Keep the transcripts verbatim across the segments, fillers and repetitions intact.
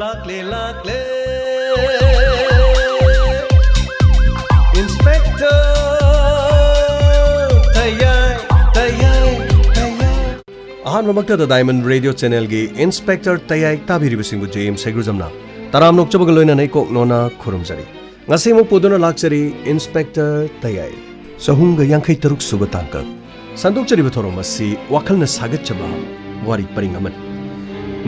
ꯂꯥꯛꯂꯦ, ꯂꯥꯛꯂꯦ, Inspector ꯇꯌꯥꯏ, ꯇꯌꯥꯏ, ꯇꯌꯥꯏ꯫ ꯑꯍꯥꯟꯕꯃꯛꯇꯗ Diamond Radio Channelꯒꯤ Inspector ꯇꯌꯥꯏ ꯇꯥꯕꯤꯔꯤꯕꯁꯤꯡꯕꯨ J M ꯁꯩꯒ꯭ꯔꯨꯖꯝꯅ ꯇꯔꯥꯝꯅ ꯑꯣꯛꯆꯕꯒ ꯂꯣꯏꯅꯅ ꯏꯀꯣꯛ ꯅꯣꯟꯅ ꯈꯨꯔꯨꯝꯖꯔꯤ꯫ ꯉꯁꯤꯃꯨꯛ ꯄꯨꯗꯨꯅ ꯂꯥꯛꯆꯔꯤ Inspector ꯇꯌꯥꯏ꯫ ꯆꯍꯨꯝꯒ ꯌꯥꯡꯈꯩ ꯇꯔꯨꯛ ꯁꯨꯕ ꯇꯥꯡꯀꯛ꯫ ꯁꯟꯗꯣꯛꯆꯔꯤꯕ ꯊꯧꯔꯝ ꯑꯁꯤ ꯋꯥꯈꯜꯅ ꯁꯥꯒꯠꯆꯕ ꯋꯥꯔꯤ ꯄꯔꯤꯡ ꯑꯃꯅꯤ꯫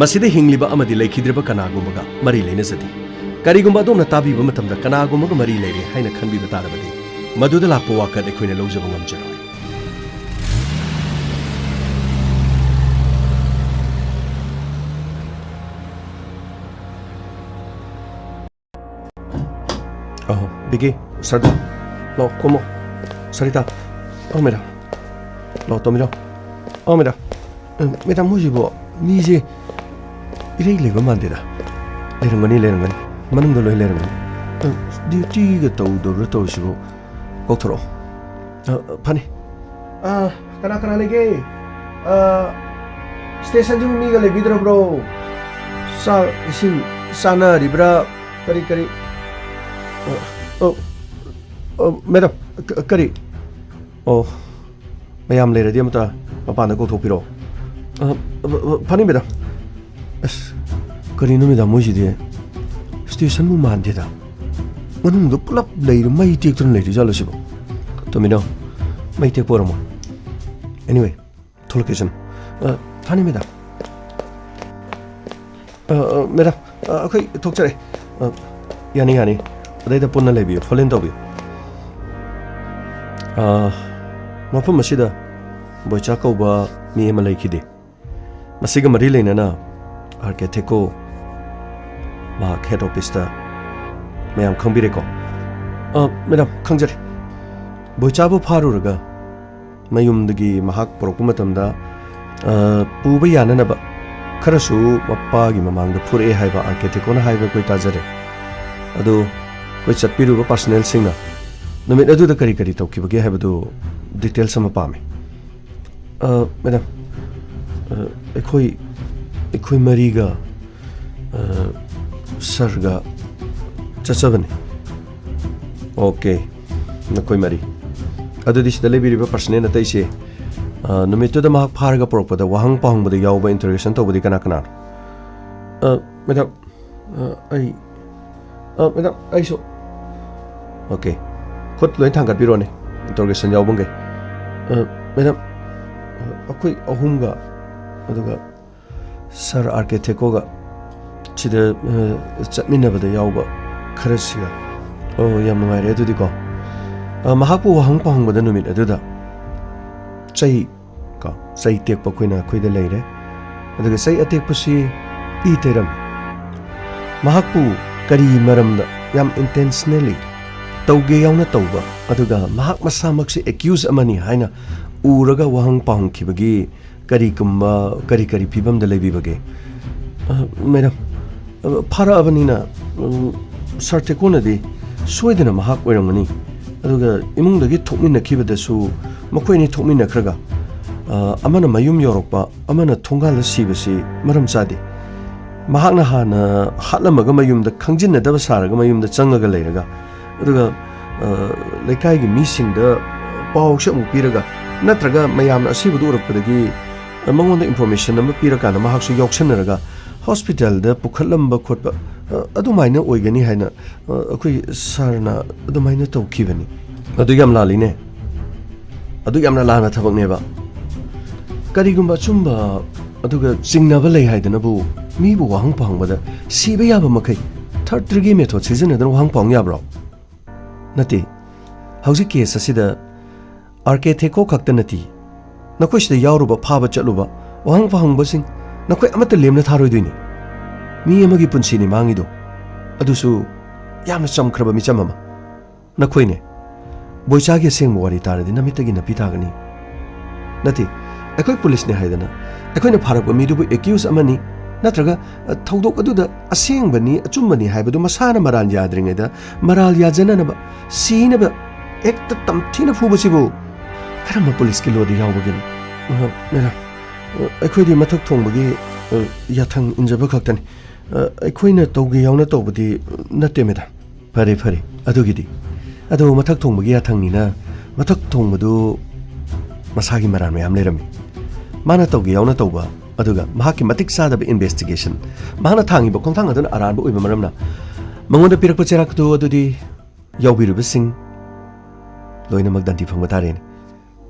ꯃꯁꯤꯗ ꯍꯤꯡꯂꯤꯕ ꯑꯃꯗꯤ ꯂꯩꯈꯤꯗ꯭ꯔꯕ ꯀꯅꯥꯒꯨꯝꯕꯒ ꯃꯔꯤ ꯂꯩꯅꯖꯗꯦ꯫ ꯀꯔꯤꯒꯨꯝꯕ ꯑꯗꯣꯝꯅ ꯇꯥꯕꯤꯕ ꯃꯇꯝꯗ ꯀꯅꯥꯒꯨꯝꯕꯒ ꯃꯔꯤ ꯂꯩꯔꯦ ꯍꯥꯏꯅ ꯈꯟꯕꯤꯕ ꯇꯥꯔꯕꯗꯤ, ꯃꯗꯨꯗ ꯂꯥꯛꯄ ꯋꯥꯀꯠ ꯑꯩꯈꯣꯏꯅ ꯂꯧꯖꯕ ꯉꯝꯖꯔꯣꯏ꯫ ꯑꯍꯣ, ꯕꯤꯀꯤ, ꯁꯔꯗꯥ, ꯂꯥꯛꯑꯣ, ꯀꯨꯝꯃꯣ꯫ ꯁꯔꯤꯇꯥ, ꯑꯣ, ꯃꯦꯗꯥꯝ꯫ ꯂꯥꯛꯑꯣ, ꯇꯣꯝꯕꯤꯔꯣ꯫ ꯑꯣ, ꯃꯦꯗꯥꯝ꯫ ꯑ, ꯃꯦꯗꯥꯝ, ꯃꯣꯏꯁꯤꯕꯨ ꯃꯤꯁꯦ ꯏꯔꯩ ꯂꯩꯕ ꯃꯥꯟꯗꯦꯗ꯫ ꯂꯩꯔꯝꯒꯅꯤ, ꯂꯩꯔꯝꯒꯅꯤ꯫ ꯃꯅꯨꯡꯗ ꯂꯣꯏ ꯂꯩꯔꯝꯒꯅꯤ꯫ ꯑ, ꯗ꯭ꯌꯨꯇꯤꯒ ꯇꯧꯗꯕ꯭ꯔꯥ ꯇꯧꯔꯤꯁꯤꯕꯨ? ꯀꯧꯊꯣꯔꯛꯑꯣ꯫ ꯑ, ꯑ, ꯐꯅꯤ꯫ ꯑ, ꯀꯅꯥ ꯀꯅꯥ ꯂꯩꯒꯦ? ꯑ, ꯁ꯭ꯇꯦꯁꯟꯁꯤꯕꯨ ꯃꯤꯒ ꯂꯩꯕꯤꯗ꯭ꯔꯕ꯭ꯔꯣ? ꯆꯥꯛ ꯏꯁꯤꯡ ꯆꯥꯅꯔꯤꯕ꯭ꯔꯥ? ꯀꯔꯤ, ꯀꯔꯤ? ꯑ, ꯑ, ꯑ, ꯃꯦꯗꯥꯝ, ꯀ-, ꯀꯔꯤ? ꯑꯣ, ꯃꯌꯥꯝ ꯂꯩꯔꯗꯤ ꯑꯃꯇ ꯃꯄꯥꯟꯗ ꯀꯧꯊꯣꯛꯄꯤꯔꯛꯑꯣ꯫ ꯑ, ꯑ, ꯑ, ꯐꯅꯤ, ꯃꯦꯗꯥꯝ꯫ ꯑꯁ, ꯀꯔꯤꯅꯣ, ꯃꯦꯗꯥꯝ, ꯃꯣꯏꯁꯤꯗꯤ ꯁ꯭ꯇꯦꯁꯟꯕꯨ ꯃꯥꯟꯗꯦꯗ꯫ ꯃꯅꯨꯡꯗ ꯄꯨꯂꯞ ꯂꯩꯔ-, ꯃꯩ ꯇꯦꯛꯇꯨꯅ ꯂꯩꯔꯤꯖꯥꯠꯂꯣ ꯁꯤꯕꯣ? ꯇꯣꯝꯕꯤꯅꯣ, ꯃꯩ ꯇꯦꯛꯄ ꯑꯣꯏꯔꯝꯃꯣꯏ꯫ Anyway, ꯊꯣꯛꯂꯛꯀꯦꯁꯅꯨ꯫ ꯑ, ꯐꯅꯤ, ꯃꯦꯗꯥꯝ꯫ ꯑ, ꯑ, ꯃꯦꯗꯥꯝ, ꯑ, ꯑꯩꯈꯣꯏ ꯊꯣꯛꯆꯔꯦ꯫ ꯑ, ꯌꯥꯅꯤ, ꯌꯥꯅꯤ꯫ ꯑꯗꯩꯗ ꯄꯨꯟꯅ ꯂꯩꯕꯤꯌꯨ, ꯐꯣꯂꯣ ꯏꯟ ꯇꯧꯕꯤꯌꯨ꯫ ꯑ, ꯃꯐꯝ ꯑꯁꯤꯗ ꯕꯣꯏꯆꯥ ꯀꯧꯕ ꯃꯤ ꯑꯃ ꯂꯩꯈꯤꯗꯦ꯫ ꯃꯁꯤꯒ ꯃꯔꯤ ꯂꯩꯅꯅ ꯑꯥꯔ ꯀꯦ ꯊꯦꯀꯣ, ꯃꯍꯥꯛ ꯍꯦꯗ ꯑꯣꯐꯤꯁꯇ ꯃꯌꯥꯝ ꯈꯪꯕꯤꯔꯦꯀꯣ? ꯑ, ꯃꯦꯗꯥꯝ, ꯈꯪꯖꯔꯦ꯫ ꯕꯣꯏꯆꯥꯕꯨ ꯐꯥꯔꯨꯔꯒ ꯃꯌꯨꯝꯗꯒꯤ ꯃꯍꯥꯛ ꯄꯨꯔꯛꯄ ꯃꯇꯝꯗ, ꯑ, ꯄꯨꯕ ꯌꯥꯅꯅꯕ ꯈꯔꯁꯨ ꯃꯄꯥꯒꯤ ꯃꯃꯥꯡꯗ ꯐꯨꯔꯛꯑꯦ ꯍꯥꯏꯕ ꯑꯥꯔ ꯀꯦ ꯊꯦꯀꯣꯅ ꯍꯥꯏꯕ ꯑꯩꯈꯣꯏ ꯇꯥꯖꯔꯦ꯫ ꯑꯗꯨ ꯑꯩꯈꯣꯏ ꯆꯠꯄꯤꯔꯨꯕ ꯄꯥꯔꯁꯅꯦꯜꯁꯤꯡꯅ ꯅꯨꯃꯤꯠ ꯑꯗꯨꯗ ꯀꯔꯤ ꯀꯔꯤ ꯇꯧꯈꯤꯕꯒꯦ ꯍꯥꯏꯕꯗꯨ ꯗꯤꯇꯦꯜꯁ ꯑꯃ ꯄꯥꯝꯃꯤ꯫ ꯑ, ꯃꯦꯗꯥꯝ, ꯑ, ꯑꯩꯈꯣꯏ, ꯑꯩꯈꯣꯏ ꯃꯔꯤꯒ ꯁꯥꯔꯒ ꯆꯠꯆꯕꯅꯤ꯫ ꯑꯣꯀꯦ, ꯅꯈꯣꯏ ꯃꯔꯤ꯫ ꯑꯗꯨꯗꯤ ꯁꯤꯗ ꯂꯩꯕꯤꯔꯤꯕ ꯄꯔꯁꯅꯦꯜ ꯑꯇꯩꯁꯦ, ꯑ, ꯅꯨꯃꯤꯠꯇꯨꯗ ꯃꯍꯥꯛ ꯐꯥꯔꯒ ꯄꯨꯔꯛꯄꯗ ꯋꯥꯍꯪ ꯄꯥꯎꯍꯪꯕꯗ ꯌꯥꯎꯕ, ꯏꯟꯇꯔꯣꯒꯦꯁꯟ ꯇꯧꯕꯗꯤ ꯀꯅꯥ ꯀꯅꯥꯅꯣ? ꯑ, ꯃꯦꯗꯥꯝ, ꯑ, ꯑꯩ, ꯑ, ꯃꯦꯗꯥꯝ, ꯑꯩꯁꯨ꯫ ꯑꯣꯀꯦ, ꯈꯨꯠ ꯂꯣꯏ ꯊꯥꯡꯒꯠꯄꯤꯔꯣꯅꯦ, ꯏꯟꯇꯔꯣꯒꯦꯁꯟ ꯌꯥꯎꯐꯝꯒꯤ꯫ ꯑ, ꯃꯦꯗꯥꯝ, ꯑ, ꯑꯩꯈꯣꯏ ꯑꯍꯨꯝꯒ, ꯑꯗꯨꯒ ꯁꯥꯔ ꯑꯥꯔ ꯀꯦ ꯊꯦꯀꯣꯒ ꯁꯤꯗ, ꯑ, ꯆꯠꯃꯤꯟꯅꯕꯗ ꯌꯥꯎꯕ ꯈꯔꯁꯤꯒ꯫ ꯑꯣ, ꯌꯥꯝ ꯅꯨꯡꯉꯥꯏꯔꯦ ꯑꯗꯨꯗꯤꯀꯣ꯫ ꯑ, ꯃꯍꯥꯛꯄꯨ ꯋꯥꯍꯪ ꯄꯥꯎꯍꯪꯕꯗ ꯅꯨꯃꯤꯠ ꯑꯗꯨꯗ ꯆꯩ, ꯀꯣ, ꯆꯩ ꯇꯦꯛꯄ ꯑꯩꯈꯣꯏꯅ ꯑꯩꯈꯣꯏꯗ ꯂꯩꯔꯦ꯫ ꯑꯗꯨꯒ ꯆꯩ ꯑꯇꯦꯛꯄꯁꯤ ꯏ ꯇꯩꯔꯝꯃꯤ꯫ ꯃꯍꯥꯛꯄꯨ ꯀꯔꯤ ꯃꯔꯝꯗ ꯌꯥꯝ ꯏꯟꯇꯦꯟꯁꯅꯦꯜꯂꯤ ꯇꯧꯒꯦ ꯌꯥꯎꯅ ꯇꯧꯕ, ꯑꯗꯨꯒ ꯃꯍꯥꯛ ꯃꯁꯥꯃꯛꯁꯤ ꯑꯦꯀ꯭ꯌꯨꯁ ꯑꯃꯅꯤ ꯍꯥꯏꯅ ꯎꯔꯒ ꯋꯥꯍꯪ ꯄꯥꯎꯍꯪꯈꯤꯕꯒꯤ ꯀꯔꯤꯒꯨꯝꯕ, ꯀꯔꯤ ꯀꯔꯤ ꯐꯤꯕꯝꯗ ꯂꯩꯕꯤꯕꯒꯦ? ꯑ, ꯃꯦꯗꯥꯝ, ꯑ, ꯐꯥꯔꯛꯑꯕꯅꯤꯅ, ꯎꯝ, ꯁꯥꯔ ꯊꯦꯀꯣꯅꯗꯤ ꯁꯣꯏꯗꯅ ꯃꯍꯥꯛ ꯑꯣꯏꯔꯝꯒꯅꯤ꯫ ꯑꯗꯨꯒ ꯏꯃꯨꯡꯗꯒꯤ ꯊꯣꯛꯃꯤꯟꯅꯈꯤꯕꯗꯁꯨ ꯃꯈꯣꯏ ꯑꯅꯤ ꯊꯣꯛꯃꯤꯟꯅꯈ꯭ꯔꯒ, ꯑ, ꯑꯃꯅ ꯃꯌꯨꯝ ꯌꯧꯔꯛꯄ, ꯑꯃꯅ ꯊꯣꯡꯒꯥꯜꯗ ꯁꯤꯕꯁꯤ ꯃꯔꯝ ꯆꯥꯗꯦ꯫ ꯃꯍꯥꯛꯅ ꯍꯥꯟꯅ ꯍꯥꯠꯂꯝꯃꯒ ꯃꯌꯨꯝꯗ ꯈꯪꯖꯤꯟꯅꯗꯕ ꯁꯥꯔꯒ ꯃꯌꯨꯝꯗ ꯆꯪꯉꯒ ꯂꯩꯔꯒ, ꯑꯗꯨꯒ, ꯑ, ꯂꯩꯀꯥꯏꯒꯤ ꯃꯤꯁꯤꯡꯗ ꯄꯥꯎꯁꯦ ꯑꯃꯨꯛ ꯄꯤꯔꯒ, ꯅꯠꯇ꯭ꯔꯒ ꯃꯌꯥꯝꯅ ꯑꯁꯤꯕꯗꯨ ꯎꯔꯛꯄꯗꯒꯤ, ꯑ, ꯃꯉꯣꯟꯗ ꯏꯟꯐꯣꯔꯃꯦꯁꯟ ꯑꯃ ꯄꯤꯔꯀꯥꯟꯗ ꯃꯍꯥꯛꯁꯨ ꯌꯥꯎꯁꯟꯅꯔꯒ ꯍꯣꯁꯄꯤꯇꯥꯜꯗ ꯄꯨꯈꯠꯂꯝꯕ ꯈꯣꯠꯄ, ꯑ, ꯑꯗꯨꯃꯥꯏꯅ ꯑꯣꯏꯒꯅꯤ ꯍꯥꯏꯅ, ꯑ, ꯑꯩꯈꯣꯏ ꯁꯥꯔꯅ ꯑꯗꯨꯃꯥꯏꯅ ꯇꯧꯈꯤꯕꯅꯤ꯫ ꯑꯗꯨ ꯌꯥꯝ ꯂꯥꯜꯂꯤꯅꯦ꯫ ꯑꯗꯨ ꯌꯥꯝꯅ ꯂꯥꯟꯕ ꯊꯕꯛꯅꯦꯕ꯫ ꯀꯔꯤꯒꯨꯝꯕ ꯑꯆꯨꯝꯕ ꯑꯗꯨꯒ ꯆꯤꯡꯅꯕ ꯂꯩ ꯍꯥꯏꯗꯅꯕꯨ ꯃꯤꯕꯨ ꯋꯥꯍꯪ ꯄꯥꯎꯍꯪꯕꯗ ꯁꯤꯕ ꯌꯥꯕ ꯃꯈꯩ ꯊꯥꯔꯗ ꯗꯤꯒ꯭ꯔꯤ ꯃꯦꯊꯣꯗ ꯁꯤꯖꯤꯟꯅꯗꯅ ꯋꯥꯍꯪ ꯄꯥꯎꯍꯪ ꯌꯥꯕ꯭ꯔꯣ? ꯅꯠꯇꯦ꯫ ꯍꯧꯖꯤꯛ ꯀꯦꯁ ꯑꯁꯤꯗ ꯑꯥꯔ ꯀꯦ ꯊꯦꯀꯣ ꯈꯛꯇ ꯅꯠꯇꯦ, ꯅꯈꯣꯏ ꯁꯤꯗ ꯌꯥꯎꯔꯨꯕ, ꯐꯥꯕ ꯆꯠꯂꯨꯕ, ꯋꯥꯍꯪ ꯄꯥꯎꯍꯪꯕꯁꯤꯡ, ꯅꯈꯣꯏ ꯑꯃꯠꯇ ꯂꯦꯝꯅ ꯊꯥꯔꯣꯏꯗꯣꯏꯅꯤ꯫ ꯃꯤ ꯑꯃꯒꯤ ꯄꯨꯟꯁꯤꯅꯤ ꯃꯥꯡꯉꯤꯗꯣ, ꯑꯗꯨꯁꯨ ꯌꯥꯝꯅ ꯆꯝꯈ꯭ꯔꯕ ꯃꯤꯆꯝ ꯑꯃ꯫ ꯅꯈꯣꯏꯅꯦ, ꯕꯣꯏꯆꯥꯒꯤ ꯑꯁꯦꯡꯕ ꯋꯥꯔꯤ ꯇꯥꯔꯗꯤ ꯅꯃꯤꯠꯇꯒꯤ ꯅꯥꯄꯤ ꯇꯥꯒꯅꯤ꯫ ꯅꯠꯇꯦ, ꯑꯩꯈꯣꯏ ꯄꯨꯂꯤꯁꯅꯦ ꯍꯥꯏꯗꯅ ꯑꯩꯈꯣꯏꯅ ꯐꯥꯔꯛꯄ ꯃꯤꯗꯨꯕꯨ ꯑꯦꯀ꯭ꯌꯨꯁ ꯑꯃꯅꯤ, ꯅꯠꯇ꯭ꯔꯒ, ꯑ, ꯊꯧꯗꯣꯛ ꯑꯗꯨꯗ ꯑꯁꯦꯡꯕꯅꯤ, ꯑꯆꯨꯝꯕꯅꯤ ꯍꯥꯏꯕꯗꯨ ꯃꯁꯥꯅ ꯃꯔꯥꯜ ꯌꯥꯗ꯭ꯔꯤꯉꯩꯗ ꯃꯔꯥꯜ ꯌꯥꯖꯅꯅꯕ, ꯁꯤꯅꯕ ꯍꯦꯛꯇ ꯇꯝꯊꯤꯅ ꯐꯨꯕꯁꯤꯕꯨ ꯀꯔꯝꯕ ꯄꯨꯂꯤꯁꯀꯤ ꯂꯣꯗ ꯌꯥꯎꯕꯒꯤꯅꯣ? ꯑ, ꯃꯦꯗꯥꯝ, ꯑ, ꯑꯩꯈꯣꯏꯗꯤ ꯃꯊꯛ ꯊꯣꯡꯕꯒꯤ, ꯑ, ꯌꯥꯊꯪ ꯏꯟꯖꯕ ꯈꯛꯇꯅꯤ꯫ ꯑ, ꯑꯩꯈꯣꯏꯅ ꯇꯧꯒꯦ ꯌꯥꯎꯅ ꯇꯧꯕꯗꯤ ꯅꯠꯇꯦ, ꯃꯦꯗꯥꯝ꯫ ꯐꯔꯦ, ꯐꯔꯦ, ꯑꯗꯨꯒꯤꯗꯤ꯫ ꯑꯗꯣ ꯃꯊꯛ ꯊꯣꯡꯕꯒꯤ ꯌꯥꯊꯪꯅꯤꯅ, ꯃꯊꯛ ꯊꯣꯡꯕꯗꯨ ꯃꯁꯥꯒꯤ ꯃꯔꯥꯜ ꯃꯌꯥꯝ ꯂꯩꯔꯝꯃꯤ꯫ ꯃꯥꯅ ꯇꯧꯒꯦ ꯌꯥꯎꯅ ꯇꯧꯕ, ꯑꯗꯨꯒ ꯃꯍꯥꯛꯀꯤ ꯃꯇꯤꯛ ꯆꯥꯗꯕ ꯏꯟꯚꯦꯁꯇꯤꯒꯦꯁꯟ, ꯃꯍꯥꯛꯅ ꯊꯥꯡꯉꯤꯕ ꯈꯣꯡꯊꯥꯡ ꯑꯗꯨꯅ ꯑꯔꯥꯟꯕ ꯑꯣꯏꯕ ꯃꯔꯝꯅ, ꯃꯉꯣꯟꯗ ꯄꯤꯔꯛꯄ ꯆꯩꯔꯥꯛꯇꯨ ꯑꯗꯨꯗꯤ ꯌꯥꯎꯕꯤꯔꯤꯕꯁꯤꯡ ꯂꯣꯏꯅꯃꯛ ꯗꯟꯗꯤ ꯐꯪꯕ ꯇꯥꯔꯦꯅꯦ꯫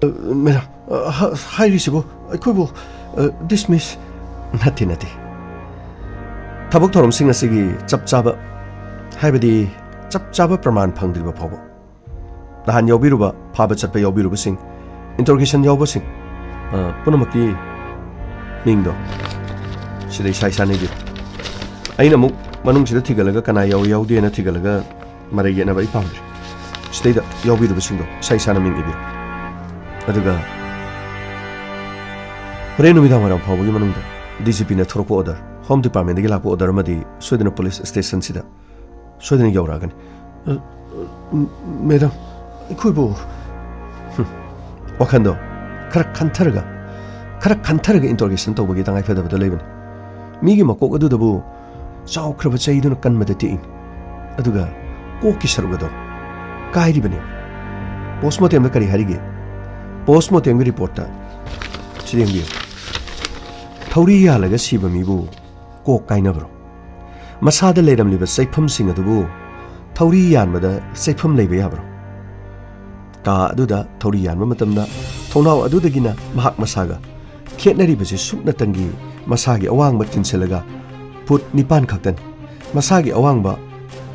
ꯑ, ꯃꯦꯗꯥꯝ, ꯑ, ꯍ-, ꯍꯥꯏꯔꯤꯁꯤꯕꯨ ꯑꯩꯈꯣꯏꯕꯨ, ꯑ, ꯗꯤꯁꯃꯤꯁ? ꯅꯠꯇꯦ, ꯅꯠꯇꯦ꯫ ꯊꯕꯛ ꯊꯧꯔꯝꯁꯤꯡ ꯑꯁꯤꯒꯤ ꯆꯞ ꯆꯥꯕ, ꯍꯥꯏꯕꯗꯤ ꯆꯞ ꯆꯥꯕ ꯄ꯭ꯔꯃꯥꯟ ꯐꯪꯗ꯭ꯔꯤꯕ ꯐꯥꯎꯕ, ꯅꯍꯥꯟ ꯌꯥꯎꯕꯤꯔꯨꯕ, ꯐꯥꯕ ꯆꯠꯄ ꯌꯥꯎꯕꯤꯔꯨꯕꯁꯤꯡ, ꯏꯟꯇ꯭ꯔꯣꯒꯦꯁꯟ ꯌꯥꯎꯕꯁꯤꯡ, ꯑ, ꯄꯨꯝꯅꯃꯛꯀꯤ ꯃꯤꯡꯗꯣ ꯁꯤꯗ ꯏꯁꯥ ꯏꯁꯥꯅ ꯏꯕꯤꯔꯣ꯫ ꯑꯩꯅ ꯑꯃꯨꯛ ꯃꯅꯨꯡꯁꯤꯗ ꯊꯤꯒꯠꯂꯒ ꯀꯅꯥ ꯌꯥꯎꯏ ꯌꯥꯎꯗꯦꯅ ꯊꯤꯒꯠꯂꯒ ꯃꯔꯩ ꯌꯦꯠꯅꯕ ꯑꯩ ꯄꯥꯝꯗ꯭ꯔꯦ꯫ ꯁꯤꯗꯩꯗ ꯌꯥꯎꯕꯤꯔꯤꯕꯁꯤꯡꯗꯣ ꯏꯁꯥ ꯏꯁꯥꯅ ꯃꯤꯡ ꯏꯕꯤꯔꯣ꯫ ꯑꯗꯨꯒ ꯍꯣꯔꯦꯟ ꯅꯨꯃꯤꯗꯥꯡ ꯋꯥꯏꯔꯝ ꯐꯥꯎꯕꯒꯤ ꯃꯅꯨꯡꯗ ꯗꯤ ꯖꯤ ꯄꯤꯅ ꯊꯣꯔꯛꯄ ꯑꯣꯔꯗꯔ, ꯍꯣꯝ ꯗꯤꯄꯥꯔꯠꯃꯦꯟꯗꯒꯤ ꯂꯥꯛꯄ ꯑꯣꯔꯗꯔ ꯑꯃꯗꯤ ꯁꯣꯏꯗꯅ ꯄꯨꯂꯤꯁ ꯁ꯭ꯇꯦꯁꯟꯁꯤꯗ ꯁꯣꯏꯗꯅ ꯌꯧꯔꯛꯑꯒꯅꯤ꯫ ꯑ, ꯑ, ꯃꯦꯗꯥꯝ, ꯑꯩꯈꯣꯏꯕꯨ, ꯍꯨꯝ, ꯋꯥꯈꯟꯗꯣ ꯈꯔ ꯈꯟꯊꯔꯒ, ꯈꯔ ꯈꯟꯊꯔꯒ ꯏꯟꯇ꯭ꯔꯣꯒꯦꯁꯟ ꯇꯧꯕꯒꯤ ꯇꯉꯥꯏꯐꯗꯕꯗꯣ ꯂꯩꯕꯅꯤ꯫ ꯃꯤꯒꯤ ꯃꯀꯣꯛ ꯑꯗꯨꯗꯕꯨ ꯆꯥꯎꯈ꯭ꯔꯕ ꯆꯩꯗꯨꯅ ꯀꯟꯕꯗ ꯇꯦꯛꯏ, ꯑꯗꯨꯒ ꯀꯣꯛꯀꯤ ꯁꯔꯨꯛ ꯑꯗꯣ ꯀꯥꯏꯔꯤꯕꯅꯦ꯫ ꯄꯣꯁꯃꯣꯔꯇꯦꯝꯗ ꯀꯔꯤ ꯍꯥꯏꯔꯤꯒꯦ? ꯄꯣꯁꯃꯣꯔꯇꯦꯝꯒꯤ ꯔꯤꯄꯣꯔꯠꯇ ꯁꯤ ꯌꯦꯡꯕꯤꯌꯨ꯫ ꯊꯧꯔꯤ ꯌꯥꯜꯂꯒ ꯁꯤꯕ ꯃꯤꯕꯨ ꯀꯣꯛ ꯀꯥꯏꯅꯕ꯭ꯔꯣ? ꯃꯁꯥꯗ ꯂꯩꯔꯝꯂꯤꯕ ꯆꯩꯐꯝꯁꯤꯡ ꯑꯗꯨꯕꯨ ꯊꯧꯔꯤ ꯌꯥꯟꯕꯗ ꯆꯩꯐꯝ ꯂꯩꯕ ꯌꯥꯕ꯭ꯔꯣ? ꯀꯥ ꯑꯗꯨꯗ ꯊꯧꯔꯤ ꯌꯥꯟꯕ ꯃꯇꯝꯗ ꯊꯣꯡꯅꯥꯎ ꯑꯗꯨꯗꯒꯤꯅ ꯃꯍꯥꯛ ꯃꯁꯥꯒ ꯈꯦꯠꯅꯔꯤꯕꯁꯤ ꯁꯨꯞꯅꯇꯪꯒꯤ ꯃꯁꯥꯒꯤ ꯑꯋꯥꯡꯕ ꯇꯤꯟꯁꯤꯜꯂꯒ ꯐꯨꯠ ꯅꯤꯄꯥꯟ ꯈꯛꯇꯅꯤ꯫ ꯃꯁꯥꯒꯤ ꯑꯋꯥꯡꯕ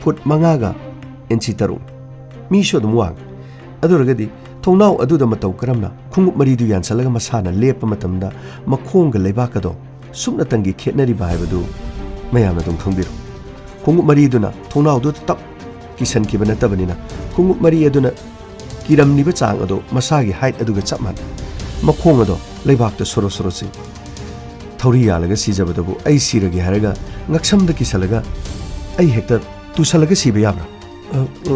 ꯐꯨꯠ ꯃꯉꯥꯒ ꯏꯟꯆꯤ ꯇꯔꯨꯛ꯫ ꯃꯤꯁꯨ ꯑꯗꯨꯝ ꯋꯥꯡꯉꯤ꯫ ꯑꯗꯨ ꯑꯣꯏꯔꯒꯗꯤ ꯊꯣꯡꯅꯥꯎ ꯑꯗꯨꯗ ꯃꯇꯧ ꯀꯔꯝꯅ ꯈꯣꯡꯎꯞ ꯃꯔꯤꯗꯨ ꯌꯥꯟꯁꯤꯜꯂꯒ ꯃꯁꯥꯅ ꯂꯦꯞꯄ ꯃꯇꯝꯗ ꯃꯈꯣꯡꯒ ꯂꯩꯕꯥꯛꯀꯗꯣ ꯁꯨꯞꯅꯇꯪꯒꯤ ꯈꯦꯠꯅꯔꯤꯕ ꯍꯥꯏꯕꯗꯨ ꯃꯌꯥꯝꯅ ꯑꯗꯨꯝ ꯈꯪꯕꯤꯔꯣ꯫ ꯈꯣꯡꯎꯞ ꯃꯔꯤꯗꯨꯅ ꯊꯣꯡꯅꯥꯎꯗꯨꯗ ꯇꯞ ꯀꯤꯁꯟꯈꯤꯕ ꯅꯠꯇꯕꯅꯤꯅ, ꯈꯣꯡꯎꯞ ꯃꯔꯤ ꯑꯗꯨꯅ ꯀꯤꯔꯝꯂꯤꯕ ꯆꯥꯡ ꯑꯗꯨ ꯃꯁꯥꯒꯤ ꯍꯥꯏꯠ ꯑꯗꯨꯒ ꯆꯞ ꯃꯥꯟꯅꯩ꯫ ꯃꯈꯣꯡ ꯑꯗꯣ ꯂꯩꯕꯥꯛꯇ ꯁꯣꯔꯣ ꯁꯣꯔꯣ ꯆꯤꯡ꯫ ꯊꯧꯔꯤ ꯌꯥꯜꯂꯒ ꯁꯤꯖꯕꯗꯕꯨ ꯑꯩ ꯁꯤꯔꯒꯦ ꯍꯥꯏꯔꯒ ꯉꯛꯁꯝꯗ ꯀꯤꯁꯜꯂꯒ ꯑꯩ ꯍꯦꯛꯇ ꯇꯨꯁꯜꯂꯒ ꯁꯤꯕ ꯌꯥꯕ꯭ꯔꯥ? ꯑ, ꯑ,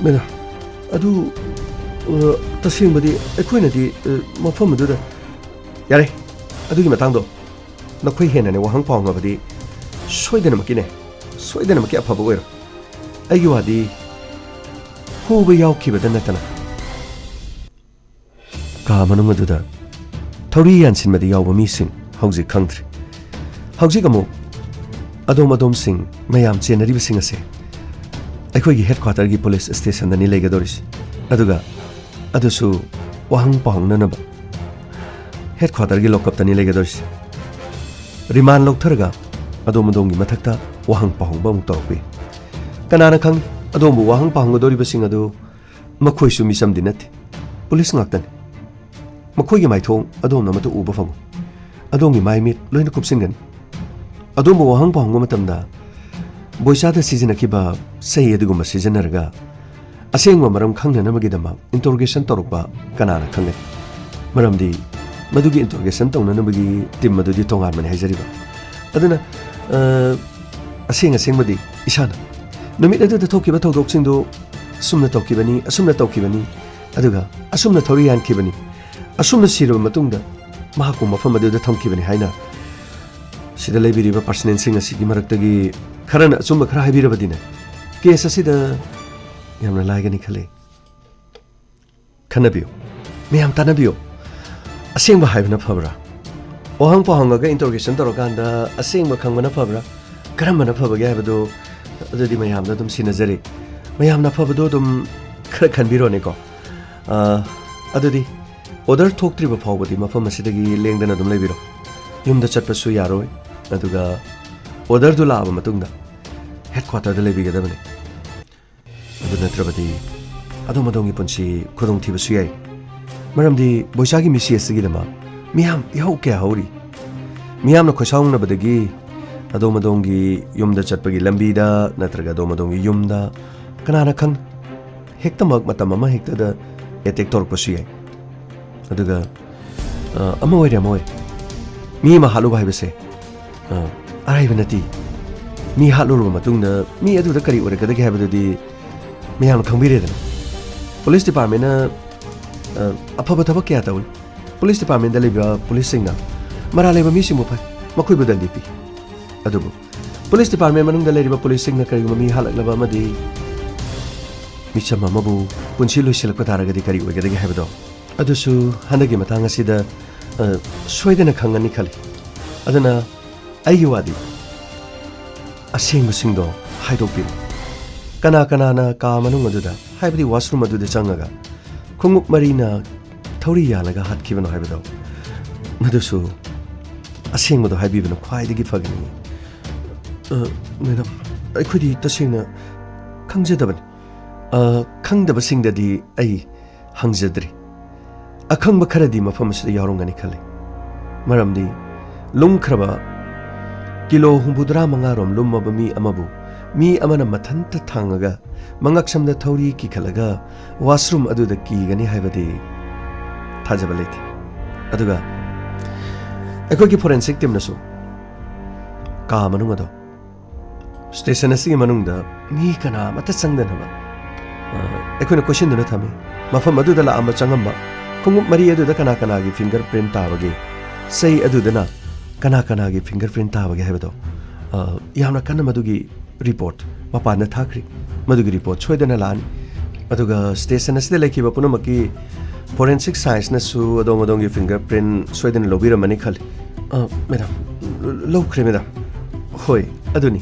ꯃꯦꯗꯥꯝ, ꯑꯗꯨ, ꯑ, ꯇꯁꯦꯡꯕꯗꯤ ꯑꯩꯈꯣꯏꯅꯗꯤ, ꯑ, ꯃꯐꯝ ꯑꯗꯨꯗ, ꯌꯥꯔꯦ, ꯑꯗꯨꯒꯤ ꯃꯇꯥꯡꯗꯣ ꯅꯈꯣꯏ ꯍꯦꯟꯅꯅꯦ ꯋꯥꯍꯪ ꯄꯥꯎꯍꯪꯉꯕꯗꯤ ꯁꯣꯏꯗꯅꯃꯛꯀꯤꯅꯦ, ꯁꯣꯏꯗꯅꯃꯛꯀꯤ ꯑꯐꯕ ꯑꯣꯏꯔꯣ꯫ ꯑꯩꯒꯤ ꯋꯥꯗꯤ ꯍꯨꯕ ꯌꯥꯎꯈꯤꯕꯗ ꯅꯠꯇꯅ꯫ ꯀꯥ ꯃꯅꯨꯡ ꯑꯗꯨꯗ ꯊꯧꯔꯤ ꯌꯥꯟꯁꯤꯟꯕꯗ ꯌꯥꯎꯕ ꯃꯤꯁꯤꯡ ꯍꯧꯖꯤꯛ ꯈꯪꯗ꯭ꯔꯤ꯫ ꯍꯧꯖꯤꯛ ꯑꯃꯨꯛ ꯑꯗꯣꯝ ꯑꯗꯣꯝꯁꯤꯡ ꯃꯌꯥꯝ ꯆꯦꯟꯅꯔꯤꯕꯁꯤꯡ ꯑꯁꯦ ꯑꯩꯈꯣꯏꯒꯤ ꯍꯦꯗ ꯀ꯭ꯋꯥꯇꯔꯒꯤ ꯄꯨꯂꯤꯁ ꯁ꯭ꯇꯦꯁꯟꯗꯅꯤ ꯂꯩꯒꯗꯧꯔꯤꯁꯤ꯫ ꯑꯗꯨꯒ ꯑꯗꯨꯁꯨ ꯋꯥꯍꯪ ꯄꯥꯎꯍꯪꯅꯅꯕ ꯍꯦꯗ ꯀ꯭ꯋꯥꯇꯔꯒꯤ ꯂꯣꯀꯞꯇꯅꯤ ꯂꯩꯒꯗꯧꯔꯤꯁꯤ꯫ ꯔꯤꯃꯥꯟ ꯂꯧꯊꯔꯒ ꯑꯗꯣꯝ ꯑꯗꯣꯝꯒꯤ ꯃꯊꯛꯇ ꯋꯥꯍꯪ ꯄꯥꯎꯍꯪꯕ ꯑꯃꯨꯛ ꯇꯧꯔꯛꯄꯤ꯫ ꯀꯅꯥꯅ ꯈꯪ, ꯑꯗꯣꯝꯕꯨ ꯋꯥꯍꯪ ꯄꯥꯎꯍꯪꯒꯗꯧꯔꯤꯕꯁꯤꯡ ꯑꯗꯨ ꯃꯈꯣꯏꯁꯨ ꯃꯤꯆꯝꯗꯤ ꯅꯠꯇꯦ, ꯄꯨꯂꯤꯁ ꯉꯥꯛꯇꯅꯤ꯫ ꯃꯈꯣꯏꯒꯤ ꯃꯥꯏꯊꯣꯡ ꯑꯗꯣꯝꯅ ꯑꯃꯠꯇ ꯎꯕ ꯐꯪꯉꯣꯏ꯫ ꯑꯗꯣꯝꯒꯤ ꯃꯥꯏ ꯃꯤꯠ ꯂꯣꯏꯅ ꯀꯨꯞꯁꯤꯟꯒꯅꯤ꯫ ꯑꯗꯣꯝꯕꯨ ꯋꯥꯍꯪ ꯄꯥꯎꯍꯪꯕ ꯃꯇꯝꯗ ꯕꯣꯏꯆꯥꯗ ꯁꯤꯖꯤꯟꯅꯈꯤꯕ ꯆꯩ ꯑꯗꯨꯒꯨꯝꯕ ꯁꯤꯖꯤꯟꯅꯔꯒ ꯑꯁꯦꯡꯕ ꯃꯔꯝ ꯈꯪꯅꯅꯕꯒꯤꯗꯃꯛ ꯏꯟꯇ꯭ꯔꯣꯒꯦꯁꯟ ꯇꯧꯔꯛꯄ ꯀꯅꯥꯅ ꯈꯪꯒꯅꯤ? ꯃꯔꯝꯗꯤ ꯃꯗꯨꯒꯤ ꯏꯟꯇ꯭ꯔꯣꯒꯦꯁꯟ ꯇꯧꯅꯅꯕꯒꯤ ꯇꯤꯝ ꯑꯗꯨꯗꯤ ꯇꯣꯉꯥꯟꯕꯅꯤ ꯍꯥꯏꯖꯔꯤꯕ꯫ ꯑꯗꯨꯅ, ꯑ, ꯑꯁꯦꯡ ꯑꯁꯦꯡꯕꯗꯤ ꯏꯁꯥꯅ ꯅꯨꯃꯤꯠ ꯑꯗꯨꯗ ꯊꯣꯛꯈꯤꯕ ꯊꯧꯗꯣꯛꯁꯤꯡꯗꯨ ꯑꯁꯨꯝꯅ ꯇꯧꯈꯤꯕꯅꯤ, ꯑꯁꯨꯝꯅ ꯇꯧꯈꯤꯕꯅꯤ, ꯑꯗꯨꯒ ꯑꯁꯨꯝꯅ ꯊꯧꯔꯤ ꯌꯥꯟꯈꯤꯕꯅꯤ, ꯑꯁꯨꯝꯅ ꯁꯤꯔꯕ ꯃꯇꯨꯡꯗ ꯃꯍꯥꯛꯄꯨ ꯃꯐꯝ ꯑꯗꯨꯗ ꯊꯝꯈꯤꯕꯅꯤ ꯍꯥꯏꯅ ꯁꯤꯗ ꯂꯩꯕꯤꯔꯤꯕ ꯄꯥꯔꯁꯅꯦꯜꯁꯤꯡ ꯑꯁꯤꯒꯤ ꯃꯔꯛꯇꯒꯤ ꯈꯔꯅ ꯑꯆꯨꯝꯕ ꯈꯔ ꯍꯥꯏꯕꯤꯔꯕꯗꯤꯅꯦ, ꯀꯦꯁ ꯑꯁꯤꯗ ꯌꯥꯝꯅ ꯂꯥꯏꯒꯅꯤ ꯈꯜꯂꯤ꯫ ꯈꯟꯅꯕꯤꯌꯨ꯫ ꯃꯌꯥꯝ ꯇꯥꯟꯅꯕꯤꯌꯨ꯫ ꯑꯁꯦꯡꯕ ꯍꯥꯏꯕꯅ ꯐꯕ꯭ꯔꯥ? ꯋꯥꯍꯪ ꯄꯥꯎꯍꯪꯉꯒ ꯏꯟꯇ꯭ꯔꯣꯒꯦꯁꯟ ꯇꯧꯔꯀꯥꯟꯗ ꯑꯁꯦꯡꯕ ꯈꯪꯕꯅ ꯐꯕ꯭ꯔꯥ? ꯀꯔꯝꯕꯅ ꯐꯕꯒꯦ ꯍꯥꯏꯕꯗꯨ ꯑꯗꯨꯗꯤ ꯃꯌꯥꯝꯗ ꯑꯗꯨꯝ ꯁꯤꯟꯅꯖꯔꯦ꯫ ꯃꯌꯥꯝꯅ ꯑꯐꯕꯗꯣ ꯑꯗꯨꯝ ꯈꯔ ꯈꯟꯕꯤꯔꯣꯅꯦꯀꯣ꯫ ꯑ, ꯑꯗꯨꯗꯤ ꯑꯣꯔꯗꯔ ꯊꯣꯛꯇ꯭ꯔꯤꯕ ꯐꯥꯎꯕꯗꯤ ꯃꯐꯝ ꯑꯁꯤꯗꯒꯤ ꯂꯦꯡꯗꯅ ꯑꯗꯨꯝ ꯂꯩꯕꯤꯔꯣ꯫ ꯌꯨꯝꯗ ꯆꯠꯄꯁꯨ ꯌꯥꯔꯣꯏ꯫ ꯑꯗꯨꯒ ꯑꯣꯔꯗꯔꯗꯨ ꯂꯥꯛꯑꯕ ꯃꯇꯨꯡꯗ ꯍꯦꯗ ꯀ꯭ꯋꯥꯇꯔꯗ ꯂꯩꯕꯤꯒꯗꯕꯅꯤ꯫ ꯑꯗꯨ ꯅꯠꯇ꯭ꯔꯕꯗꯤ ꯑꯗꯣꯝ ꯑꯗꯣꯝꯒꯤ ꯄꯨꯟꯁꯤ ꯈꯨꯗꯣꯡꯊꯤꯕꯁꯨ ꯌꯥꯏ꯫ ꯃꯔꯝꯗꯤ ꯕꯣꯏꯆꯥꯒꯤ ꯃꯤꯁꯤ ꯑꯁꯤꯒꯤꯗꯃꯛ ꯃꯤꯌꯥꯝ ꯏꯍꯧ ꯀꯌꯥ ꯍꯧꯔꯤ꯫ ꯃꯤꯌꯥꯝꯅ ꯈꯣꯏꯁꯥꯎꯅꯕꯗꯒꯤ ꯑꯗꯣꯝ ꯑꯗꯣꯝꯒꯤ ꯌꯨꯝꯗ ꯆꯠꯄꯒꯤ ꯂꯝꯕꯤꯗ ꯅꯠꯇ꯭ꯔꯒ ꯑꯗꯣꯝ ꯑꯗꯣꯝꯒꯤ ꯌꯨꯝꯗ ꯀꯅꯥꯅ ꯈꯪ, ꯍꯦꯛꯇꯃꯛ ꯃꯇꯝ ꯑꯃ ꯍꯦꯛꯇꯗ ꯑꯦꯇꯦꯛ ꯇꯧꯔꯛꯄꯁꯨ ꯌꯥꯏ꯫ ꯑꯗꯨꯒ, ꯑ, ꯑꯃ ꯑꯣꯏꯔꯦ, ꯑꯃ ꯑꯣꯏꯔꯦ꯫ ꯃꯤ ꯑꯃ ꯍꯥꯠꯂꯨꯕ ꯍꯥꯏꯕꯁꯦ, ꯑ, ꯑꯔꯥꯏꯕ ꯅꯠꯇꯦ꯫ ꯃꯤ ꯍꯥꯠꯂꯨꯔꯕ ꯃꯇꯨꯡꯗ ꯃꯤ ꯑꯗꯨꯗ ꯀꯔꯤ ꯑꯣꯏꯔꯛꯀꯗꯒꯦ ꯍꯥꯏꯕꯗꯨꯗꯤ ꯃꯌꯥꯝꯅ ꯈꯪꯕꯤꯔꯦꯗꯅ꯫ ꯄꯨꯂꯤꯁ ꯗꯤꯄꯥꯔꯠꯃꯦꯟꯅ, ꯑ, ꯑꯐꯕ ꯊꯕꯛ ꯀꯌꯥ ꯇꯧꯏ꯫ ꯄꯨꯂꯤꯁ ꯗꯤꯄꯥꯔꯠꯃꯦꯟꯗ ꯂꯩꯕ ꯄꯨꯂꯤꯁꯁꯤꯡꯅ ꯃꯔꯥꯜ ꯂꯩꯕ ꯃꯤꯁꯤꯡꯕꯨ ꯐꯥꯏ, ꯃꯈꯣꯏꯕꯨ ꯗꯟꯗꯤ ꯄꯤ꯫ ꯑꯗꯨꯕꯨ ꯄꯨꯂꯤꯁ ꯗꯤꯄꯥꯔꯠꯃꯦꯟ ꯃꯅꯨꯡꯗ ꯂꯩꯔꯤꯕ ꯄꯨꯂꯤꯁꯁꯤꯡꯅ ꯀꯔꯤꯒꯨꯝꯕ ꯃꯤ ꯍꯥꯠꯂꯛꯂꯕ ꯑꯃꯗꯤ ꯃꯤꯆꯝ ꯑꯃꯕꯨ ꯄꯨꯟꯁꯤ ꯂꯣꯏꯁꯤꯜꯂꯛꯄ ꯇꯥꯔꯒꯗꯤ ꯀꯔꯤ ꯑꯣꯏꯒꯗꯒꯦ ꯍꯥꯏꯕꯗꯣ, ꯑꯗꯨꯁꯨ ꯍꯟꯗꯛꯀꯤ ꯃꯇꯥꯡ ꯑꯁꯤꯗ, ꯑ, ꯁꯣꯏꯗꯅ ꯈꯪꯒꯅꯤ ꯈꯜꯂꯤ꯫ ꯑꯗꯨꯅ ꯑꯩꯒꯤ ꯋꯥꯗꯤ ꯑꯁꯦꯡꯕꯁꯤꯡꯗꯣ ꯍꯥꯏꯗꯣꯛꯄꯤꯔꯣ꯫ ꯀꯅꯥ ꯀꯅꯥꯅ ꯀꯥ ꯃꯅꯨꯡ ꯑꯗꯨꯗ, ꯍꯥꯏꯕꯗꯤ ꯋꯥꯁꯔꯨꯝ ꯑꯗꯨꯗ ꯆꯪꯉꯒ ꯈꯣꯡꯎꯞ ꯃꯔꯤꯅ ꯊꯧꯔꯤ ꯌꯥꯜꯂꯒ ꯍꯥꯠꯈꯤꯕꯅꯣ ꯍꯥꯏꯕꯗꯣ, ꯃꯗꯨꯁꯨ ꯑꯁꯦꯡꯕꯗꯣ ꯍꯥꯏꯕꯤꯕꯅ ꯈ꯭ꯋꯥꯏꯗꯒꯤ ꯐꯒꯅꯤ꯫ ꯑ, ꯃꯦꯗꯥꯝ, ꯑꯩꯈꯣꯏꯗꯤ ꯇꯁꯦꯡꯅ ꯈꯪꯖꯗꯕꯅꯤ꯫ ꯑ, ꯈꯪꯗꯕꯁꯤꯡꯗꯗꯤ ꯑꯩ ꯍꯪꯖꯗ꯭ꯔꯤ꯫ ꯑꯈꯪꯕ ꯈꯔꯗꯤ ꯃꯐꯝ ꯑꯁꯤꯗ ꯌꯥꯎꯔꯝꯒꯅꯤ ꯈꯜꯂꯤ꯫ ꯃꯔꯝꯗꯤ ꯂꯨꯝꯈ꯭ꯔꯕ ꯀꯤꯂꯣ ꯍꯨꯝꯐꯨꯇꯔꯥ ꯃꯉꯥꯔꯣꯝ ꯂꯨꯝꯃꯕ ꯃꯤ ꯑꯃꯕꯨ ꯃꯤ ꯑꯃꯅ ꯃꯊꯟꯇ ꯊꯥꯡꯉꯒ ꯃꯉꯛꯁꯝꯗ ꯊꯧꯔꯤ ꯀꯤꯈꯠꯂꯒ ꯋꯥꯁꯔꯨꯝ ꯑꯗꯨꯗ ꯀꯤꯒꯅꯤ ꯍꯥꯏꯕꯗꯤ ꯊꯥꯖꯕ ꯂꯩꯇꯦ꯫ ꯑꯗꯨꯒ ꯑꯩꯈꯣꯏꯒꯤ ꯐꯣꯔꯦꯟꯁꯤꯛ ꯇꯤꯝꯅꯁꯨ ꯀꯥ ꯃꯅꯨꯡ ꯑꯗꯣ, ꯁ꯭ꯇꯦꯁꯟ ꯑꯁꯤꯒꯤ ꯃꯅꯨꯡꯗ ꯃꯤ ꯀꯅꯥ ꯑꯃꯠꯇ ꯆꯪꯗꯅꯕ, ꯑ, ꯑꯩꯈꯣꯏꯅ ꯀꯣꯏꯁꯤꯟꯗꯨꯅ ꯊꯝꯃꯤ꯫ ꯃꯐꯝ ꯑꯗꯨꯗ ꯂꯥꯛꯑꯝꯕ, ꯆꯪꯉꯝꯕ ꯈꯣꯡꯎꯞ ꯃꯔꯤ ꯑꯗꯨꯗ ꯀꯅꯥ ꯀꯅꯥꯒꯤ ꯐꯤꯡꯒꯔ ꯄ꯭ꯔꯤꯟꯠ ꯇꯥꯕꯒꯦ, ꯆꯩ ꯑꯗꯨꯗꯅ ꯀꯅꯥ ꯀꯅꯥꯒꯤ ꯐꯤꯡꯒꯔ ꯄ꯭ꯔꯤꯟꯠ ꯇꯥꯕꯒꯦ ꯍꯥꯏꯕꯗꯣ, ꯑ, ꯌꯥꯝꯅ ꯀꯟꯅ ꯃꯗꯨꯒꯤ ꯔꯤꯄꯣꯔꯠ ꯃꯄꯥꯟꯗ ꯊꯥꯈ꯭ꯔꯤ꯫ ꯃꯗꯨꯒꯤ ꯔꯤꯄꯣꯔꯠ ꯁꯣꯏꯗꯅ ꯂꯥꯛꯑꯅꯤ꯫ ꯑꯗꯨꯒ ꯁ꯭ꯇꯦꯁꯟ ꯑꯁꯤꯗ ꯂꯩꯈꯤꯕ ꯄꯨꯝꯅꯃꯛꯀꯤ ꯐꯣꯔꯦꯟꯁꯤꯛ ꯁꯥꯏꯟꯁꯅꯁꯨ ꯑꯗꯣꯝ ꯑꯗꯣꯝꯒꯤ ꯐꯤꯡꯒꯔ ꯄ꯭ꯔꯤꯟꯠ ꯁꯣꯏꯗꯅ ꯂꯧꯕꯤꯔꯝꯃꯅꯤ ꯈꯜꯂꯤ꯫ ꯑ, ꯃꯦꯗꯥꯝ, ꯂꯧꯈ꯭ꯔꯦ, ꯃꯦꯗꯥꯝ꯫ ꯍꯣꯏ, ꯑꯗꯨꯅꯤ꯫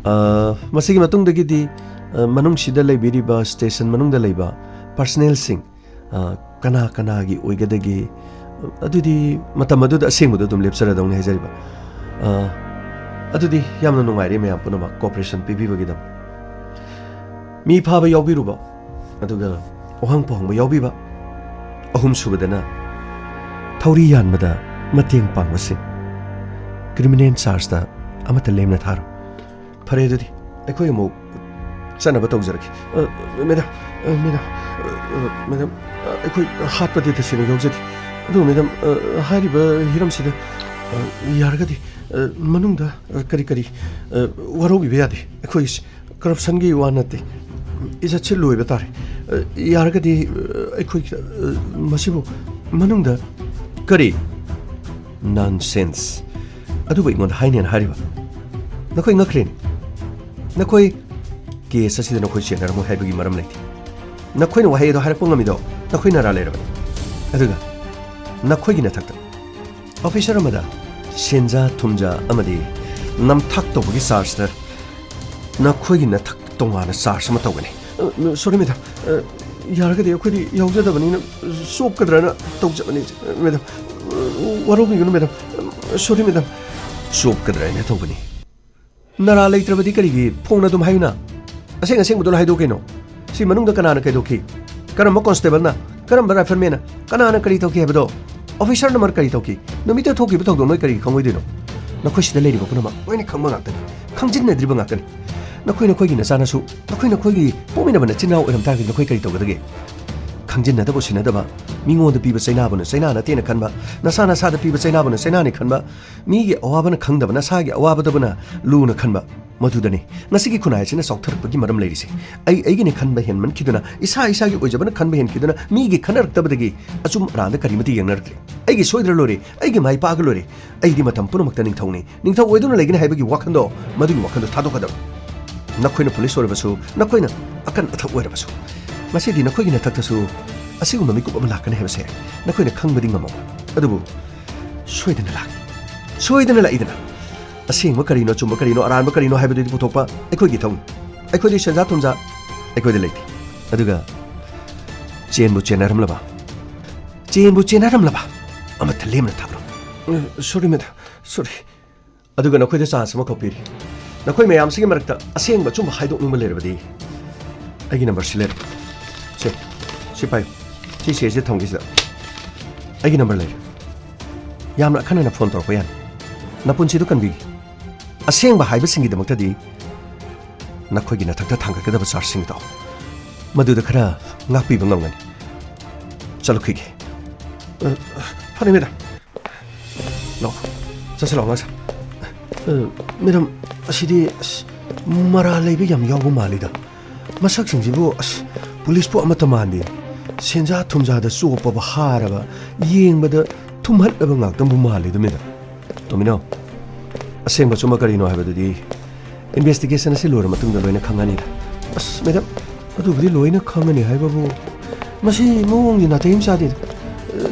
ꯑ, ꯃꯁꯤꯒꯤ ꯃꯇꯨꯡꯗꯒꯤꯗꯤ, ꯑ, ꯃꯅꯨꯡꯁꯤꯗ ꯂꯩꯕꯤꯔꯤꯕ, ꯁ꯭ꯇꯦꯁꯟ ꯃꯅꯨꯡꯗ ꯂꯩꯕ ꯄꯔꯁꯅꯦꯜꯁꯤꯡ, ꯑ, ꯀꯅꯥ ꯀꯅꯥꯒꯤ ꯑꯣꯏꯒꯗꯒꯦ? ꯑꯗꯨꯗꯤ ꯃꯇꯝ ꯑꯗꯨꯗ ꯑꯁꯦꯡꯕꯗꯣ ꯑꯗꯨꯝ ꯂꯦꯞꯆꯔꯗꯧꯅꯤ ꯍꯥꯏꯖꯔꯤꯕ꯫ ꯑ, ꯑꯗꯨꯗꯤ ꯌꯥꯝꯅ ꯅꯨꯡꯉꯥꯏꯔꯦ ꯃꯌꯥꯝ ꯄꯨꯝꯅꯃꯛ cooperation ꯄꯤꯕꯤꯕꯒꯤꯗꯃꯛ꯫ ꯃꯤ ꯐꯥꯕ ꯌꯥꯎꯕꯤꯔꯨꯕ, ꯑꯗꯨꯒ ꯋꯥꯍꯪ ꯄꯥꯎꯍꯪꯕ ꯌꯥꯎꯕꯤꯕ, ꯑꯍꯨꯝꯁꯨꯕꯗꯅ ꯊꯧꯔꯤ ꯌꯥꯟꯕꯗ ꯃꯇꯦꯡ ꯄꯥꯡꯕꯁꯤꯡ꯫ ꯀ꯭ꯔꯤꯃꯤꯅꯦꯜ ꯆꯥꯔꯖꯇ ꯑꯃꯠꯇ ꯂꯦꯝꯅ ꯊꯥꯔꯣ꯫ ꯐꯔꯦ, ꯑꯗꯨꯗꯤ ꯑꯩꯈꯣꯏ ꯑꯃꯨꯛ ꯆꯠꯅꯕ ꯇꯧꯖꯔꯒꯦ꯫ ꯑ, ꯃꯦꯗꯥꯝ, ꯑ, ꯃꯦꯗꯥꯝ, ꯑ, ꯑ, ꯃꯦꯗꯥꯝ, ꯑ, ꯑꯩꯈꯣꯏ ꯍꯥꯠꯄꯗꯤ ꯇꯁꯦꯡꯅ ꯌꯥꯎꯖꯗꯦ꯫ ꯑꯗꯨ ꯃꯦꯗꯥꯝ, ꯑ, ꯍꯥꯏꯔꯤꯕ ꯍꯤꯔꯝꯁꯤꯗ, ꯑ, ꯌꯥꯔꯒꯗꯤ, ꯑ, ꯃꯅꯨꯡꯗ, ꯑ, ꯀꯔꯤ ꯀꯔꯤ, ꯑ, ꯋꯥꯔꯧꯕꯤꯕ ꯌꯥꯗꯦ꯫ ꯑꯩꯈꯣꯏ ꯀꯔꯞꯁꯟꯒꯤ ꯋꯥ ꯅꯠꯇꯦ, ꯏꯖꯠꯁꯦ ꯂꯣꯏꯕ ꯇꯥꯔꯦ꯫ ꯑ, ꯌꯥꯔꯒꯗꯤ, ꯑ, ꯑꯩꯈꯣꯏ, ꯑ, ꯃꯁꯤꯕꯨ ꯃꯅꯨꯡꯗ꯫ ꯀꯔꯤ? Nonsense! ꯑꯗꯨꯕꯨ ꯑꯩꯉꯣꯟꯗ ꯍꯥꯏꯅꯦꯅ ꯍꯥꯏꯔꯤꯕ? ꯅꯈꯣꯏ ꯉꯛꯈ꯭ꯔꯦꯅꯦ꯫ ꯅꯈꯣꯏ ꯀꯦꯁ ꯑꯁꯤꯗ ꯅꯈꯣꯏ ꯆꯦꯟꯅꯔꯝꯃꯣꯏ ꯍꯥꯏꯕꯒꯤ ꯃꯔꯝ ꯂꯩꯇꯦ꯫ ꯅꯈꯣꯏꯅ ꯋꯥꯍꯩ ꯑꯗꯣ ꯍꯥꯏꯔꯛꯄ ꯉꯝꯃꯤꯗꯣ ꯅꯈꯣꯏ ꯅꯔꯥ ꯂꯩꯔꯕꯅꯤ꯫ ꯑꯗꯨꯒ ꯅꯈꯣꯏꯒꯤ ꯅꯊꯛꯇ ꯑꯣꯐꯤꯁꯔ ꯑꯃꯗ ꯁꯦꯟꯖꯥ ꯊꯨꯝꯖꯥ ꯑꯃꯗꯤ ꯅꯝꯊꯥꯛ ꯇꯧꯕꯒꯤ ꯆꯥꯔꯖꯇ ꯅꯈꯣꯏꯒꯤ ꯅꯊꯛ ꯇꯣꯉꯥꯟꯅ ꯆꯥꯔꯖ ꯑꯃ ꯇꯧꯒꯅꯤ꯫ ꯁꯣꯔꯤ ꯃꯦꯗꯥꯝ, ꯌꯥꯔꯒꯗꯤ ꯑꯩꯈꯣꯏꯗꯤ ꯌꯥꯎꯖꯗꯕꯅꯤꯅ ꯆꯣꯞꯀꯗ꯭ꯔꯅ ꯇꯧꯖꯕꯅꯤ꯫ ꯃꯦꯗꯥꯝ, ꯋꯥꯔꯧꯕꯤꯒꯅꯨ ꯃꯦꯗꯥꯝ꯫ Sorry madam. ꯆꯣꯞꯀꯗ꯭ꯔꯅ ꯇꯧꯕꯅꯤ꯫ ꯅꯔꯥ ꯂꯩꯇ꯭ꯔꯕꯗꯤ ꯀꯔꯤꯒꯤ ꯐꯣꯡꯅ ꯑꯗꯨꯝ ꯍꯥꯏꯌꯨꯅ? ꯑꯁꯦꯡ ꯑꯁꯦꯡꯕꯗꯨꯅ ꯍꯥꯏꯗꯣꯛ ꯀꯩꯅꯣ꯫ ꯁꯤ ꯃꯅꯨꯡꯗ ꯀꯅꯥꯅ ꯀꯩꯗꯧꯈꯤ? ꯀꯔꯝꯕ ꯀꯣꯟꯁꯇꯦꯕꯜꯅ? ꯀꯔꯝꯕ ꯔꯥꯏꯐꯜꯃꯦꯟꯅ? ꯀꯅꯥꯅ ꯀꯔꯤ ꯇꯧꯈꯤ ꯍꯥꯏꯕꯗꯣ? ꯑꯣꯐꯤꯁꯔ ꯅꯝꯕꯔ ꯀꯔꯤ ꯇꯧꯈꯤ? ꯅꯨꯃꯤꯠꯇ ꯊꯣꯛꯈꯤꯕ ꯊꯧꯗꯣꯛ ꯅꯣꯏ ꯀꯔꯤꯒꯤ ꯈꯪꯉꯣꯏꯗꯣꯏꯅꯣ? ꯅꯈꯣꯏ ꯁꯤꯗ ꯂꯩꯔꯤꯕ ꯄꯨꯝꯅꯃꯛ ꯂꯣꯏꯅ ꯈꯪꯕ ꯉꯥꯛꯇꯅꯤ, ꯈꯪꯖꯤꯟꯅꯗ꯭ꯔꯤꯕ ꯉꯥꯛꯇꯅꯤ꯫ ꯅꯈꯣꯏ ꯅꯈꯣꯏꯒꯤ ꯅꯆꯥꯅꯁꯨ, ꯅꯈꯣꯏ ꯅꯈꯣꯏꯒꯤ ꯄꯣꯛꯃꯤꯟꯅꯕ ꯅꯆꯤꯟ ꯅꯅꯥꯎ ꯑꯣꯏꯔꯝ ꯇꯥꯔꯒꯗꯤ ꯅꯈꯣꯏ ꯀꯔꯤ ꯇꯧꯒꯗꯒꯦ? ꯈꯪꯖꯤꯟꯅꯗꯕ ꯎꯁꯤꯟꯅꯗꯕ, ꯃꯤꯉꯣꯟꯗ ꯄꯤꯕ ꯆꯩꯅꯥꯕꯨꯅ ꯆꯩꯅꯥ ꯅꯠꯇꯦꯅ ꯈꯟꯕ, ꯅꯁꯥ ꯅꯁꯥꯗ ꯄꯤꯕ ꯆꯩꯅꯥꯕꯨꯅ ꯆꯩꯅꯥꯅꯤ ꯈꯟꯕ, ꯃꯤꯒꯤ ꯑꯋꯥꯕꯅ ꯈꯪꯗꯕ ꯅꯁꯥꯒꯤ ꯑꯋꯥꯕꯗꯕꯨꯅ ꯂꯨꯅ ꯈꯟꯕ, ꯃꯗꯨꯗꯅꯤ ꯉꯁꯤꯒꯤ ꯈꯨꯟꯅꯥꯏ ꯑꯁꯤꯅ ꯆꯥꯎꯊꯔꯛꯄꯒꯤ ꯃꯔꯝ ꯂꯩꯔꯤꯁꯦ꯫ ꯑꯩ ꯑꯩꯒꯤꯅꯤ ꯈꯟꯕ ꯍꯦꯟꯃꯟꯈꯤꯗꯨꯅ, ꯏꯁꯥ ꯏꯁꯥꯒꯤ ꯑꯣꯏꯖꯕꯅ ꯈꯟꯕ ꯍꯦꯟꯈꯤꯗꯨꯅ ꯃꯤꯒꯤ ꯈꯟꯅꯔꯛꯇꯕꯗꯒꯤ ꯑꯆꯨꯝ ꯑꯔꯥꯟꯗ ꯀꯔꯤꯃꯠꯇ ꯌꯦꯡꯅꯔꯛꯇ꯭ꯔꯦ꯫ ꯑꯩꯒꯤ ꯁꯣꯏꯗ꯭ꯔ ꯂꯣꯏꯔꯦ, ꯑꯩꯒꯤ ꯃꯥꯏ ꯄꯥꯛꯑꯒ ꯂꯣꯏꯔꯦ꯫ ꯑꯩꯗꯤ ꯃꯇꯝ ꯄꯨꯝꯅꯃꯛꯇ ꯅꯤꯡꯊꯧꯅꯤ, ꯅꯤꯡꯊꯧ ꯑꯣꯏꯗꯨꯅ ꯂꯩꯒꯅꯤ ꯍꯥꯏꯕꯒꯤ ꯋꯥꯈꯜꯗꯣ, ꯃꯗꯨꯒꯤ ꯋꯥꯈꯜꯗꯣ ꯊꯥꯗꯣꯛꯀꯗꯕꯅꯤ꯫ ꯅꯈꯣꯏꯅ ꯄꯨꯂꯤꯁ ꯑꯣꯏꯔꯕꯁꯨ, ꯅꯈꯣꯏꯅ ꯑꯀꯟ ꯑꯊꯧ ꯑꯣꯏꯔꯕꯁꯨ, ꯉꯁꯤꯗꯤ ꯅꯈꯣꯏꯒꯤ ꯅꯊꯛꯇꯁꯨ ꯑꯁꯤꯒꯨꯝꯕ ꯃꯤꯀꯨꯞ ꯑꯃ ꯂꯥꯛꯀꯅꯤ ꯍꯥꯏꯕꯁꯦ ꯅꯈꯣꯏꯅ ꯈꯪꯕꯗꯤ ꯉꯝꯃꯣꯏ꯫ ꯑꯗꯨꯕꯨ ꯁꯣꯏꯗꯅ ꯂꯥꯛꯏ꯫ ꯁꯣꯏꯗꯅ ꯂꯥꯛꯏꯗꯅ꯫ ꯑꯁꯦꯡꯕ ꯀꯔꯤꯅꯣ, ꯑꯆꯨꯝꯕ ꯀꯔꯤꯅꯣ, ꯑꯔꯥꯟꯕ ꯀꯔꯤꯅꯣ ꯍꯥꯏꯕꯗꯨꯗꯤ ꯄꯨꯊꯣꯛꯄ ꯑꯩꯈꯣꯏꯒꯤ ꯊꯧꯅꯤ꯫ ꯑꯩꯈꯣꯏꯗꯤ ꯁꯦꯟꯖꯥ ꯊꯨꯝꯖꯥ ꯑꯩꯈꯣꯏꯗ ꯂꯩꯇꯦ꯫ ꯑꯗꯨꯒ ꯆꯦꯟꯕꯨ ꯆꯦꯟꯅꯔꯝꯂꯕ, ꯆꯦꯟꯕꯨ ꯆꯦꯟꯅꯔꯝꯂꯕ ꯑꯃꯠꯇ ꯂꯦꯝꯅ ꯊꯥꯕ꯭ꯔꯣ? ꯁꯣꯔꯤ ꯃꯦꯗꯥꯝ, ꯁꯣꯔꯤ꯫ ꯑꯗꯨꯒ ꯅꯈꯣꯏꯗ ꯆꯥꯟꯁ ꯑꯃꯈꯛ ꯄꯤꯔꯤ꯫ ꯅꯈꯣꯏ ꯃꯌꯥꯝꯁꯤꯒꯤ ꯃꯔꯛꯇ ꯑꯁꯦꯡꯕ ꯑꯆꯨꯝꯕ ꯍꯥꯏꯗꯣꯛꯅꯤꯡꯕ ꯂꯩꯔꯕꯗꯤ ꯑꯩꯒꯤ ꯅꯝꯕꯔꯁꯤ ꯂꯩꯔꯦ꯫ ꯁꯦ, ꯁꯤ ꯄꯥꯏꯌꯨ꯫ ꯁꯤ ꯁꯤꯁꯤꯗ ꯊꯝꯒꯦ ꯁꯤꯗ꯫ ꯑꯩꯒꯤ ꯅꯝꯕꯔ ꯂꯩꯔꯦ꯫ ꯌꯥꯝꯅ ꯑꯈꯟꯅꯅ ꯐꯣꯟ ꯇꯧꯔꯛꯄ ꯌꯥꯅꯤ꯫ ꯅꯄꯨꯟꯁꯤꯗꯨ ꯀꯟꯕꯤꯒꯦ꯫ ꯑꯁꯦꯡꯕ ꯍꯥꯏꯕꯁꯤꯡꯒꯤꯗꯃꯛꯇꯗꯤ ꯅꯈꯣꯏꯒꯤ ꯅꯊꯛꯇ ꯊꯥꯡꯒꯠꯀꯗꯕ ꯆꯥꯔꯖꯁꯤꯡꯗꯣ ꯃꯗꯨꯗ ꯈꯔ ꯉꯥꯛꯄꯤꯕ ꯉꯝꯒꯅꯤ꯫ ꯆꯠꯂꯨꯈꯤꯒꯦ꯫ ꯑ, ꯐꯔꯦ ꯃꯦꯗꯥꯝ꯫ ꯂꯥꯛꯑꯣ꯫ ꯆꯠꯁꯤ ꯂꯥꯛꯑꯣ, ꯉꯥꯛ ꯁꯥ-, ꯑ, ꯃꯦꯗꯥꯝ, ꯑꯁꯤꯗꯤ, ꯑꯁ, ꯃꯔꯥꯜ ꯂꯩꯕ ꯌꯥꯝ ꯌꯥꯎꯕ ꯃꯥꯜꯂꯤꯗ꯫ ꯃꯁꯛꯁꯤꯡꯁꯤꯕꯨ, ꯑꯁ, ꯄꯨꯂꯤꯁꯄꯨ ꯑꯃꯠꯇ ꯃꯥꯟꯗꯦ꯫ ꯁꯦꯟꯖꯥ ꯊꯨꯝꯖꯥꯗ ꯆꯣꯞꯄꯕ, ꯍꯥꯔꯕ, ꯌꯦꯡꯕꯗ ꯊꯨꯝꯍꯠꯂꯕ ꯉꯥꯛꯇꯪꯕꯨ ꯃꯥꯜꯂꯤꯗ, ꯃꯦꯗꯥꯝ꯫ ꯇꯣꯃꯤꯅꯣ, ꯑꯁꯦꯡꯕ ꯆꯨꯝꯕ ꯀꯔꯤꯅꯣ ꯍꯥꯏꯕꯗꯨꯗꯤ ꯏꯟꯚꯦꯁꯇꯤꯒꯦꯁꯟ ꯑꯁꯤ ꯂꯣꯏꯔ ꯃꯇꯨꯡꯗ ꯂꯣꯏꯅ ꯈꯪꯉꯅꯤꯗ꯫ ꯑꯁ, ꯃꯦꯗꯥꯝ, ꯑꯗꯨꯕꯨꯗꯤ ꯂꯣꯏꯅ ꯈꯪꯉꯅꯤ ꯍꯥꯏꯕꯕꯨ, ꯃꯁꯤ ꯃꯑꯣꯡꯗꯤ ꯅꯥꯇꯩ ꯑꯃ ꯆꯥꯗꯦꯗ꯫ ꯑ,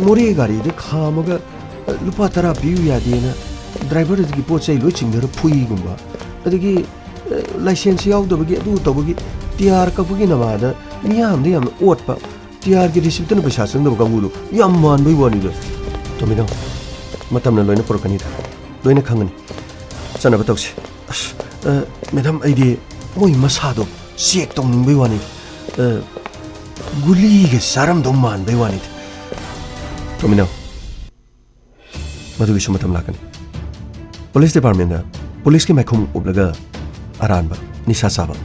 ꯃꯣꯔꯦ ꯒꯥꯔꯤꯗ ꯈꯥꯝꯃꯒ, ꯑ, ꯂꯨꯄꯥ ꯇꯔꯥ ꯄꯤꯌꯨ ꯌꯥꯗꯦꯅ ꯗ꯭ꯔꯥꯏꯚꯔꯗꯒꯤ ꯄꯣꯠ ꯆꯩ ꯂꯣꯏ ꯆꯤꯡꯊꯔ ꯐꯨꯏꯒꯨꯝꯕ, ꯑꯗꯒꯤ, ꯑ, ꯂꯥꯏꯁꯦꯟꯁ ꯌꯥꯎꯗꯕꯒꯤ, ꯑꯗꯨ ꯇꯧꯕꯒꯤ, ꯇꯤ ꯑꯥꯔ ꯀꯛꯄꯒꯤ ꯅꯃꯥꯗ ꯃꯤꯌꯥꯝꯗ ꯌꯥꯝꯅ ꯑꯣꯠꯄ, ꯇꯤ ꯑꯥꯔꯒꯤ ꯔꯤꯁꯤꯞꯇꯅ ꯄꯩꯁꯥ ꯆꯪꯗꯕ ꯀꯥꯡꯕꯨꯗꯣ ꯌꯥꯝ ꯃꯥꯟꯕꯩ ꯋꯥꯅꯤꯗ꯫ ꯇꯣꯝꯕꯤꯅꯥꯎ, ꯃꯇꯝꯅ ꯂꯣꯏꯅ ꯄꯨꯔꯛꯀꯅꯤꯗ, ꯂꯣꯏꯅ ꯈꯪꯒꯅꯤ꯫ ꯆꯠꯅꯕ ꯇꯧꯁꯤ꯫ ꯑꯁ, ꯑ, ꯃꯦꯗꯥꯝ, ꯑꯩꯗꯤ ꯃꯣꯏ ꯃꯁꯥꯗꯣ ꯆꯦꯛ ꯇꯧꯅꯤꯡꯕꯩ ꯋꯥꯅꯤꯗ꯫ ꯑ, ꯒꯨꯂꯤꯒ ꯆꯥꯔꯝꯗꯧ ꯃꯥꯟꯕꯩ ꯋꯥꯅꯤꯗ꯫ ꯇꯣꯝꯕꯤꯅꯥꯎ, ꯃꯗꯨꯒꯤꯁꯨ ꯃꯇꯝ ꯂꯥꯛꯀꯅꯤ꯫ ꯄꯨꯂꯤꯁ ꯗꯤꯄꯥꯔꯠꯃꯦꯟꯗ ꯄꯨꯂꯤꯁꯀꯤ ꯃꯥꯏꯈꯨꯝ ꯎꯞꯂꯒ ꯑꯔꯥꯟꯕ, ꯅꯤꯁꯥ ꯆꯥꯕ,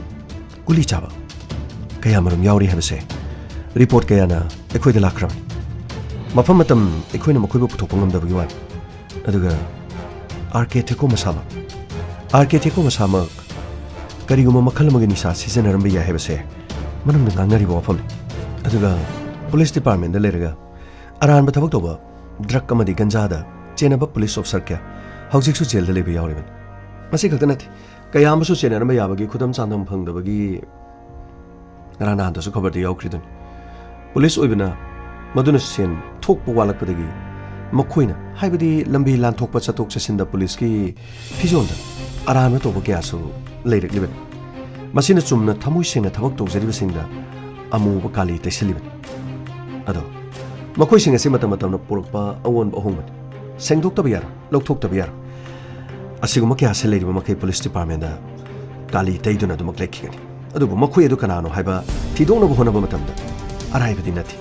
ꯒꯨꯂꯤ ꯆꯥꯕ ꯀꯌꯥ ꯃꯔꯨꯝ ꯌꯥꯎꯔꯤ ꯍꯥꯏꯕꯁꯦ ꯔꯤꯄꯣꯔꯠ ꯀꯌꯥꯅ ꯑꯩꯈꯣꯏꯗ ꯂꯥꯛꯈ꯭ꯔꯕꯅꯤ꯫ ꯃꯐꯝ ꯃꯇꯝ ꯑꯩꯈꯣꯏꯅ ꯃꯈꯣꯏꯕꯨ ꯄꯨꯊꯣꯛꯄ ꯉꯝꯗꯕꯒꯤ ꯋꯥꯅꯤ꯫ ꯑꯗꯨꯒ ꯑꯥꯔ ꯀꯦ ꯊꯦꯀꯣ ꯃꯁꯥꯃꯛ, ꯑꯥꯔ ꯀꯦ ꯊꯦꯀꯣ ꯃꯁꯥꯃꯛ ꯀꯔꯤꯒꯨꯝꯕ ꯃꯈꯜ ꯑꯃꯒꯤ ꯅꯤꯁꯥ ꯁꯤꯖꯤꯟꯅꯔꯝꯕ ꯌꯥꯏ ꯍꯥꯏꯕꯁꯦ ꯃꯅꯨꯡꯗ ꯉꯥꯡꯅꯔꯤꯕ ꯋꯥꯐꯝꯅꯤ꯫ ꯑꯗꯨꯒ ꯄꯨꯂꯤꯁ ꯗꯤꯄꯥꯔꯠꯃꯦꯟꯗ ꯂꯩꯔꯒ ꯑꯔꯥꯟꯕ ꯊꯕꯛ ꯇꯧꯕ, ꯗ꯭ꯔꯒ ꯑꯃꯗꯤ ꯒꯟꯖꯥꯗ ꯆꯦꯟꯅꯕ ꯄꯨꯂꯤꯁ ꯑꯣꯐꯤꯁꯥꯔ ꯀꯌꯥ ꯍꯧꯖꯤꯛꯁꯨ ꯖꯦꯜꯗ ꯂꯩꯕ ꯌꯥꯎꯔꯤꯕꯅꯤ꯫ ꯃꯁꯤ ꯈꯛꯇ ꯅꯠꯇꯦ, ꯀꯌꯥ ꯑꯃꯁꯨ ꯆꯦꯟꯅꯔꯝꯕ ꯌꯥꯕꯒꯤ ꯈꯨꯗꯝ ꯆꯥꯡꯗꯝ ꯐꯪꯗꯕꯒꯤ ꯉꯔꯥꯡ ꯅꯍꯥꯟꯗꯁꯨ ꯈꯕꯔꯗ ꯌꯥꯎꯈ꯭ꯔꯤꯗꯨꯅꯤ꯫ ꯄꯨꯂꯤꯁ ꯑꯣꯏꯕꯅ ꯃꯗꯨꯅ ꯁꯦꯟ ꯊꯣꯛꯄ ꯋꯥꯠꯂꯛꯄꯗꯒꯤ ꯃꯈꯣꯏꯅ, ꯍꯥꯏꯕꯗꯤ ꯂꯝꯕꯤ ꯂꯥꯟꯊꯣꯛꯄ ꯆꯠꯊꯣꯛ ꯆꯠꯁꯤꯟꯗ ꯄꯨꯂꯤꯁꯀꯤ ꯐꯤꯖꯣꯜꯗ ꯑꯔꯥꯟꯕ ꯇꯧꯕ ꯀꯌꯥꯁꯨ ꯂꯩꯔꯛꯂꯤꯕꯅꯤ꯫ ꯃꯁꯤꯅ ꯆꯨꯝꯅ ꯊꯃꯣꯏ ꯁꯦꯡꯅ ꯊꯕꯛ ꯇꯧꯖꯔꯤꯕꯁꯤꯡꯗ ꯑꯃꯨꯕ ꯀꯥꯂꯤ ꯇꯩꯁꯤꯜꯂꯤꯕꯅꯤ꯫ ꯑꯗꯣ ꯃꯈꯣꯏꯁꯤꯡ ꯑꯁꯤ ꯃꯇꯝ ꯃꯇꯝꯅ ꯄꯨꯔꯛꯄ ꯑꯑꯣꯟꯕ ꯑꯍꯣꯡꯕꯅꯤ꯫ ꯁꯦꯡꯗꯣꯛꯇꯕ ꯌꯥꯔꯣꯏ, ꯂꯧꯊꯣꯛꯇꯕ ꯌꯥꯔꯣꯏ꯫ ꯑꯁꯤꯒꯨꯝꯕ ꯀꯌꯥꯁꯤ ꯂꯩꯔꯤꯕ ꯃꯈꯩ ꯄꯨꯂꯤꯁ ꯗꯤꯄꯥꯔꯠꯃꯦꯟꯗ ꯀꯥꯂꯤ ꯇꯩꯗꯨꯅ ꯑꯗꯨꯃꯛ ꯂꯩꯈꯤꯒꯅꯤ꯫ ꯑꯗꯨꯕꯨ ꯃꯈꯣꯏ ꯑꯗꯨ ꯀꯅꯥꯅꯣ ꯍꯥꯏꯕ ꯊꯤꯗꯣꯛꯅꯕ ꯍꯣꯠꯅꯕ ꯃꯇꯝꯗ ꯑꯔꯥꯏꯕꯗꯤ ꯅꯠꯇꯦ꯫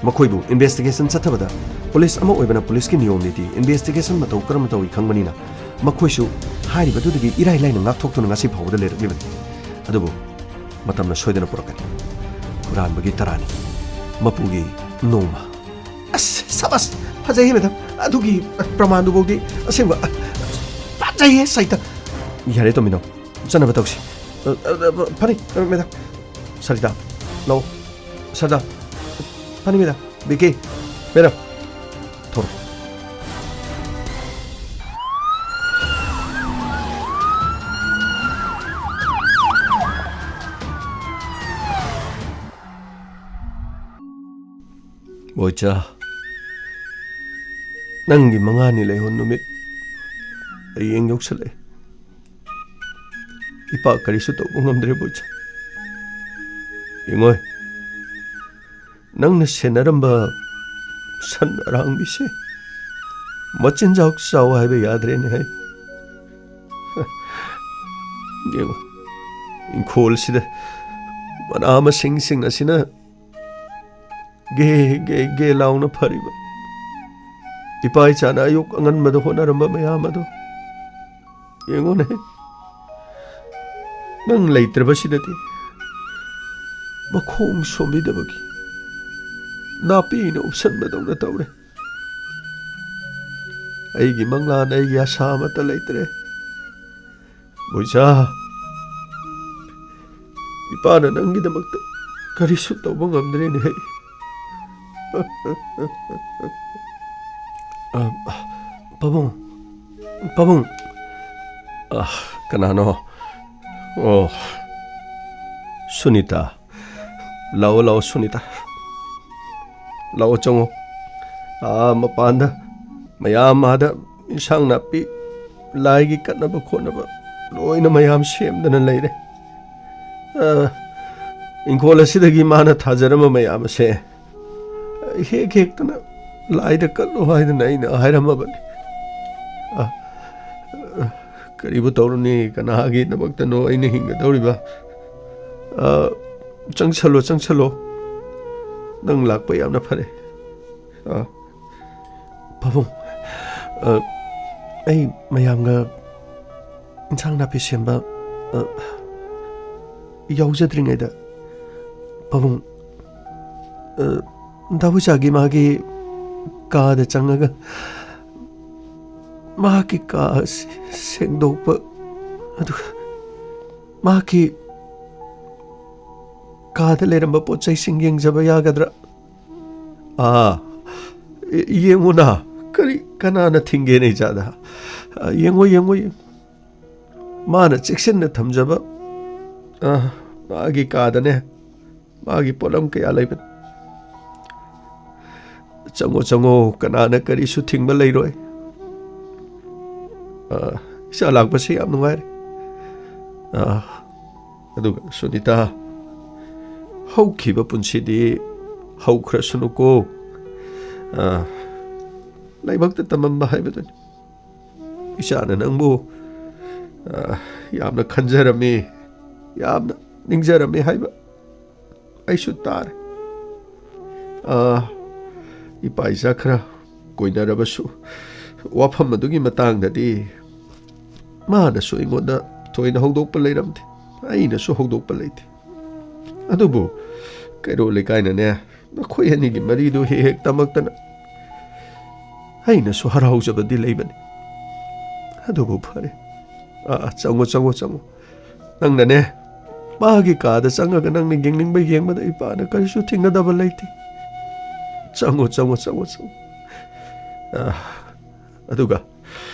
ꯃꯈꯣꯏꯕꯨ ꯏꯟꯚꯦꯁꯇꯤꯒꯦꯁꯟ ꯆꯠꯊꯕꯗ ꯄꯨꯂꯤꯁ ꯑꯃ ꯑꯣꯏꯕꯅ ꯄꯨꯂꯤꯁꯀꯤ ꯅꯤꯌꯣꯝ ꯅꯤꯇꯤ, ꯏꯟꯚꯦꯁꯇꯤꯒꯦꯁꯟ ꯃꯇꯧ ꯀꯔꯝꯅ ꯇꯧꯏ ꯈꯪꯕꯅꯤꯅ ꯃꯈꯣꯏꯁꯨ ꯍꯥꯏꯔꯤꯕꯗꯨꯗꯒꯤ ꯏꯔꯥꯏ ꯂꯥꯏꯅ ꯉꯥꯛꯊꯣꯛꯇꯨꯅ ꯉꯁꯤ ꯐꯥꯎꯕꯗ ꯂꯩꯔꯛꯂꯤꯕꯅꯤ꯫ ꯑꯗꯨꯕꯨ ꯃꯇꯝꯅ ꯁꯣꯏꯗꯅ ꯄꯨꯔꯛꯀꯅꯤ꯫ ꯍꯨꯔꯥꯟꯕꯒꯤ ꯇꯔꯥꯅꯤ, ꯃꯄꯨꯒꯤ ꯅꯣꯡꯃ꯫ ꯑꯁ, ꯁꯕꯥꯁ! ꯐꯖꯩꯌꯦ, ꯃꯦꯗꯥꯝ꯫ ꯑꯗꯨꯒꯤ ꯄ꯭ꯔꯃꯥꯟꯗꯨꯐꯥꯎꯗꯤ ꯑꯁꯦꯡꯕ ꯐꯖꯩꯌꯦ, ꯁꯥꯍꯤꯇ꯫ ꯌꯥꯔꯦ, ꯇꯣꯝꯕꯤꯅꯧ, ꯆꯠꯅꯕ ꯇꯧꯁꯤ꯫ ꯑ, ꯑ, ꯑ, ꯐꯅꯤ, ꯑ, ꯃꯦꯗꯥꯝ꯫ ꯁꯔꯤꯇꯥ, ꯂꯧ꯫ ꯁꯔꯤꯇꯥ, ꯐꯅꯤ, ꯃꯦꯗꯥꯝ꯫ ꯕꯤꯀꯤ, ꯃꯦꯗꯥꯝ꯫ ꯊꯣꯔꯛꯑꯣ꯫ ꯕꯣꯏꯆꯥ, ꯅꯪꯒꯤ ꯃꯉꯥꯅꯤ ꯂꯩꯍꯣꯟ ꯅꯨꯃꯤꯠ ꯍꯌꯦꯡ ꯌꯧꯁꯜꯂꯛꯑꯦ꯫ ꯏꯄꯥ ꯀꯔꯤꯁꯨ ꯇꯧꯕ ꯉꯝꯗ꯭ꯔꯦ ꯕꯣꯏꯆꯥ꯫ ꯌꯦꯡꯉꯣꯏ, ꯅꯪꯅ ꯁꯦꯟꯅꯔꯝꯕ ꯁꯟ ꯑꯔꯥꯡꯕꯤꯁꯦ ꯃꯆꯤꯟꯖꯥꯛ ꯆꯥꯎ ꯍꯥꯏꯕ ꯌꯥꯗ꯭ꯔꯦꯅꯦ ꯍꯥꯏ꯫ ꯌꯦꯡꯉꯣ, ꯏꯪꯈꯣꯜꯁꯤꯗ ꯃꯅꯥ ꯃꯁꯤꯡꯁꯤꯡ ꯑꯁꯤꯅ ꯒꯦ ꯒꯦ ꯒꯦ ꯂꯥꯎꯅ ꯐꯔꯤꯕ ꯏꯄꯥ ꯏꯆꯥꯅ ꯑꯌꯨꯛ ꯑꯉꯟꯕꯗ ꯍꯣꯠꯅꯔꯝꯕ ꯃꯌꯥꯝ ꯑꯗꯣ ꯌꯦꯡꯉꯨꯅꯦ꯫ ꯅꯪ ꯂꯩꯇ꯭ꯔꯕꯁꯤꯗꯗꯤ ꯃꯈꯣꯡ ꯁꯣꯝꯕꯤꯗꯕꯒꯤ ꯅꯥꯄꯤꯅ ꯎꯞꯁꯟꯕꯗꯧꯅ ꯇꯧꯔꯦ꯫ ꯑꯩꯒꯤ ꯃꯪꯂꯥꯟ, ꯑꯩꯒꯤ ꯑꯁꯥ ꯑꯃꯠꯇ ꯂꯩꯇ꯭ꯔꯦ꯫ ꯃꯣꯏꯖꯥ, ꯏꯄꯥꯅ ꯅꯪꯒꯤꯗꯃꯛꯇ ꯀꯔꯤꯁꯨ ꯇꯧꯕ ꯉꯝꯗ꯭ꯔꯦꯅꯦ꯫ ꯑ, ꯄꯥꯕꯨꯡ, ꯄꯥꯕꯨꯡ꯫ ꯑ, ꯀꯅꯥꯅꯣ? ꯑꯣ, ꯁꯨꯅꯤꯇꯥ꯫ ꯂꯥꯛꯑꯣ, ꯂꯥꯛꯑꯣ, ꯁꯨꯅꯤꯇꯥ꯫ ꯂꯥꯛꯑꯣ, ꯆꯪꯉꯣ꯫ ꯑꯥ, ꯃꯄꯥꯟꯗ ꯃꯌꯥꯝ ꯑꯥꯗ ꯏꯟꯁꯥꯡ ꯅꯥꯄꯤ, ꯂꯥꯏꯒꯤ ꯀꯠꯅꯕ ꯈꯣꯠꯅꯕ ꯂꯣꯏꯅ ꯃꯌꯥꯝ ꯁꯦꯝꯗꯅ ꯂꯩꯔꯦ꯫ ꯑꯥ, ꯏꯪꯈꯣꯜ ꯑꯁꯤꯗꯒꯤ ꯃꯥꯅ ꯊꯥꯖꯔꯝꯕ ꯃꯌꯥꯝ ꯑꯁꯦ ꯍꯦꯛ ꯍꯦꯛꯇꯅ ꯂꯥꯏꯗ ꯀꯠꯂꯣ ꯍꯥꯏꯗꯅ ꯑꯩꯅ ꯍꯥꯏꯔꯝꯃꯕꯅꯤ꯫ ꯑꯥ, ꯀꯔꯤꯕꯨ ꯇꯧꯔꯨꯅꯤ? ꯀꯅꯥꯒꯤꯗꯃꯛꯇꯅꯣ ꯑꯩꯅ ꯍꯤꯡꯒꯗꯧꯔꯤꯕ? ꯑ, ꯆꯪꯁꯜꯂꯣ, ꯆꯪꯁꯜꯂꯣ꯫ ꯅꯪ ꯂꯥꯛꯄ ꯌꯥꯝꯅ ꯐꯔꯦ꯫ ꯑ, ꯄꯥꯕꯨꯡ, ꯑ, ꯑꯩ ꯃꯌꯥꯝꯒ ꯏꯟꯁꯥꯡ ꯅꯥꯄꯤ ꯁꯦꯝꯕ, ꯑ, ꯌꯥꯎꯖꯗ꯭ꯔꯤꯉꯩꯗ, ꯄꯥꯕꯨꯡ, ꯑ, ꯗꯥꯕꯨꯆꯥꯒꯤ ꯃꯥꯒꯤ ꯀꯥꯗ ꯆꯪꯉꯒ ꯃꯍꯥꯛꯀꯤ ꯀꯥ ꯑꯁꯤ ꯁꯦꯡꯗꯣꯛꯄ, ꯑꯗꯨꯒ ꯃꯍꯥꯛꯀꯤ ꯀꯥꯗ ꯂꯩꯔꯝꯕ ꯄꯣꯠ ꯆꯩꯁꯤꯡ ꯌꯦꯡꯖꯕ ꯌꯥꯒꯗ꯭ꯔꯥ? ꯑꯥ, ꯌꯦꯡꯉꯨꯅ, ꯀꯔꯤ, ꯀꯅꯥꯅ ꯊꯤꯡꯒꯦꯅꯦ ꯏꯆꯥꯗ? ꯑ, ꯌꯦꯡꯉꯣ, ꯌꯦꯡꯉꯣ, ꯌꯦꯡꯉꯣ꯫ ꯃꯥꯅ ꯆꯦꯛꯁꯤꯟꯅ ꯊꯝꯖꯕ, ꯑ, ꯃꯥꯒꯤ ꯀꯥꯗꯅꯦ, ꯃꯥꯒꯤ ꯄꯣꯠꯂꯝ ꯀꯌꯥ ꯂꯩꯕꯅꯤ꯫ "ꯆꯪꯉꯣ, ꯆꯪꯉꯣ, ꯀꯅꯥꯅ ꯀꯔꯤꯁꯨ ꯊꯤꯡꯕ ꯂꯩꯔꯣꯏ꯫ ꯑ, ꯏꯆꯥ ꯂꯥꯛꯄꯁꯦ ꯌꯥꯝ ꯅꯨꯡꯉꯥꯏꯔꯦ꯫ ꯑ, ꯑꯗꯨꯒ ꯁꯨꯅꯤꯇꯥ, ꯍꯧꯈꯤꯕ ꯄꯨꯟꯁꯤꯗꯤ ꯍꯧꯈ꯭ꯔꯁꯅꯨꯀꯣ꯫ ꯑ, ꯂꯥꯏꯕꯛꯇ ꯇꯝꯃꯝꯕ ꯍꯥꯏꯕꯗꯨꯅꯤ꯫ ꯏꯆꯥꯅ ꯅꯪꯕꯨ, ꯑ, ꯌꯥꯝꯅ ꯈꯟꯖꯔꯝꯃꯤ, ꯌꯥꯝꯅ ꯅꯤꯡꯖꯔꯝꯃꯤ ꯍꯥꯏꯕ ꯑꯩꯁꯨ ꯇꯥꯔꯦ꯫ ꯑ, ꯏꯄꯥ ꯏꯆꯥ ꯈꯔ ꯀꯣꯏꯅꯔꯕꯁꯨ ꯋꯥꯐꯝ ꯑꯗꯨꯒꯤ ꯃꯇꯥꯡꯗꯗꯤ ꯃꯥꯅꯁꯨ ꯑꯩꯉꯣꯟꯗ ꯊꯣꯏꯅ ꯍꯧꯗꯣꯛꯄ ꯂꯩꯔꯝꯗꯦ, ꯑꯩꯅꯁꯨ ꯍꯧꯗꯣꯛꯄ ꯂꯩꯇꯦ꯫ ꯑꯗꯨꯕꯨ ꯀꯩꯔꯣꯜ ꯂꯩꯀꯥꯏꯅꯅꯦ, ꯅꯈꯣꯏ ꯑꯅꯤꯒꯤ ꯃꯔꯤꯗꯨ ꯍꯦꯛ ꯍꯦꯛ ꯇꯝꯃꯛꯇꯅ ꯑꯩꯅꯁꯨ ꯍꯔꯥꯎꯖꯕꯗꯤ ꯂꯩꯕꯅꯤ꯫ ꯑꯗꯨꯕꯨ ꯐꯔꯦ, ꯑ, ꯆꯪꯉꯣ, ꯆꯪꯉꯣ, ꯆꯪꯉꯣ꯫ ꯅꯪꯅꯅꯦ, ꯃꯥꯒꯤ ꯀꯥꯗ ꯆꯪꯉꯒ ꯅꯪꯅ ꯌꯦꯡꯅꯤꯡꯕ ꯌꯦꯡꯕꯗ ꯏꯄꯥꯅ ꯀꯔꯤꯁꯨ ꯊꯤꯡꯒꯗꯕ ꯂꯩꯇꯦ꯫ ꯆꯪꯉꯣ, ꯆꯪꯉꯣ, ꯆꯪꯉꯣ, ꯆꯪꯉꯣ꯫ ꯑ, ꯑꯗꯨꯒ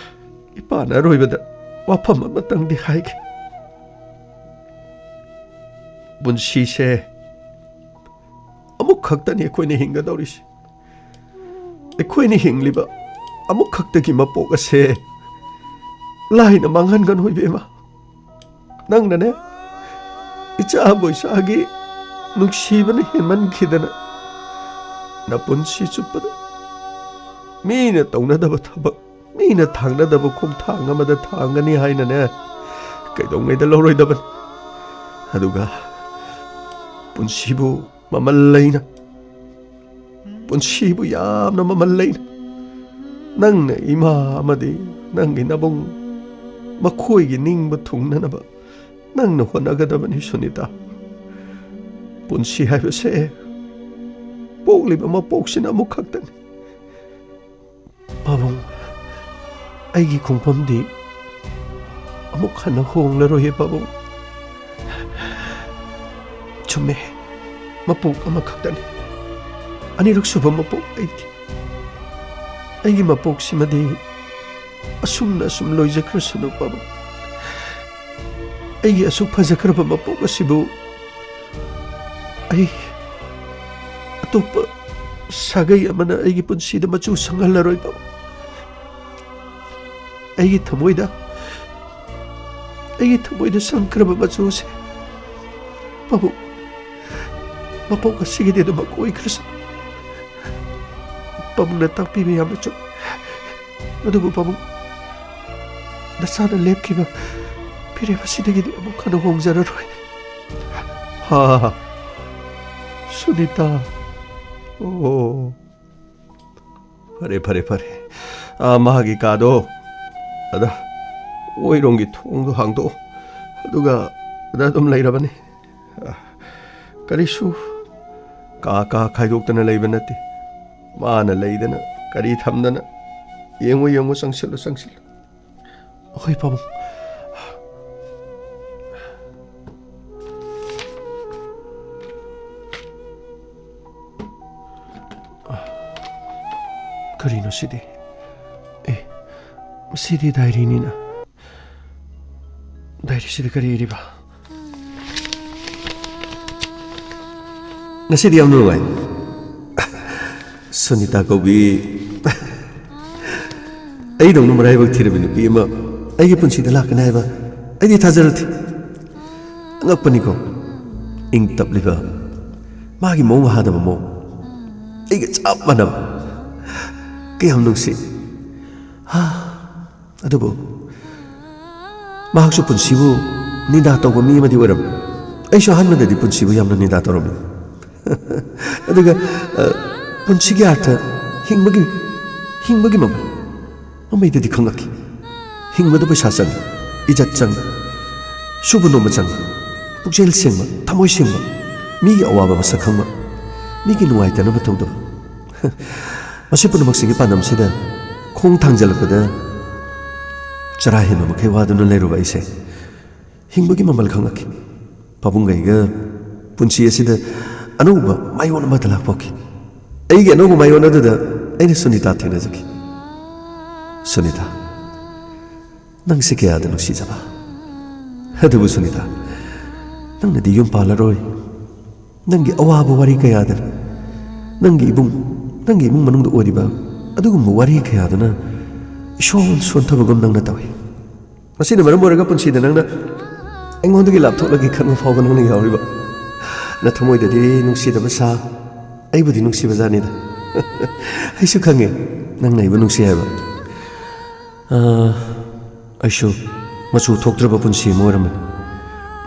ꯏꯄꯥꯅ ꯑꯔꯣꯏꯕꯗ ꯋꯥꯐꯝ ꯑꯃꯇꯪꯗꯤ ꯍꯥꯏꯒꯦ꯫ ꯄꯨꯟꯁꯤꯁꯦ ꯑꯃꯨꯛ ꯈꯛꯇꯅꯤ ꯑꯩꯈꯣꯏꯅ ꯍꯤꯡꯒꯗꯧꯔꯤꯁꯦ꯫ ꯑꯩꯈꯣꯏꯅ ꯍꯤꯡꯂꯤꯕ ꯑꯃꯨꯛ ꯈꯛꯇꯒꯤ ꯃꯄꯣꯛ ꯑꯁꯦ ꯂꯥꯏꯅ ꯃꯥꯡꯍꯟꯒꯅꯨ, ꯏꯕꯦꯝꯃ꯫ ꯅꯪꯅꯅꯦ, ꯏꯆꯥꯕꯨ ꯏꯆꯥꯒꯤ ꯅꯨꯡꯁꯤꯕꯅ ꯍꯦꯟꯃꯟꯈꯤꯗꯅ ꯅꯄꯨꯟꯁꯤ ꯆꯨꯞꯄꯗ ꯃꯤꯅ ꯇꯧꯅꯗꯕ ꯊꯕꯛ, ꯃꯤꯅ ꯊꯥꯡꯅꯗꯕ ꯈꯣꯡꯊꯥꯡ ꯑꯃꯗ ꯊꯥꯡꯒꯅꯤ ꯍꯥꯏꯅꯅꯦ, ꯀꯩꯗꯧꯉꯩꯗ ꯂꯧꯔꯣꯏꯗꯕꯅꯤ꯫ ꯑꯗꯨꯒ ꯄꯨꯟꯁꯤꯕꯨ ꯃꯃꯜ ꯂꯩꯅ, ꯄꯨꯟꯁꯤꯕꯨ ꯌꯥꯝꯅ ꯃꯃꯜ ꯂꯩꯅ, ꯅꯪꯅ ꯏꯃꯥ ꯑꯃꯗꯤ ꯅꯪꯒꯤ ꯅꯕꯨꯡ, ꯃꯈꯣꯏꯒꯤ ꯅꯤꯡꯕ ꯊꯨꯡꯅꯅꯕ ꯅꯪꯅ ꯍꯣꯠꯅꯒꯗꯕꯅꯤ, ꯁꯨꯅꯤꯇꯥ꯫ ꯄꯨꯟꯁꯤ ꯍꯥꯏꯕꯁꯦ ꯄꯣꯛꯂꯤꯕ ꯃꯄꯣꯛꯁꯤꯅ ꯑꯃꯨꯛ ꯈꯛꯇꯅꯤ꯫ ꯄꯥꯕꯨꯡ, ꯑꯩꯒꯤ ꯈꯣꯡꯐꯝꯗꯤ ꯑꯃꯨꯛ ꯍꯟꯅ ꯍꯣꯡꯂꯔꯣꯏꯌꯦ, ꯄꯥꯕꯨꯡ꯫ ꯆꯨꯝꯃꯦ, ꯃꯄꯣꯛ ꯑꯃꯈꯛꯇꯅꯤ꯫ ꯑꯅꯤꯔꯛ ꯁꯨꯕ ꯃꯄꯣꯛ ꯑꯩꯗꯤ꯫ ꯑꯩꯒꯤ ꯃꯄꯣꯛꯁꯤꯃꯗꯤ ꯑꯁꯨꯝꯅ ꯑꯁꯨꯝ ꯂꯣꯏꯖꯈ꯭ꯔꯁꯅꯨ, ꯄꯥꯕꯨꯡ꯫ ꯑꯩꯒꯤ ꯑꯁꯨꯛ ꯐꯖꯈ꯭ꯔꯕ ꯃꯄꯣꯛ ꯑꯁꯤꯕꯨ ꯑꯩ ꯑꯇꯣꯞꯄ ꯁꯥꯒꯩ ꯑꯃꯅ ꯑꯩꯒꯤ ꯄꯨꯟꯁꯤꯗ ꯃꯆꯨ ꯁꯪꯍꯜꯂꯔꯣꯏ, ꯄꯥꯕꯨꯡ꯫ ꯑꯩꯒꯤ ꯊꯃꯣꯏꯗ, ꯑꯩꯒꯤ ꯊꯃꯣꯏꯗ ꯁꯪꯈ꯭ꯔꯕ ꯃꯆꯨ ꯑꯁꯦ, ꯄꯥꯕꯨꯡ, ꯃꯄꯣꯛ ꯑꯁꯤꯒꯤꯗꯤ ꯑꯗꯨꯃꯛ ꯑꯣꯏꯈ꯭ꯔꯁꯅꯨ꯫ ꯄꯥꯕꯨꯡꯅ ꯇꯥꯛꯄꯤꯕ ꯌꯥꯝꯅ ꯆꯨꯝꯃꯤ꯫ ꯑꯗꯨꯕꯨ ꯄꯥꯕꯨꯡ, ꯅꯆꯥꯅ ꯂꯦꯞꯈꯤꯕ ꯐꯤꯔꯦꯞ ꯑꯁꯤꯗꯒꯤꯗꯤ ꯑꯃꯨꯛ ꯍꯟꯅ ꯍꯣꯡꯖꯔꯔꯣꯏ꯫ ꯍꯥ, ꯁꯨꯅꯤꯇꯥ꯫ ꯑꯣ, ꯐꯔꯦ, ꯐꯔꯦ, ꯐꯔꯦ꯫ ꯑꯥ, ꯃꯥꯒꯤ ꯀꯥꯗꯣ, ꯑꯗ ꯑꯣꯏꯔꯣꯝꯒꯤ ꯊꯣꯡꯗꯣ ꯍꯥꯡꯗꯣꯛꯑꯣ꯫ ꯑꯗꯨꯒ ꯑꯗ ꯑꯗꯨꯝ ꯂꯩꯔꯕꯅꯤ꯫ ꯑꯥ, ꯀꯔꯤꯁꯨ ꯀꯥ ꯀꯥ ꯈꯥꯏꯗꯣꯛꯇꯅ ꯂꯩꯕ ꯅꯠꯇꯦ꯫ ꯃꯥꯅ ꯂꯩꯗꯅ ꯀꯔꯤ ꯊꯝꯗꯅ꯫ ꯌꯦꯡꯉꯨ, ꯌꯦꯡꯉꯨ, ꯆꯪꯁꯤꯜꯂꯨ, ꯆꯪꯁꯤꯜꯂꯨ꯫ ꯍꯣꯏ, ꯄꯥꯕꯨꯡ꯫ ꯀꯔꯤꯅꯣ ꯁꯤꯗꯤ? ꯑꯦ, ꯁꯤꯗꯤ ꯗꯥꯏꯔꯤꯅꯤꯅ꯫ ꯗꯥꯏꯔꯤꯁꯤꯗ ꯀꯔꯤ ꯏꯔꯤꯕ? ꯉꯁꯤꯗꯤ ꯌꯥꯝ ꯅꯨꯡꯉꯥꯏ꯫ ꯁꯨꯅꯤꯇꯥ ꯀꯧꯕꯤ, ꯑꯩꯗꯧꯅ ꯃꯔꯥꯏꯕꯛ ꯊꯤꯔꯕ ꯅꯨꯄꯤ ꯑꯃ ꯑꯩꯒꯤ ꯄꯨꯟꯁꯤꯗ ꯂꯥꯛꯀꯅꯤ ꯍꯥꯏꯕ ꯑꯩꯗꯤ ꯊꯥꯖꯔꯨꯗꯦ꯫ ꯑꯉꯛꯄꯅꯤꯀꯣ, ꯏꯪ ꯇꯞꯂꯤꯕ, ꯃꯥꯒꯤ ꯃꯑꯣꯡ ꯃꯍꯥꯗꯕ ꯃꯑꯣꯡ, ꯑꯩꯒ ꯆꯞ ꯃꯥꯟꯅꯕ, ꯀꯌꯥꯝ ꯅꯨꯡꯁꯤ꯫ ꯍꯥ, ꯑꯗꯨꯕꯨ ꯃꯍꯥꯛꯁꯨ ꯄꯨꯟꯁꯤꯕꯨ ꯅꯤꯟꯗꯥ ꯇꯧꯕ ꯃꯤ ꯑꯃꯗꯤ ꯑꯣꯏꯔꯝꯃꯤ꯫ ꯑꯩꯁꯨ ꯑꯍꯥꯟꯕꯗꯗꯤ ꯄꯨꯟꯁꯤꯕꯨ ꯌꯥꯝꯅ ꯅꯤꯟꯗꯥ ꯇꯧꯔꯝꯃꯤ꯫ ꯑꯗꯨꯒ, ꯑ, ꯄꯨꯟꯁꯤꯒꯤ ꯑꯥꯔꯊ, ꯍꯤꯡꯕꯒꯤ, ꯍꯤꯡꯕꯒꯤ ꯃꯃꯜ, ꯃꯃꯩꯗꯗꯤ ꯈꯪꯉꯛꯈꯤ꯫ ꯍꯤꯡꯕꯗ ꯄꯩꯁꯥ ꯆꯪꯉꯤ, ꯏꯖꯠ ꯆꯪꯉꯤ, ꯁꯨꯕ ꯅꯣꯝꯕ ꯆꯪꯉꯤ, ꯄꯨꯛꯆꯦꯜ ꯁꯦꯡꯕ, ꯊꯃꯣꯏ ꯁꯦꯡꯕ, ꯃꯤꯒꯤ ꯑꯋꯥꯕ ꯃꯁꯛ ꯈꯪꯕ, ꯃꯤꯒꯤ ꯅꯨꯡꯉꯥꯏꯇꯅꯕ ꯇꯧꯗꯕ꯫ ꯃꯁꯤ ꯄꯨꯝꯅꯃꯛꯁꯤꯒꯤ ꯄꯥꯟꯗꯝꯁꯤꯗ ꯈꯣꯡ ꯊꯥꯡꯖꯜꯂꯛꯄꯗ ꯆꯔꯥ ꯍꯦꯟꯕ ꯃꯈꯩ ꯋꯥꯗꯨꯅ ꯂꯩꯔꯨꯕ ꯑꯩꯁꯦ ꯍꯤꯡꯕꯒꯤ ꯃꯃꯜ ꯈꯪꯉꯛꯈꯤ꯫ ꯄꯥꯕꯨꯡꯒ ꯑꯩꯒ ꯄꯨꯟꯁꯤ ꯑꯁꯤꯗ ꯑꯅꯧꯕ ꯃꯥꯏꯑꯣꯟ ꯑꯃꯗ ꯂꯥꯛꯄ ꯍꯧꯈꯤ꯫ ꯑꯩꯒꯤ ꯑꯅꯧꯕ ꯃꯥꯏꯑꯣꯟ ꯑꯗꯨꯗ ꯑꯩꯅ ꯁꯨꯅꯤꯇꯥ ꯊꯦꯡꯅꯖꯈꯤ꯫ ꯁꯨꯅꯤꯇꯥ, ꯅꯪꯁꯦ ꯀꯌꯥꯗ ꯅꯨꯡꯁꯤꯖꯕ꯫ ꯑꯗꯨꯕꯨ ꯁꯨꯅꯤꯇꯥ, ꯅꯪꯅꯗꯤ ꯌꯨꯝ ꯄꯥꯜꯂꯔꯣꯏ꯫ ꯅꯪꯒꯤ ꯑꯋꯥꯕ ꯋꯥꯔꯤ ꯀꯌꯥꯗꯅ ꯅꯪꯒꯤ ꯏꯕꯨꯡ, ꯅꯪꯒꯤ ꯏꯃꯨꯡ ꯃꯅꯨꯡꯗ ꯑꯣꯏꯔꯤꯕ ꯑꯗꯨꯒꯨꯝꯕ ꯋꯥꯔꯤ ꯀꯌꯥꯗꯨꯅ ꯏꯁꯣꯟ ꯁꯣꯟꯊꯕꯒꯨꯝ ꯅꯪꯅ ꯇꯧꯏ꯫ ꯃꯁꯤꯅ ꯃꯔꯝ ꯑꯣꯏꯔꯒ ꯄꯨꯟꯁꯤꯗ ꯅꯪꯅ ꯑꯩꯉꯣꯟꯗꯒꯤ ꯂꯥꯞꯊꯣꯛꯂꯒꯦ ꯈꯟꯕ ꯐꯥꯎꯕ ꯅꯪꯅ ꯌꯥꯎꯔꯤꯕ꯫ ꯅꯊꯃꯣꯏꯗꯗꯤ ꯅꯨꯡꯁꯤꯗꯕ ꯁꯥ, ꯑꯩꯕꯨꯗꯤ ꯅꯨꯡꯁꯤꯕꯖꯥꯠꯅꯤꯗ꯫ ꯑꯩꯁꯨ ꯈꯪꯉꯦ ꯅꯪꯅ ꯑꯩꯕꯨ ꯅꯨꯡꯁꯤ ꯍꯥꯏꯕ꯫ ꯑꯥ, ꯑꯩꯁꯨ ꯃꯆꯨ ꯊꯣꯛꯇ꯭ꯔꯕ ꯄꯨꯟꯁꯤ ꯑꯃ ꯑꯣꯏꯔꯝꯕꯅꯤ꯫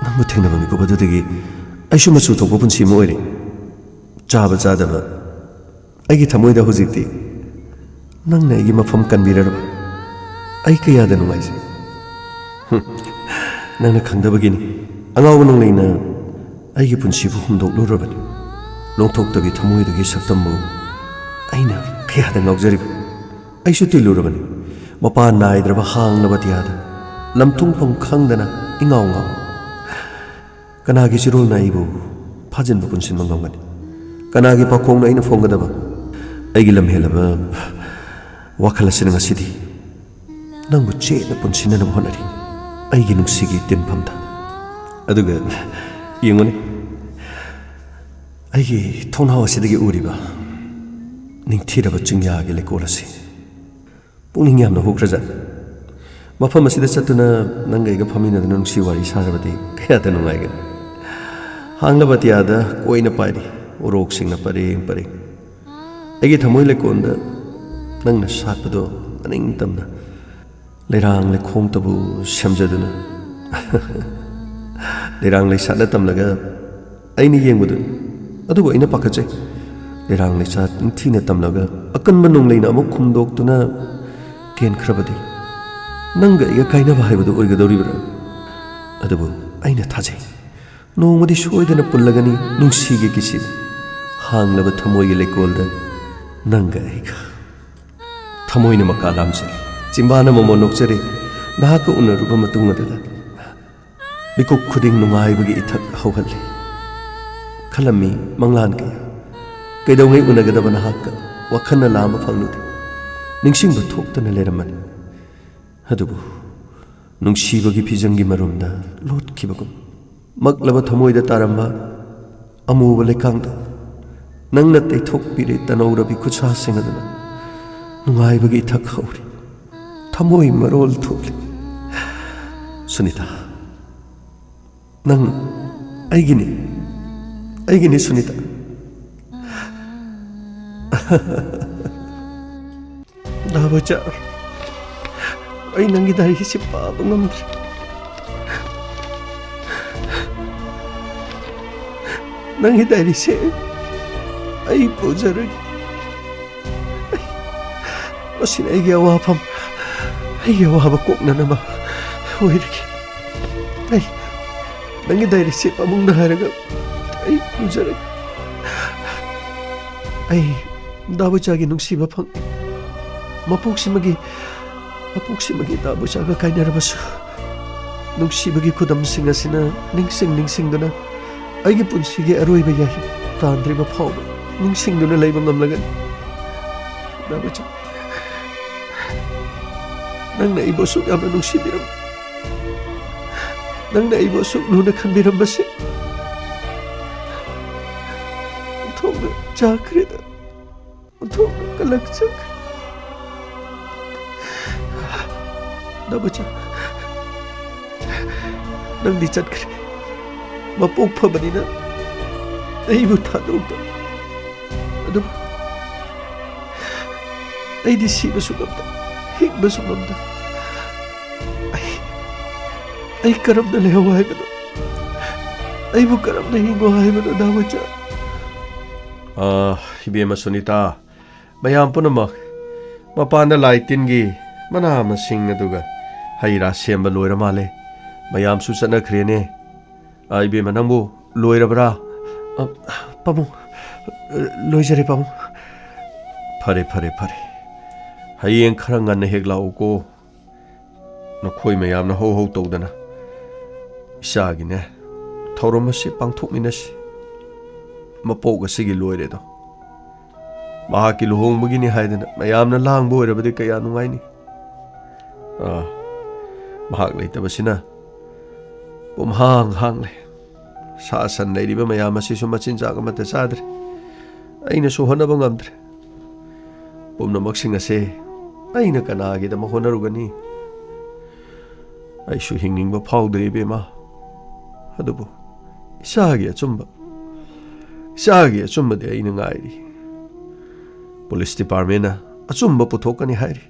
ꯅꯪꯕꯨ ꯊꯦꯡꯅꯕ ꯃꯤꯀꯨꯞ ꯑꯗꯨꯗꯒꯤ ꯑꯩꯁꯨ ꯃꯆꯨ ꯊꯣꯛꯄ ꯄꯨꯟꯁꯤ ꯑꯃ ꯑꯣꯏꯔꯦ꯫ ꯆꯥꯕ ꯆꯥꯗꯕ ꯑꯩꯒꯤ ꯊꯃꯣꯏꯗ ꯍꯧꯖꯤꯛꯇꯤ ꯅꯪꯅ ꯑꯩꯒꯤ ꯃꯐꯝ ꯀꯟꯕꯤꯔꯔꯕ꯫ ꯑꯩ ꯀꯌꯥꯗ ꯅꯨꯡꯉꯥꯏꯖꯩ꯫ ꯍꯨꯝ, ꯅꯪꯅ ꯈꯪꯗꯕꯒꯤꯅꯤ꯫ ꯑꯉꯥꯎꯕ ꯅꯣꯡꯂꯩꯅ ꯑꯩꯒꯤ ꯄꯨꯟꯁꯤꯕꯨ ꯍꯨꯝꯗꯣꯛꯂꯨꯔꯕꯅꯤ꯫ ꯂꯣꯡꯊꯣꯛꯇꯕꯤ ꯊꯃꯣꯏꯗꯒꯤ ꯁꯛꯇꯝꯕꯨ ꯑꯩꯅ ꯀꯌꯥꯗ ꯉꯥꯎꯖꯔꯤꯕ꯫ ꯑꯩꯁꯨ ꯇꯤꯜꯂꯨꯔꯕꯅꯤ꯫ ꯃꯄꯥꯟ ꯅꯥꯏꯗ꯭ꯔꯕ ꯍꯥꯡꯂꯕ ꯑꯇꯤꯌꯥꯗ ꯂꯝꯊꯨꯡꯐꯝ ꯈꯪꯗꯅ ꯏꯉꯥꯎ ꯉꯥꯎ꯫ ꯀꯅꯥꯒꯤ ꯆꯤꯔꯣꯜꯅ ꯑꯩꯕꯨ ꯐꯥꯖꯤꯟꯕ ꯄꯨꯟꯁꯤꯟꯕ ꯉꯝꯒꯅꯤ? ꯀꯅꯥꯒꯤ ꯄꯥꯈꯣꯡꯅ ꯑꯩꯅ ꯐꯣꯡꯒꯗꯕ? ꯑꯩꯒꯤ ꯂꯝꯍꯦꯜꯂꯕ ꯋꯥꯈꯜ ꯑꯁꯤꯅ ꯉꯁꯤꯗꯤ ꯅꯪꯕꯨ ꯆꯦꯠꯅ ꯄꯨꯟꯁꯤꯟꯅꯅꯕ ꯍꯣꯠꯅꯔꯤ, ꯑꯩꯒꯤ ꯅꯨꯡꯁꯤꯒꯤ ꯇꯤꯟꯐꯝꯗ꯫ ꯑꯗꯨꯒ ꯌꯦꯡꯉꯨꯅꯦ, ꯑꯩꯒꯤ ꯊꯣꯡꯅꯥꯎ ꯑꯁꯤꯗꯒꯤ ꯎꯔꯤꯕ ꯅꯤꯡꯊꯤꯔꯕ ꯆꯤꯡꯌꯥꯒꯤ ꯂꯩꯀꯣꯜ ꯑꯁꯤ꯫ ꯄꯨꯛꯅꯤꯡ ꯌꯥꯝꯅ ꯍꯨꯈ꯭ꯔꯖꯥꯠꯅꯤ꯫ ꯃꯐꯝ ꯑꯁꯤꯗ ꯆꯠꯇꯨꯅ ꯅꯪꯒ ꯑꯩꯒ ꯐꯝꯃꯤꯟꯅꯗꯨꯅ ꯅꯨꯡꯁꯤ ꯋꯥꯔꯤ ꯁꯥꯔꯕꯗꯤ ꯀꯌꯥꯗ ꯅꯨꯡꯉꯥꯏꯒꯅꯤ꯫ ꯍꯥꯡꯂꯕ ꯑꯇꯤꯌꯥꯗ ꯀꯣꯏꯅ ꯄꯥꯏꯔꯤ ꯎꯔꯣꯛꯁꯤꯡꯅ ꯄꯔꯦꯡ ꯄꯔꯦꯡ꯫ ꯑꯩꯒꯤ ꯊꯃꯣꯏ ꯂꯩꯀꯣꯜꯗ ꯅꯪꯅ ꯁꯥꯠꯄꯗꯣ ꯃꯅꯤꯡ ꯇꯝꯅ ꯂꯩꯔꯥꯡ ꯂꯩꯈꯣꯡꯇꯕꯨ ꯁꯦꯝꯖꯗꯨꯅ ꯂꯩꯔꯥꯡ ꯂꯩꯁꯥꯠꯅ ꯇꯝꯂꯒ ꯑꯩꯅ ꯌꯦꯡꯕꯗꯨꯅꯤ꯫ ꯑꯗꯨꯕꯨ ꯑꯩꯅ ꯄꯥꯈꯠꯆꯩ, ꯂꯩꯔꯥꯡ ꯂꯩꯁꯥꯠ ꯅꯤꯡꯊꯤꯅ ꯇꯝꯂꯒ ꯑꯀꯟꯕ ꯅꯣꯡꯂꯩꯅ ꯑꯃꯨꯛ ꯍꯨꯝꯗꯣꯛꯇꯨꯅ ꯀꯦꯟꯈ꯭ꯔꯕꯗꯤ ꯅꯪꯒ ꯑꯩꯒ ꯀꯥꯏꯅꯕ ꯍꯥꯏꯕꯗꯨ ꯑꯣꯏꯒꯗꯧꯔꯤꯕ꯭ꯔꯥ? ꯑꯗꯨꯕꯨ ꯑꯩꯅ ꯊꯥꯖꯩ, ꯅꯣꯡꯃꯗꯤ ꯁꯣꯏꯗꯅ ꯄꯨꯜꯂꯒꯅꯤ ꯅꯨꯡꯁꯤꯒꯤ ꯀꯤꯁꯤꯗ꯫ ꯍꯥꯡꯂꯕ ꯊꯃꯣꯏꯒꯤ ꯂꯩꯀꯣꯜꯗ ꯅꯪꯒ ꯑꯩꯒ꯫ ꯊꯃꯣꯏꯅ ꯃꯀꯥ ꯂꯥꯝꯖꯔꯤ, ꯆꯤꯝꯕꯥꯅ ꯃꯃꯣꯟ ꯅꯣꯛꯆꯔꯤ꯫ ꯅꯍꯥꯛꯀ ꯎꯅꯔꯨꯕ ꯃꯇꯨꯡ ꯑꯗꯨꯗ ꯃꯤꯀꯨꯞ ꯈꯨꯗꯤꯡ ꯅꯨꯡꯉꯥꯏꯕꯒꯤ ꯏꯊꯛ ꯍꯧꯍꯜꯂꯤ꯫ ꯈꯜꯂꯝꯃꯤ ꯃꯪꯂꯥꯟ ꯀꯌꯥ, ꯀꯩꯗꯧꯉꯩ ꯎꯅꯒꯗꯕ ꯅꯍꯥꯛꯀ ꯋꯥꯈꯜꯅ ꯂꯥꯝꯕ ꯐꯪꯂꯨꯗꯦ꯫ ꯅꯤꯡꯁꯤꯡꯕ ꯊꯣꯛꯇꯅ ꯂꯩꯔꯝꯃꯅꯤ꯫ ꯑꯗꯨꯕꯨ ꯅꯨꯡꯁꯤꯕꯒꯤ ꯐꯤꯖꯪꯒꯤ ꯃꯔꯨꯝꯗ ꯂꯣꯠꯈꯤꯕꯒꯨꯝ ꯃꯛꯂꯕ ꯊꯃꯣꯏꯗ ꯇꯥꯔꯝꯕ ꯑꯃꯨꯕ ꯂꯩꯀꯥꯡꯗꯣ ꯅꯪꯅ ꯇꯩꯊꯣꯛꯄꯤꯔꯦ ꯇꯅꯧꯔꯕꯤ ꯈꯨꯠꯁꯥꯁꯤꯡ ꯑꯗꯨꯅ꯫ ꯅꯨꯡꯉꯥꯏꯕꯒꯤ ꯏꯊꯛ ꯍꯧꯔꯤ꯫ ꯊꯃꯣꯏ ꯃꯔꯣꯜ ꯊꯣꯛꯂꯤ꯫ ꯁꯨꯅꯤꯇꯥ, ꯅꯪ ꯑꯩꯒꯤꯅꯤ꯫ ꯑꯩꯒꯤꯅꯤ, ꯁꯨꯅꯤꯇꯥ꯫ ꯗꯥꯕꯣꯏꯆꯥ, ꯑꯩ ꯅꯪꯒꯤ ꯗꯥꯏꯔꯤꯁꯤ ꯄꯥꯕ ꯉꯝꯗ꯭ꯔꯦ꯫ ꯅꯪꯒꯤ ꯗꯥꯏꯔꯤꯁꯦ ꯑꯩ ꯄꯨꯖꯔꯒꯦ꯫ ꯑꯩ, ꯃꯁꯤꯅ ꯑꯩꯒꯤ ꯑꯋꯥꯐꯝ, ꯑꯩꯒꯤ ꯑꯋꯥꯕ ꯀꯣꯛꯅꯅꯕ ꯑꯣꯏꯔꯒꯦ꯫ ꯑꯩ ꯅꯪꯒꯤ ꯗꯥꯏꯔꯤꯁꯦ ꯄꯥꯕꯨꯡꯗ ꯍꯥꯏꯔꯒ ꯑꯩ ꯄꯨꯖꯔꯒꯦ꯫ ꯑꯩ ꯗꯥꯕꯣꯏꯆꯥꯒꯤ ꯅꯨꯡꯁꯤꯕ ꯐꯪ-, ꯃꯄꯣꯛꯁꯤꯃꯒꯤ, ꯃꯄꯣꯛꯁꯤꯃꯒꯤ ꯗꯥꯕꯣꯏꯆꯥꯒ ꯀꯥꯏꯅꯔꯕꯁꯨ, ꯅꯨꯡꯁꯤꯕꯒꯤ ꯈꯨꯗꯝꯁꯤꯡ ꯑꯁꯤꯅ ꯅꯤꯡꯁꯤꯡ ꯅꯤꯡꯁꯤꯡꯗꯨꯅ ꯑꯩꯒꯤ ꯄꯨꯟꯁꯤꯒꯤ ꯑꯔꯣꯏꯕ ꯌꯥꯏꯐ ꯇꯥꯟꯗ꯭ꯔꯤꯕ ꯐꯥꯎꯕ ꯅꯤꯡꯁꯤꯡꯗꯨꯅ ꯂꯩꯕ ꯉꯝꯂꯒꯅꯤ꯫ ꯗꯥꯕꯣꯏꯆꯥ, ꯅꯪꯅ ꯑꯩꯕꯨ ꯑꯁꯨꯛ ꯌꯥꯝꯅ ꯅꯨꯡꯁꯤꯕꯤꯔꯝ-, ꯅꯪꯅ ꯑꯩꯕꯨ ꯑꯁꯨꯛ ꯂꯨꯅ ꯈꯟꯕꯤꯔꯝꯕꯁꯦ ꯑꯣꯟꯊꯣꯛꯅ ꯆꯥꯈ꯭ꯔꯦꯗ, ꯑꯣꯟꯊꯣꯛꯅ ꯀꯜꯂꯛꯆꯈ꯭ꯔꯦ꯫ ꯗꯥꯕꯣꯏꯆꯥ, ꯅꯪꯗꯤ ꯆꯠꯈ꯭ꯔꯦ꯫ ꯃꯄꯣꯛ ꯐꯕꯅꯤꯅ ꯑꯩꯕꯨ ꯊꯥꯗꯣꯛꯇ꯫ ꯑꯗꯨꯕꯨ ꯑꯩꯗꯤ ꯁꯤꯕꯁꯨ ꯉꯝꯗ, ꯍꯤꯡꯕꯁꯨ ꯉꯝꯗ꯫ ꯑꯩ, ꯑꯩ ꯀꯔꯝꯅ ꯂꯩꯍꯧ ꯍꯥꯏꯕꯅꯣ? ꯑꯩꯕꯨ ꯀꯔꯝꯅ ꯍꯤꯡꯉꯣ ꯍꯥꯏꯕꯅꯣ, ꯗꯥꯕꯣꯏꯆꯥ? ꯑꯥ, ꯏꯕꯦꯝꯃ ꯁꯨꯅꯤꯇꯥ, ꯃꯌꯥꯝ ꯄꯨꯝꯅꯃꯛ ꯃꯄꯥꯟꯗ ꯂꯥꯏ ꯇꯤꯟꯒꯤ ꯃꯅꯥ ꯃꯁꯤꯡ ꯑꯗꯨꯒ ꯍꯩ ꯔꯥ ꯁꯦꯝꯕ ꯂꯣꯏꯔ ꯃꯥꯜꯂꯦ꯫ ꯃꯌꯥꯝꯁꯨ ꯆꯠꯅꯈ꯭ꯔꯦꯅꯦ꯫ ꯑꯥ, ꯏꯕꯦꯝꯃ, ꯅꯪꯕꯨ ꯂꯣꯏꯔꯕ꯭ꯔꯥ? ꯑ, ꯄꯥꯕꯨꯡ, ꯂꯣꯏꯖꯔꯦ, ꯄꯥꯕꯨꯡ꯫ ꯐꯔꯦ, ꯐꯔꯦ, ꯐꯔꯦ꯫ ꯍꯌꯦꯡ ꯈꯔ ꯉꯟꯅ ꯍꯦꯛ ꯂꯥꯛꯎꯀꯣ꯫ ꯅꯈꯣꯏ ꯃꯌꯥꯝꯅ ꯍꯧ ꯍꯧ ꯇꯧꯗꯅ ꯏꯆꯥꯒꯤꯅꯦ, ꯊꯧꯔꯝ ꯑꯁꯤ ꯄꯥꯡꯊꯣꯛꯃꯤꯟꯅꯁꯤ꯫ ꯃꯄꯣꯛ ꯑꯁꯤꯒꯤ ꯂꯣꯏꯔꯦꯗꯣ꯫ ꯃꯍꯥꯛꯀꯤ ꯂꯨꯍꯣꯡꯕꯒꯤꯅꯤ ꯍꯥꯏꯗꯅ ꯃꯌꯥꯝꯅ ꯂꯥꯡꯕ ꯑꯣꯏꯔꯕꯗꯤ ꯀꯌꯥ ꯅꯨꯡꯉꯥꯏꯅꯤ꯫ ꯑꯥ, ꯃꯍꯥꯛ ꯂꯩꯇꯕꯁꯤꯅ ꯄꯨꯝꯍꯥꯡ ꯍꯥꯡꯂꯦ꯫ ꯁꯥ ꯁꯟ ꯂꯩꯔꯤꯕ ꯃꯌꯥꯝ ꯑꯁꯤꯁꯨ ꯃꯆꯤꯟꯖꯥꯛ ꯑꯃꯠꯇ ꯆꯥꯗ꯭ꯔꯦ꯫ ꯑꯩꯅꯁꯨ ꯍꯣꯠꯅꯕ ꯉꯝꯗ꯭ꯔꯦ꯫ ꯄꯨꯝꯅꯃꯛꯁꯤꯡ ꯑꯁꯦ ꯑꯩꯅ ꯀꯅꯥꯒꯤꯗꯃꯛ ꯍꯣꯠꯅꯔꯨꯒꯅꯤ? ꯑꯩꯁꯨ ꯍꯤꯡꯅꯤꯡꯕ ꯐꯥꯎꯗ꯭ꯔꯦ, ꯏꯕꯦꯝꯃ꯫ ꯑꯗꯨꯕꯨ ꯏꯆꯥꯒꯤ ꯑꯆꯨꯝꯕ, ꯏꯆꯥꯒꯤ ꯑꯆꯨꯝꯕꯗꯤ ꯑꯩꯅ ꯉꯥꯏꯔꯤ꯫ ꯄꯨꯂꯤꯁ ꯗꯤꯄꯥꯔꯠꯃꯦꯟꯅ ꯑꯆꯨꯝꯕ ꯄꯨꯊꯣꯛꯀꯅꯤ ꯍꯥꯏꯔꯤ꯫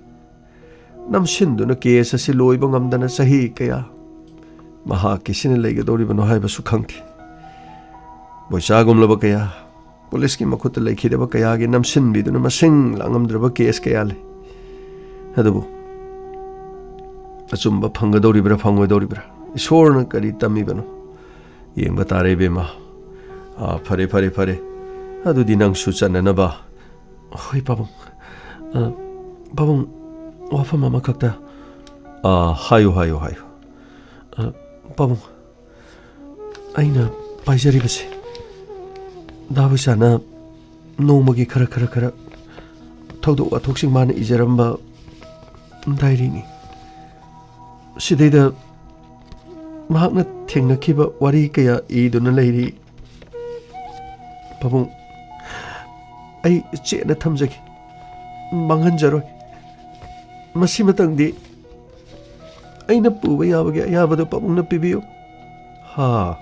ꯅꯝꯁꯤꯟꯗꯨꯅ ꯀꯦꯁ ꯑꯁꯤ ꯂꯣꯏꯕ ꯉꯝꯗꯅ ꯆꯍꯤ ꯀꯌꯥ ꯃꯍꯥꯛꯀꯤꯁꯤꯅ ꯂꯩꯒꯗꯧꯔꯤꯕꯅꯣ ꯍꯥꯏꯕꯁꯨ ꯈꯪꯗꯦ꯫ ꯕꯣꯏꯆꯥꯒꯨꯝꯂꯕ ꯀꯌꯥ, ꯄꯨꯂꯤꯁꯀꯤ ꯃꯈꯨꯠꯇ ꯂꯩꯈꯤꯗꯕ ꯀꯌꯥꯒꯤ ꯅꯝꯁꯤꯟꯕꯤꯗꯨꯅ ꯃꯁꯤꯡ ꯂꯥꯡꯉꯝꯗ꯭ꯔꯕ ꯀꯦꯁ ꯀꯌꯥ ꯂꯩ꯫ ꯑꯗꯨꯕꯨ ꯑꯆꯨꯝꯕ ꯐꯪꯒꯗꯧꯔꯤꯕ꯭ꯔꯥ, ꯐꯪꯉꯣꯏꯗꯧꯔꯤꯕ꯭ꯔꯥ, ꯏꯁꯣꯔꯅ ꯀꯔꯤ ꯇꯝꯃꯤꯕꯅꯣ ꯌꯦꯡꯕ ꯇꯥꯔꯦ, ꯏꯕꯦꯝꯃ꯫ ꯑꯥ, ꯐꯔꯦ, ꯐꯔꯦ, ꯐꯔꯦ꯫ ꯑꯗꯨꯗꯤ ꯅꯪꯁꯨ ꯆꯠꯅꯅꯕ꯫ ꯍꯣꯏ, ꯄꯥꯕꯨꯡ꯫ ꯑ, ꯄꯥꯕꯨꯡ, ꯋꯥꯐꯝ ꯑꯃꯈꯛꯇ꯫ ꯑ, ꯍꯥꯏꯌꯨ, ꯍꯥꯏꯌꯨ, ꯍꯥꯏꯌꯨ꯫ ꯑ, ꯄꯥꯕꯨꯡ, ꯑꯩꯅ ꯄꯥꯏꯖꯔꯤꯕꯁꯦ ꯗꯥ ꯕꯣꯏꯆꯥꯅ ꯅꯣꯡꯃꯒꯤ ꯈꯔ, ꯈꯔ, ꯈꯔ ꯊꯧꯗꯣꯛ ꯋꯥꯊꯣꯛꯁꯤꯡ ꯃꯥꯅ ꯏꯖꯔꯝꯕ ꯗꯥꯏꯔꯤꯅꯤ꯫ ꯁꯤꯗꯩꯗ ꯃꯍꯥꯛꯅ ꯊꯦꯡꯅꯈꯤꯕ ꯋꯥꯔꯤ ꯀꯌꯥ ꯏꯗꯨꯅ ꯂꯩꯔꯤ꯫ ꯄꯥꯕꯨꯡ, ꯑꯩ ꯆꯦꯠꯅ ꯊꯝꯖꯒꯦ, ꯃꯥꯡꯍꯟꯖꯔꯣꯏ꯫ ꯃꯁꯤꯃꯇꯪꯗꯤ ꯑꯩꯅ ꯄꯨꯕ ꯌꯥꯕꯒꯤ ꯑꯌꯥꯕꯗꯣ ꯄꯥꯕꯨꯡꯅ ꯄꯤꯕꯤꯌꯨ꯫ ꯍꯥ꯫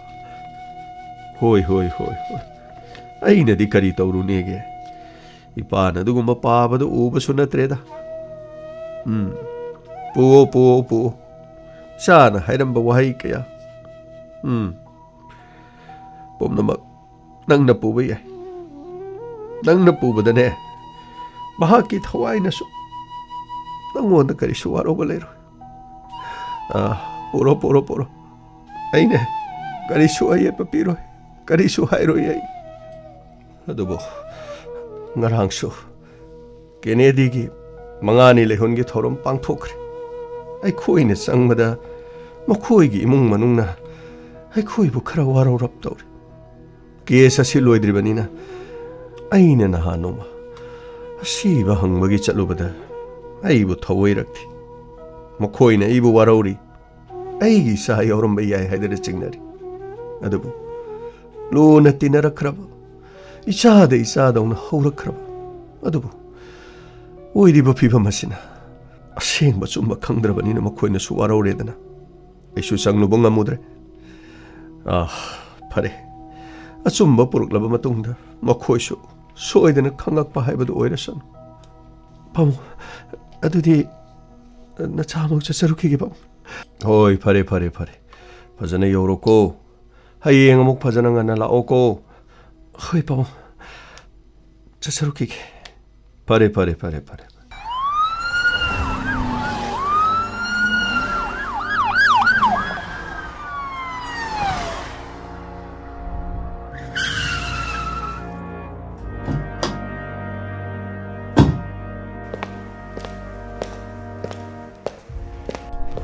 ꯍꯣꯏ, ꯍꯣꯏ, ꯍꯣꯏ, ꯍꯣꯏ꯫ ꯑꯩꯅꯗꯤ ꯀꯔꯤ ꯇꯧꯔꯨꯅꯦꯒꯦ? ꯏꯄꯥꯅ ꯑꯗꯨꯒꯨꯝꯕ ꯄꯥꯕꯗꯨ ꯎꯕꯁꯨ ꯅꯠꯇ꯭ꯔꯦꯗ꯫ ꯎꯝ꯫ ꯄꯨꯑꯣ, ꯄꯨꯑꯣ, ꯄꯨꯑꯣ꯫ ꯏꯆꯥꯅ ꯍꯥꯏꯔꯝꯕ ꯋꯥꯍꯩ ꯀꯌꯥ꯫ ꯎꯝ꯫ ꯄꯨꯝꯅꯃꯛ ꯅꯪꯅ ꯄꯨꯕ ꯌꯥꯏ꯫ ꯅꯪꯅ ꯄꯨꯕꯗꯅꯦ, ꯃꯍꯥꯛꯀꯤ ꯊꯋꯥꯏꯅꯁꯨ ꯅꯪꯉꯣꯟꯗ ꯀꯔꯤꯁꯨ ꯋꯥꯔꯧꯕ ꯂꯩꯔꯣꯏ꯫ ꯑꯥ, ꯄꯨꯔꯣ, ꯄꯨꯔꯣ, ꯄꯨꯔꯣ꯫ ꯑꯩꯅꯦ, ꯀꯔꯤꯁꯨ ꯑꯌꯦꯠꯄ ꯄꯤꯔꯣꯏ, ꯀꯔꯤꯁꯨ ꯍꯥꯏꯔꯣꯏ ꯑꯩ꯫ ꯑꯗꯨꯕꯨ ꯉꯔꯥꯡꯁꯨ ꯀꯦꯅꯦꯗꯤꯒꯤ ꯃꯉꯥꯅꯤ ꯂꯩꯍꯨꯟꯒꯤ ꯊꯧꯔꯝ ꯄꯥꯡꯊꯣꯛꯈ꯭ꯔꯦ꯫ ꯑꯩꯈꯣꯏꯅ ꯆꯪꯕꯗ ꯃꯈꯣꯏꯒꯤ ꯏꯃꯨꯡ ꯃꯅꯨꯡꯅ ꯑꯩꯈꯣꯏꯕꯨ ꯈꯔ ꯋꯥꯔꯧꯔꯞ ꯇꯧꯔꯦ꯫ ꯀꯦꯁ ꯑꯁꯤ ꯂꯣꯏꯗ꯭ꯔꯤꯕꯅꯤꯅ ꯑꯩꯅ ꯅꯍꯥꯟ ꯅꯣꯡꯃ ꯑꯁꯤꯕ ꯍꯪꯕꯒꯤ ꯆꯠꯂꯨꯕꯗ ꯑꯩꯕꯨ ꯊꯧꯑꯣꯏꯔꯛꯇꯦ꯫ ꯃꯈꯣꯏꯅ ꯑꯩꯕꯨ ꯋꯥꯔꯧꯔꯤ, ꯑꯩꯒꯤ ꯏꯆꯥ ꯌꯥꯎꯔꯝꯕ ꯌꯥꯏ ꯍꯥꯏꯗꯅ ꯆꯤꯡꯅꯔꯤ꯫ ꯑꯗꯨꯕꯨ ꯂꯨꯅ ꯇꯤꯟꯅꯔꯛꯈ꯭ꯔꯕ ꯏꯆꯥꯗ ꯏꯆꯥꯗꯧꯅ ꯍꯧꯔꯛꯈ꯭ꯔꯕ꯫ ꯑꯗꯨꯕꯨ ꯑꯣꯏꯔꯤꯕ ꯐꯤꯕꯝ ꯑꯁꯤꯅ ꯑꯁꯦꯡꯕ ꯑꯆꯨꯝꯕ ꯈꯪꯗ꯭ꯔꯕꯅꯤꯅ ꯃꯈꯣꯏꯅꯁꯨ ꯋꯥꯔꯧꯔꯦꯗꯅ꯫ ꯑꯩꯁꯨ ꯆꯪꯂꯨꯕ ꯉꯝꯃꯨꯗ꯭ꯔꯦ꯫ ꯑꯥ, ꯐꯔꯦ꯫ ꯑꯆꯨꯝꯕ ꯄꯨꯔꯛꯂꯕ ꯃꯇꯨꯡꯗ ꯃꯈꯣꯏꯁꯨ ꯁꯣꯏꯗꯅ ꯈꯪꯂꯛꯄ ꯍꯥꯏꯕꯗꯨ ꯑꯣꯏꯔꯁꯅꯨ꯫ ꯄꯥꯕꯨꯡ, ꯑꯗꯨꯗꯤ ꯅꯆꯥ ꯑꯃꯨꯛ ꯆꯠꯆꯔꯨꯈꯤꯒꯦ, ꯄꯥꯕꯨꯡ꯫ ꯍꯣꯏ, ꯐꯔꯦ, ꯐꯔꯦ, ꯐꯔꯦ꯫ ꯐꯖꯅ ꯌꯧꯔꯣꯀꯣ꯫ ꯍꯌꯦꯡ ꯑꯃꯨꯛ ꯐꯖꯅ ꯉꯟꯅ ꯂꯥꯛꯑꯣꯀꯣ꯫ ꯍꯣꯏ, ꯄꯥꯕꯨꯡ꯫ ꯆꯠꯆꯔꯨꯈꯤꯒꯦ꯫ ꯐꯔꯦ, ꯐꯔꯦ, ꯐꯔꯦ, ꯐꯔꯦ꯫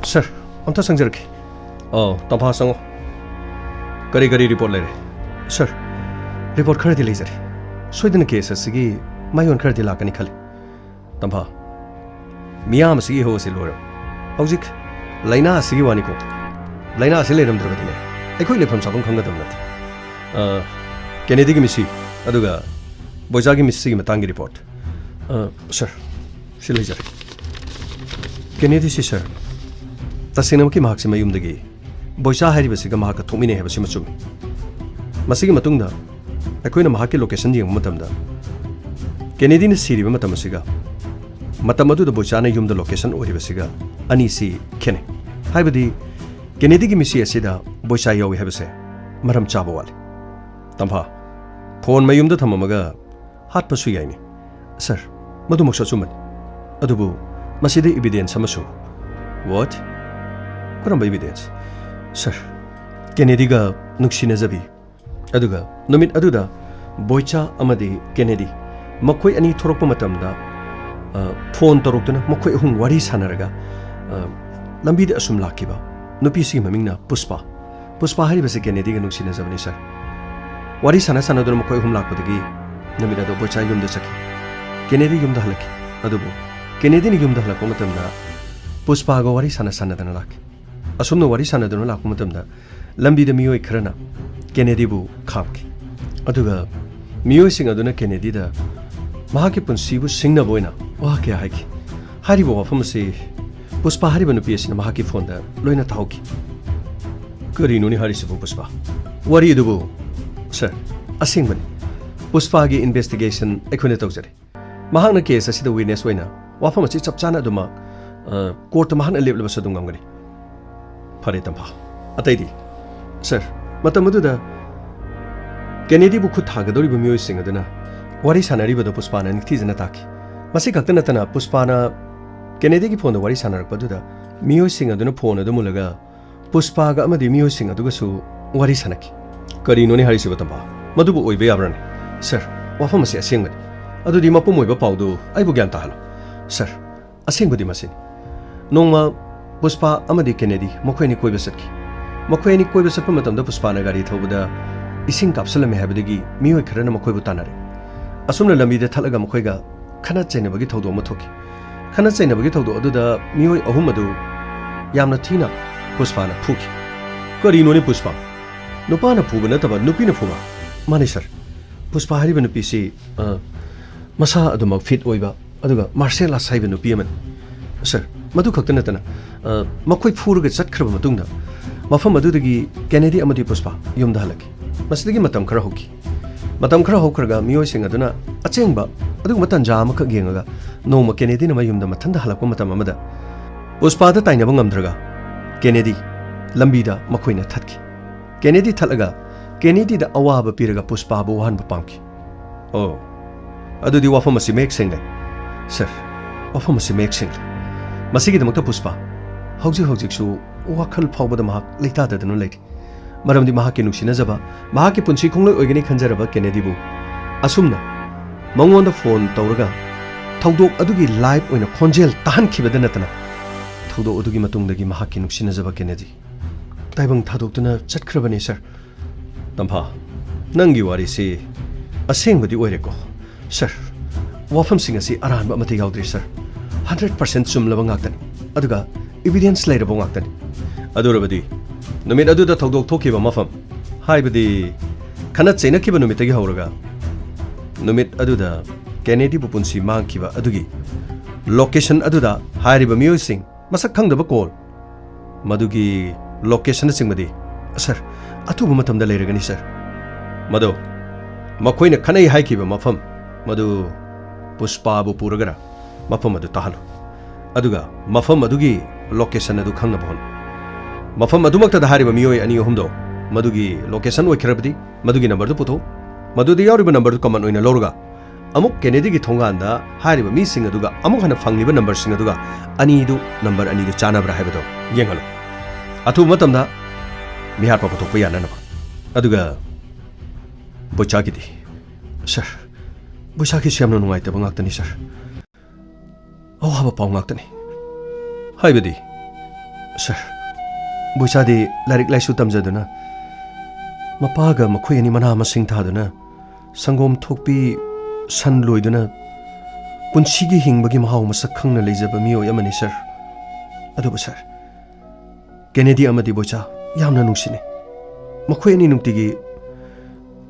ꯁꯔ, ꯑꯝꯇ ꯆꯪꯖꯔꯛꯀꯦ꯫ ꯑꯧ, ꯇꯝꯐꯥ, ꯆꯪꯉꯣ꯫ ꯀꯔꯤ ꯀꯔꯤ ꯔꯤꯄꯣꯔꯠ ꯂꯩꯔꯦ? ꯁꯔ, ꯔꯤꯄꯣꯔꯠ ꯈꯔꯗꯤ ꯂꯩꯖꯔꯦ꯫ ꯁꯣꯏꯗꯅ ꯀꯦꯁ ꯑꯁꯤꯒꯤ ꯃꯥꯏꯑꯣꯟ ꯈꯔꯗꯤ ꯂꯥꯛꯀꯅꯤ ꯈꯜꯂꯤ꯫ ꯇꯝꯐꯥ, ꯃꯤꯌꯥꯝ ꯑꯁꯤꯒꯤ ꯏꯍꯧ ꯑꯁꯤ ꯂꯣꯏꯔꯕ꯫ ꯍꯧꯖꯤꯛ ꯂꯥꯏꯅꯥ ꯑꯁꯤꯒꯤ ꯋꯥꯅꯤꯀꯣ꯫ ꯂꯥꯏꯅꯥ ꯑꯁꯤ ꯂꯩꯔꯝꯗ꯭ꯔꯕꯗꯤꯅꯦ, ꯑꯩꯈꯣꯏ ꯂꯩꯐꯝ ꯆꯥꯐꯝ ꯈꯪꯒꯗꯕ ꯅꯠꯇꯦ꯫ ꯑ, ꯀꯦꯅꯦꯗꯤꯒꯤ ꯃꯤꯁꯤ, ꯑꯗꯨꯒ ꯕꯣꯏꯆꯥꯒꯤ ꯃꯤꯁꯤꯒꯤ ꯃꯇꯥꯡꯒꯤ ꯔꯤꯄꯣꯔꯠ꯫ ꯑ, ꯁꯔ, ꯁꯤ ꯂꯩꯖꯔꯦ꯫ ꯀꯦꯅꯦꯗꯤꯁꯤ, ꯁꯔ, ꯇꯁꯦꯡꯅꯃꯛꯀꯤ ꯃꯍꯥꯛꯁꯤ ꯃꯌꯨꯝꯗꯒꯤ ꯕꯣꯏꯆꯥ ꯍꯥꯏꯔꯤꯕꯁꯤꯒ ꯃꯍꯥꯛꯀ ꯊꯣꯛꯃꯤꯟꯅꯩ ꯍꯥꯏꯕꯁꯤꯃ ꯆꯨꯝꯃꯤ꯫ ꯃꯁꯤꯒꯤ ꯃꯇꯨꯡꯗ ꯑꯩꯈꯣꯏꯅ ꯃꯍꯥꯛꯀꯤ ꯂꯣꯀꯦꯁꯟ ꯌꯦꯡꯕ ꯃꯇꯝꯗ, ꯀꯦꯅꯦꯗꯤꯅ ꯁꯤꯔꯤꯕ ꯃꯇꯝ ꯑꯁꯤꯒ ꯃꯇꯝ ꯑꯗꯨꯗ ꯕꯣꯏꯆꯥꯅ ꯌꯨꯝꯗ ꯂꯣꯀꯦꯁꯟ ꯑꯣꯏꯔꯤꯕꯁꯤꯒ ꯑꯅꯤꯁꯤ ꯈꯦꯠꯅꯩ꯫ ꯍꯥꯏꯕꯗꯤ, ꯀꯦꯅꯦꯗꯤꯒꯤ ꯃꯤꯁꯤ ꯑꯁꯤꯗ ꯕꯣꯏꯆꯥ ꯌꯥꯎꯏ ꯍꯥꯏꯕꯁꯦ ꯃꯔꯝ ꯆꯥꯕ ꯋꯥꯠꯂꯤ꯫ ꯇꯝꯐꯥ, ꯐꯣꯟ ꯃꯌꯨꯝꯗ ꯊꯝꯃꯝꯃꯒ ꯍꯥꯠꯄꯁꯨ ꯌꯥꯏꯅꯦ꯫ ꯁꯔ, ꯃꯗꯨꯃꯛꯁꯨ ꯑꯆꯨꯝꯕꯅꯤ꯫ ꯑꯗꯨꯕꯨ ꯃꯁꯤꯗ ꯏꯕꯤꯗꯦꯟꯁ ꯑꯃꯁꯨ꯫ What? ꯀꯔꯝꯕ ꯏꯕꯤꯗꯦꯟꯁ? ꯁꯔ, ꯀꯦꯅꯦꯗꯤꯒ ꯅꯨꯡꯁꯤꯅꯖꯕꯤ, ꯑꯗꯨꯒ ꯅꯨꯃꯤꯠ ꯑꯗꯨꯗ ꯕꯣꯏꯆꯥ ꯑꯃꯗꯤ ꯀꯦꯅꯦꯗꯤ ꯃꯈꯣꯏ ꯑꯅꯤ ꯊꯣꯔꯛꯄ ꯃꯇꯝꯗ, ꯑ, ꯐꯣꯟ ꯇꯧꯔꯛꯇꯨꯅ ꯃꯈꯣꯏ ꯑꯍꯨꯝ ꯋꯥꯔꯤ ꯁꯥꯟꯅꯔꯒ, ꯑ, ꯂꯝꯕꯤꯗ ꯑꯁꯨꯝ ꯂꯥꯛꯈꯤꯕ ꯅꯨꯄꯤꯁꯤꯒꯤ ꯃꯃꯤꯡꯅ ꯄꯨꯁꯄꯥ꯫ ꯄꯨꯁꯄꯥ ꯍꯥꯏꯔꯤꯕꯁꯤ ꯀꯦꯅꯦꯗꯤꯒ ꯅꯨꯡꯁꯤꯅꯖꯕꯅꯤ, ꯁꯔ꯫ ꯋꯥꯔꯤ ꯁꯥꯟꯅ ꯁꯥꯟꯅꯗꯨꯅ ꯃꯈꯣꯏ ꯑꯍꯨꯝ ꯂꯥꯛꯄꯗꯒꯤ ꯅꯨꯃꯤꯠ ꯑꯗꯨ ꯕꯣꯏꯆꯥ ꯌꯨꯝꯗ ꯆꯠꯈꯤ꯫ ꯀꯦꯅꯦꯗꯤ ꯌꯨꯝꯗ ꯍꯜꯂꯛꯈꯤ꯫ ꯑꯗꯨꯕꯨ ꯀꯦꯅꯦꯗꯤꯅ ꯌꯨꯝꯗ ꯍꯜꯂꯛꯄ ꯃꯇꯝꯗ ꯄꯨꯁꯄꯥꯒ ꯋꯥꯔꯤ ꯁꯥꯟꯅ ꯁꯥꯟꯅꯗꯅ ꯂꯥꯛꯈꯤ꯫ ꯑꯁꯨꯝꯅ ꯋꯥꯔꯤ ꯁꯥꯟꯅꯗꯨꯅ ꯂꯥꯛꯄ ꯃꯇꯝꯗ ꯂꯝꯕꯤꯗ ꯃꯤꯑꯣꯏ ꯈꯔꯅ ꯀꯦꯅꯦꯗꯤꯕꯨ ꯈꯥꯝꯈꯤ꯫ ꯑꯗꯨꯒ ꯃꯤꯑꯣꯏꯁꯤꯡ ꯑꯗꯨꯅ ꯀꯦꯅꯦꯗꯤꯗ ꯃꯍꯥꯛꯀꯤ ꯄꯨꯟꯁꯤꯕꯨ ꯁꯤꯡꯅꯕ ꯑꯣꯏꯅ ꯋꯥ ꯀꯌꯥ ꯍꯥꯏꯈꯤ꯫ ꯍꯥꯏꯔꯤꯕ ꯋꯥꯐꯝ ꯑꯁꯤ ꯄꯨꯁꯄꯥ ꯍꯥꯏꯔꯤꯕ ꯅꯨꯄꯤ ꯑꯁꯤꯅ ꯃꯍꯥꯛꯀꯤ ꯐꯣꯟꯗ ꯂꯣꯏꯅ ꯇꯥꯍꯧꯈꯤ꯫ "ꯀꯔꯤꯅꯣꯅꯦ ꯍꯥꯏꯔꯤꯁꯤꯕꯨ, ꯄꯨꯁꯄꯥ? ꯋꯥꯔꯤ ꯑꯗꯨꯕꯨ?" "ꯁꯔ, ꯑꯁꯦꯡꯕꯅꯤ꯫ ꯄꯨꯁꯄꯥꯒꯤ ꯏꯟꯚꯦꯁꯇꯤꯒꯦꯁꯟ ꯑꯩꯈꯣꯏꯅ ꯇꯧꯖꯔꯦ꯫ ꯃꯍꯥꯛꯅ ꯀꯦꯁ ꯑꯁꯤꯗ ꯋꯤꯠꯅꯦꯁ ꯑꯣꯏꯅ ꯋꯥꯐꯝ ꯑꯁꯤ ꯆꯞ ꯆꯥꯅ ꯑꯗꯨꯃꯛ, ꯑ, ꯀꯣꯔꯠꯇ ꯃꯍꯥꯛꯅ ꯂꯦꯞꯂꯕꯁꯨ ꯑꯗꯨꯝ ꯉꯝꯒꯅꯤ꯫" "ꯐꯔꯦ, ꯇꯝꯐꯥ꯫ ꯑꯇꯩꯗꯤ?" "ꯁꯔ, ꯃꯇꯝ ꯑꯗꯨꯗ ꯀꯦꯅꯦꯗꯤꯕꯨ ꯈꯨꯠ ꯊꯥꯒꯗꯧꯔꯤꯕ ꯃꯤꯑꯣꯏꯁꯤꯡ ꯑꯗꯨꯅ ꯋꯥꯔꯤ ꯁꯥꯟꯅꯔꯤꯕꯗꯨ ꯄꯨꯁꯄꯥꯅ ꯅꯤꯡꯊꯤꯖꯅ ꯇꯥꯈꯤ꯫ ꯃꯁꯤ ꯈꯛꯇ ꯅꯠꯇꯅ, ꯄꯨꯁꯄꯥꯅ ꯀꯦꯅꯦꯗꯤꯒꯤ ꯐꯣꯟꯗ ꯋꯥꯔꯤ ꯁꯥꯟꯅꯔꯛꯄ ꯑꯗꯨꯗ ꯃꯤꯑꯣꯏꯁꯤꯡ ꯑꯗꯨꯅ ꯐꯣꯟ ꯑꯗꯨ ꯃꯨꯜꯂꯒ ꯄꯨꯁꯄꯥꯒ ꯑꯃꯗꯤ ꯃꯤꯑꯣꯏꯁꯤꯡ ꯑꯗꯨꯒꯁꯨ ꯋꯥꯔꯤ ꯁꯥꯟꯅꯈꯤ꯫" "ꯀꯔꯤꯅꯣꯅꯦ ꯍꯥꯏꯔꯤꯁꯤꯕꯨ, ꯇꯝꯐꯥ? ꯃꯗꯨꯕꯨ ꯑꯣꯏꯕ ꯌꯥꯕ꯭ꯔꯥꯅꯦ?" "ꯁꯔ, ꯋꯥꯐꯝ ꯑꯁꯤ ꯑꯁꯦꯡꯕꯅꯤ꯫ ꯑꯗꯨꯗꯤ ꯃꯄꯨꯝ ꯑꯣꯏꯕ ꯄꯥꯎꯗꯨ ꯑꯩꯕꯨ ꯒ꯭ꯌꯥꯟ ꯇꯥꯍꯜꯂꯣ꯫" "ꯁꯔ, ꯑꯁꯦꯡꯕꯗꯤ ꯃꯁꯤꯅꯤ꯫ ꯅꯣꯡꯃ ꯄꯨꯁꯄꯥ ꯑꯃꯗꯤ ꯀꯦꯅꯦꯗꯤ ꯃꯈꯣꯏ ꯑꯅꯤ ꯀꯣꯏꯕ ꯆꯠꯈꯤ꯫ ꯃꯈꯣꯏ ꯑꯅꯤ ꯀꯣꯏꯕ ꯆꯠꯄ ꯃꯇꯝꯗ ꯄꯨꯁꯄꯥꯅ ꯒꯥꯔꯤ ꯊꯧꯕꯗ ꯏꯁꯤꯡ ꯀꯥꯞꯁꯤꯜꯂꯝꯃꯦ ꯍꯥꯏꯕꯗꯒꯤ ꯃꯤꯑꯣꯏ ꯈꯔꯅ ꯃꯈꯣꯏꯕꯨ ꯇꯥꯟꯅꯔꯦ꯫ ꯑꯁꯨꯝꯅ ꯂꯝꯕꯤꯗ ꯊꯠꯂꯒ ꯃꯈꯣꯏꯒ ꯈꯠꯅ ꯆꯩꯅꯕꯒꯤ ꯊꯧꯗꯣꯛ ꯑꯃ ꯊꯣꯛꯈꯤ꯫ ꯈꯠꯅ ꯆꯩꯅꯕꯒꯤ ꯊꯧꯗꯣꯛ ꯑꯗꯨꯗ ꯃꯤꯑꯣꯏ ꯑꯍꯨꯝ ꯑꯗꯨ ꯌꯥꯝꯅ ꯊꯤꯅ ꯄꯨꯁꯄꯥꯅ ꯐꯨꯈꯤ꯫" "ꯀꯔꯤꯅꯣꯅꯦ, ꯄꯨꯁꯄꯥ? ꯅꯨꯄꯥꯅ ꯐꯨꯕ ꯅꯠꯇꯕ ꯅꯨꯄꯤꯅ ꯐꯨꯕ?" "ꯃꯥꯅꯤ, ꯁꯔ꯫ ꯄꯨꯁꯄꯥ ꯍꯥꯏꯔꯤꯕ ꯅꯨꯄꯤꯁꯤ, ꯑ, ꯃꯁꯥ ꯑꯗꯨꯃꯛ ꯐꯤꯠ ꯑꯣꯏꯕ, ꯑꯗꯨꯒ ꯃꯥꯔꯁꯦꯜ ꯑꯥꯔꯠꯁ ꯍꯩꯕ ꯅꯨꯄꯤ ꯑꯃꯅꯤ, ꯁꯔ꯫ ꯃꯗꯨ ꯈꯛꯇ ꯅꯠꯇꯅ, ꯑ, ꯃꯈꯣꯏ ꯐꯨꯔꯒ ꯆꯠꯈ꯭ꯔꯕ ꯃꯇꯨꯡꯗ ꯃꯐꯝ ꯑꯗꯨꯗꯒꯤ ꯀꯦꯅꯦꯗꯤ ꯑꯃꯗꯤ ꯄꯨꯁꯄꯥ ꯌꯨꯝꯗ ꯍꯜꯂꯛꯈꯤ꯫ ꯃꯁꯤꯗꯒꯤ ꯃꯇꯝ ꯈꯔ ꯍꯧꯈꯤ꯫ ꯃꯇꯝ ꯈꯔ ꯍꯧꯈ꯭ꯔꯒ ꯃꯤꯑꯣꯏꯁꯤꯡ ꯑꯗꯨꯅ ꯑꯆꯦꯡꯕ ꯑꯗꯨꯒꯨꯝꯕ ꯇꯥꯟꯖꯥ ꯑꯃꯈꯛ ꯌꯦꯡꯉꯒ ꯅꯣꯡꯃ ꯀꯦꯅꯦꯗꯤꯅ ꯃꯌꯨꯝꯗ ꯃꯊꯟꯇ ꯍꯜꯂꯛꯄ ꯃꯇꯝ ꯑꯃꯗ ꯄꯨꯁꯄꯥꯗ ꯇꯥꯏꯅꯕ ꯉꯝꯗ꯭ꯔꯒ ꯀꯦꯅꯦꯗꯤ ꯂꯝꯕꯤꯗ ꯃꯈꯣꯏꯅ ꯊꯠꯈꯤ꯫ ꯀꯦꯅꯦꯗꯤ ꯊꯠꯂꯒ ꯀꯦꯅꯦꯗꯤꯗ ꯑꯋꯥꯕ ꯄꯤꯔꯒ ꯄꯨꯁꯄꯥꯕꯨ ꯋꯥꯍꯟꯕ ꯄꯥꯝꯈꯤ꯫ ꯑꯣ, ꯑꯗꯨꯗꯤ ꯋꯥꯐꯝ ꯑꯁꯤ ꯃꯌꯦꯛ ꯁꯦꯡꯂꯦ꯫ ꯁꯔ, ꯋꯥꯐꯝ ꯑꯁꯤ ꯃꯌꯦꯛ ꯁꯦꯡꯂꯦ꯫ ꯃꯁꯤꯒꯤꯗꯃꯛꯇ ꯄꯨꯁꯄꯥ ꯍꯧꯖꯤꯛ ꯍꯧꯖꯤꯛꯁꯨ ꯋꯥꯈꯜ ꯐꯥꯎꯕꯗ ꯃꯍꯥꯛ ꯂꯩꯇꯥꯗꯗꯨꯅ ꯂꯩꯔꯤ꯫ ꯃꯔꯝꯗꯤ ꯃꯍꯥꯛꯀꯤ ꯅꯨꯡꯁꯤꯅꯖꯕ, ꯃꯍꯥꯛꯀꯤ ꯄꯨꯟꯁꯤ ꯈꯣꯡꯂꯣꯏ ꯑꯣꯏꯒꯅꯤ ꯈꯟꯖꯔꯕ ꯀꯦꯅꯦꯗꯤꯕꯨ ꯑꯁꯨꯝꯅ ꯃꯉꯣꯟꯗ ꯐꯣꯟ ꯇꯧꯔꯒ ꯊꯧꯗꯣꯛ ꯑꯗꯨꯒꯤ ꯂꯥꯏꯚ ꯑꯣꯏꯅ ꯈꯣꯟꯖꯦꯜ ꯇꯥꯍꯟꯈꯤꯕꯗ ꯅꯠꯇꯅ ꯊꯧꯗꯣꯛ ꯑꯗꯨꯒꯤ ꯃꯇꯨꯡꯗꯒꯤ ꯃꯍꯥꯛꯀꯤ ꯅꯨꯡꯁꯤꯅꯖꯕ ꯀꯦꯅꯦꯗꯤ ꯇꯥꯏꯕꯪ ꯊꯥꯗꯣꯛꯇꯨꯅ ꯆꯠꯈ꯭ꯔꯕꯅꯤ, ꯁꯔ꯫ ꯇꯝꯐꯥ, ꯅꯪꯒꯤ ꯋꯥꯔꯤꯁꯤ ꯑꯁꯦꯡꯕꯗꯤ ꯑꯣꯏꯔꯦꯀꯣ, ꯁꯔ꯫ ꯋꯥꯐꯝꯁꯤꯡ ꯑꯁꯤ ꯑꯔꯥꯟꯕ ꯑꯃꯠꯇ ꯌꯥꯎꯗ꯭ꯔꯤ, ꯁꯔ꯫ ꯍꯟꯗ꯭ꯔꯦꯠ ꯄꯥꯔꯁꯦꯟ ꯆꯨꯝꯂꯕ ꯉꯥꯛꯇꯅꯤ, ꯑꯗꯨꯒ ꯏꯕꯤꯗꯦꯟꯁ ꯂꯩꯔꯕ ꯉꯥꯛꯇꯅꯤ꯫ ꯑꯗꯨ ꯑꯣꯏꯔꯕꯗꯤ ꯅꯨꯃꯤꯠ ꯑꯗꯨꯗ ꯊꯧꯗꯣꯛ ꯊꯣꯛꯈꯤꯕ ꯃꯐꯝ, ꯍꯥꯏꯕꯗꯤ ꯈꯠꯅ ꯆꯩꯅꯈꯤꯕ ꯅꯨꯃꯤꯠꯇꯒꯤ ꯍꯧꯔꯒ ꯅꯨꯃꯤꯠ ꯑꯗꯨꯗ ꯀꯦꯅꯦꯗꯤꯕꯨ ꯄꯨꯟꯁꯤ ꯃꯥꯡꯈꯤꯕ ꯑꯗꯨꯒꯤ ꯂꯣꯀꯦꯁꯟ ꯑꯗꯨꯗ ꯍꯥꯏꯔꯤꯕ ꯃꯤꯑꯣꯏꯁꯤꯡ ꯃꯁꯛ ꯈꯪꯗꯕ ꯀꯣꯜ, ꯃꯗꯨꯒꯤ ꯂꯣꯀꯦꯁꯟꯅꯆꯤꯡꯕꯗꯤ, ꯁꯔ, ꯑꯊꯨꯕ ꯃꯇꯝꯗ ꯂꯩꯔꯒꯅꯤ, ꯁꯔ꯫ ꯃꯗꯣ ꯃꯈꯣꯏꯅ ꯈꯠꯅꯩ ꯍꯥꯏꯈꯤꯕ ꯃꯐꯝ ꯃꯗꯨ ꯄꯨꯁꯄꯥꯕꯨ ꯄꯨꯔꯒꯔ ꯃꯐꯝ ꯑꯗꯨ ꯇꯥꯍꯜꯂꯨ꯫ ꯑꯗꯨꯒ ꯃꯐꯝ ꯑꯗꯨꯒꯤ ꯂꯣꯀꯦꯁꯟ ꯑꯗꯨ ꯈꯪꯅꯕ ꯍꯣꯠꯅꯧ꯫ ꯃꯐꯝ ꯑꯗꯨꯃꯛꯇꯗ ꯍꯥꯏꯔꯤꯕ ꯃꯤꯑꯣꯏ ꯑꯅꯤ ꯑꯍꯨꯝꯗꯣ ꯃꯗꯨꯒꯤ ꯂꯣꯀꯦꯁꯟ ꯑꯣꯏꯈ꯭ꯔꯕꯗꯤ ꯃꯗꯨꯒꯤ ꯅꯝꯕꯔꯗꯨ ꯄꯨꯊꯣꯛꯎ꯫ ꯃꯗꯨꯗ ꯌꯥꯎꯔꯤꯕ ꯅꯝꯕꯔꯗꯨ ꯀꯃꯟ ꯑꯣꯏꯅ ꯂꯧꯔꯒ ꯑꯃꯨꯛ ꯀꯦꯅꯦꯗꯤꯒꯤ ꯊꯣꯡꯒꯥꯟꯗ ꯍꯥꯏꯔꯤꯕ ꯃꯤꯁꯤꯡ ꯑꯗꯨꯒ ꯑꯃꯨꯛ ꯍꯟꯅ ꯐꯪꯂꯤꯕ ꯅꯝꯕꯔꯁꯤꯡ ꯑꯗꯨꯒ ꯑꯅꯤꯗꯨ, ꯅꯝꯕꯔ ꯑꯅꯤꯗꯨ ꯆꯥꯟꯅꯕ꯭ꯔꯥ ꯍꯥꯏꯕꯗꯣ ꯌꯦꯡꯍꯜꯂꯨ꯫ ꯑꯊꯨꯕ ꯃꯇꯝꯗ ꯃꯤꯍꯥꯠꯄ ꯄꯨꯊꯣꯛꯄ ꯌꯥꯅꯅꯕ꯫ ꯑꯗꯨꯒ ꯕꯣꯏꯆꯥꯒꯤꯗꯤ? ꯁꯔ, ꯕꯣꯏꯆꯥꯒꯤꯁꯤ ꯌꯥꯝꯅ ꯅꯨꯡꯉꯥꯏꯇꯕ ꯉꯥꯛꯇꯅꯤ, ꯁꯔ꯫ ꯑꯋꯥꯕ ꯄꯥꯎ ꯉꯥꯛꯇꯅꯤ꯫ ꯍꯥꯏꯕꯗꯤ? ꯁꯔ, ꯕꯣꯏꯆꯥꯗꯤ ꯂꯥꯏꯔꯤꯛ ꯂꯥꯏꯁꯨ ꯇꯝꯖꯗꯨꯅ, ꯃꯄꯥꯒ ꯃꯈꯣꯏ ꯑꯅꯤ ꯃꯅꯥ ꯃꯁꯤꯡ ꯊꯥꯗꯨꯅ, ꯁꯪꯒꯣꯝ ꯊꯣꯛꯄꯤ ꯁꯟ ꯂꯣꯏꯗꯨꯅ, ꯄꯨꯟꯁꯤꯒꯤ ꯍꯤꯡꯕꯒꯤ ꯃꯍꯥꯎ ꯃꯁꯛ ꯈꯪꯅ ꯂꯩꯖꯕ ꯃꯤꯑꯣꯏ ꯑꯃꯅꯤ, ꯁꯔ꯫ ꯑꯗꯨꯕꯨ, ꯁꯔ, ꯀꯦꯅꯦꯗꯤ ꯑꯃꯗꯤ ꯕꯣꯏꯆꯥ ꯌꯥꯝꯅ ꯅꯨꯡꯁꯤꯅꯩ꯫ ꯃꯈꯣꯏ ꯑꯅꯤ ꯅꯨꯡꯇꯤꯒꯤ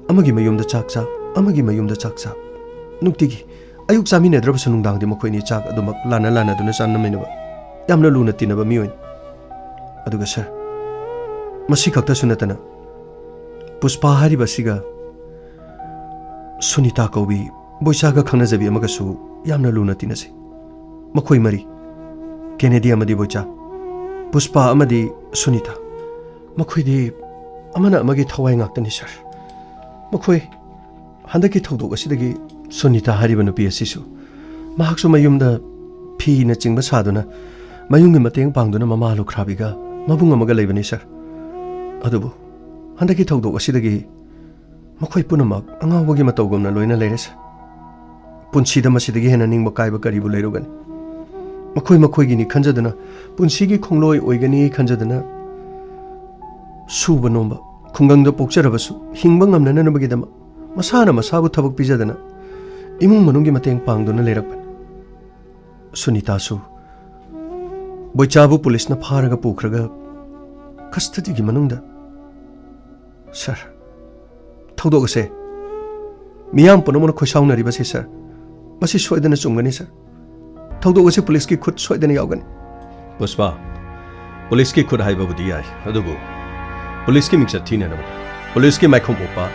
ꯑꯃꯒꯤ ꯃꯌꯨꯝꯗ ꯆꯥꯛ ꯆꯥ, ꯑꯃꯒꯤ ꯃꯌꯨꯝꯗ ꯆꯥꯛ ꯆꯥ꯫ ꯅꯨꯡꯇꯤꯒꯤ ꯑꯌꯨꯛ ꯆꯥꯃꯤꯟꯅꯗ꯭ꯔꯕꯁꯨ ꯅꯨꯡꯗꯥꯡꯗꯤ ꯃꯈꯣꯏ ꯑꯅꯤ ꯆꯥꯛ ꯑꯗꯨꯃꯛ ꯂꯥꯟꯅ ꯂꯥꯟꯅꯗꯨꯅ ꯆꯥꯃꯤꯟꯅꯕ ꯌꯥꯝꯅ ꯂꯨꯅ ꯇꯤꯟꯅꯕ ꯃꯤꯑꯣꯏꯅꯤ꯫ ꯑꯗꯨꯒ ꯁꯔ, ꯃꯁꯤ ꯈꯛꯇꯁꯨ ꯅꯠꯇꯅ ꯄꯨꯁꯄꯥ ꯍꯥꯏꯔꯤꯕ ꯑꯁꯤꯒ ꯁꯨꯅꯤꯇꯥ ꯀꯧꯕꯤ ꯕꯣꯏꯆꯥꯒ ꯈꯪꯅꯖꯕꯤ ꯑꯃꯒꯁꯨ ꯌꯥꯝꯅ ꯂꯨꯅ ꯇꯤꯟꯅꯖꯩ꯫ ꯃꯈꯣꯏ ꯃꯔꯤ, ꯀꯦꯅꯦꯗꯤ ꯑꯃꯗꯤ ꯕꯣꯏꯆꯥ, ꯄꯨꯁꯄꯥ ꯑꯃꯗꯤ ꯁꯨꯅꯤꯇꯥ, ꯃꯈꯣꯏꯗꯤ ꯑꯃꯅ ꯑꯃꯒꯤ ꯊꯋꯥꯏ ꯉꯥꯛꯇꯅꯤ, ꯁꯔ꯫ ꯃꯈꯣꯏ ꯍꯟꯗꯛꯀꯤ ꯊꯧꯗꯣꯛ ꯑꯁꯤꯗꯒꯤ ꯁꯨꯅꯤꯇꯥ ꯍꯥꯏꯔꯤꯕ ꯅꯨꯄꯤ ꯑꯁꯤꯁꯨ ꯃꯍꯥꯛꯁꯨ ꯃꯌꯨꯝꯗ ꯐꯤꯅꯆꯤꯡꯕ ꯁꯥꯗꯨꯅ ꯃꯌꯨꯝꯒꯤ ꯃꯇꯦꯡ ꯄꯥꯡꯗꯨꯅ ꯃꯃꯥ ꯂꯨꯈ꯭ꯔꯥꯕꯤꯒ ꯃꯕꯨꯡ ꯑꯃꯒ ꯂꯩꯕꯅꯤ, ꯁꯔ꯫ ꯑꯗꯨꯕꯨ ꯍꯟꯗꯛꯀꯤ ꯊꯧꯗꯣꯛ ꯑꯁꯤꯗꯒꯤ ꯃꯈꯣꯏ ꯄꯨꯝꯅꯃꯛ ꯑꯉꯥꯎꯕꯒꯤ ꯃꯇꯧꯒꯨꯝꯅ ꯂꯣꯏꯅ ꯂꯩꯔꯦ, ꯁꯔ꯫ ꯄꯨꯟꯁꯤꯗ ꯃꯁꯤꯗꯒꯤ ꯍꯦꯟꯅ ꯅꯤꯡꯕ ꯀꯥꯏꯕ ꯀꯔꯤꯕꯨ ꯂꯩꯔꯨꯒꯅꯤ? ꯃꯈꯣꯏ ꯃꯈꯣꯏꯒꯤꯅꯤ ꯈꯟꯖꯗꯨꯅ, ꯄꯨꯟꯁꯤꯒꯤ ꯈꯣꯡꯂꯣꯏ ꯑꯣꯏꯒꯅꯤ ꯈꯟꯖꯗꯨꯅ, ꯁꯨꯕ ꯅꯣꯝꯕ ꯈꯨꯡꯒꯪꯗ ꯄꯣꯛꯆꯔꯕꯁꯨ ꯍꯤꯡꯕ ꯉꯝꯅꯅꯕꯒꯤꯗꯃꯛ ꯃꯁꯥꯅ ꯃꯁꯥꯕꯨ ꯊꯕꯛ ꯄꯤꯖꯗꯅ ꯏꯃꯨꯡ ꯃꯅꯨꯡꯒꯤ ꯃꯇꯦꯡ ꯄꯥꯡꯗꯨꯅ ꯂꯩꯔꯛꯄꯅꯤ꯫ ꯁꯨꯅꯤꯇꯥꯁꯨ ꯕꯣꯏꯆꯥꯕꯨ ꯄꯨꯂꯤꯁꯅ ꯐꯥꯔꯒ ꯄꯨꯈ꯭ꯔꯒ ꯀꯁꯇꯗꯤꯒꯤ ꯃꯅꯨꯡꯗ, ꯁꯔ, ꯊꯧꯗꯣꯛ ꯑꯁꯦ ꯃꯤꯌꯥꯝ ꯄꯨꯝꯅꯃꯛꯅ ꯈꯣꯏꯁꯥꯎꯅꯔꯤꯕꯁꯤ, ꯁꯥꯔ, ꯃꯁꯤ ꯁꯣꯏꯗꯅ ꯆꯨꯝꯒꯅꯤ, ꯁꯥꯔ꯫ ꯊꯧꯗꯣꯛ ꯑꯁꯤ ꯄꯨꯂꯤꯁꯀꯤ ꯈꯨꯠ ꯁꯣꯏꯗꯅ ꯌꯥꯎꯒꯅꯤ꯫ ꯄꯨꯁꯄꯥ, ꯄꯨꯂꯤꯁꯀꯤ ꯈꯨꯠ ꯍꯥꯏꯕꯕꯨꯗꯤ ꯌꯥꯏ, ꯑꯗꯨꯕꯨ ꯄꯨꯂꯤꯁꯀꯤ ꯃꯤꯡꯆꯠ ꯊꯤꯅꯅꯕ, ꯄꯨꯂꯤꯁꯀꯤ ꯃꯥꯏꯈꯨꯝ ꯎꯞꯄ,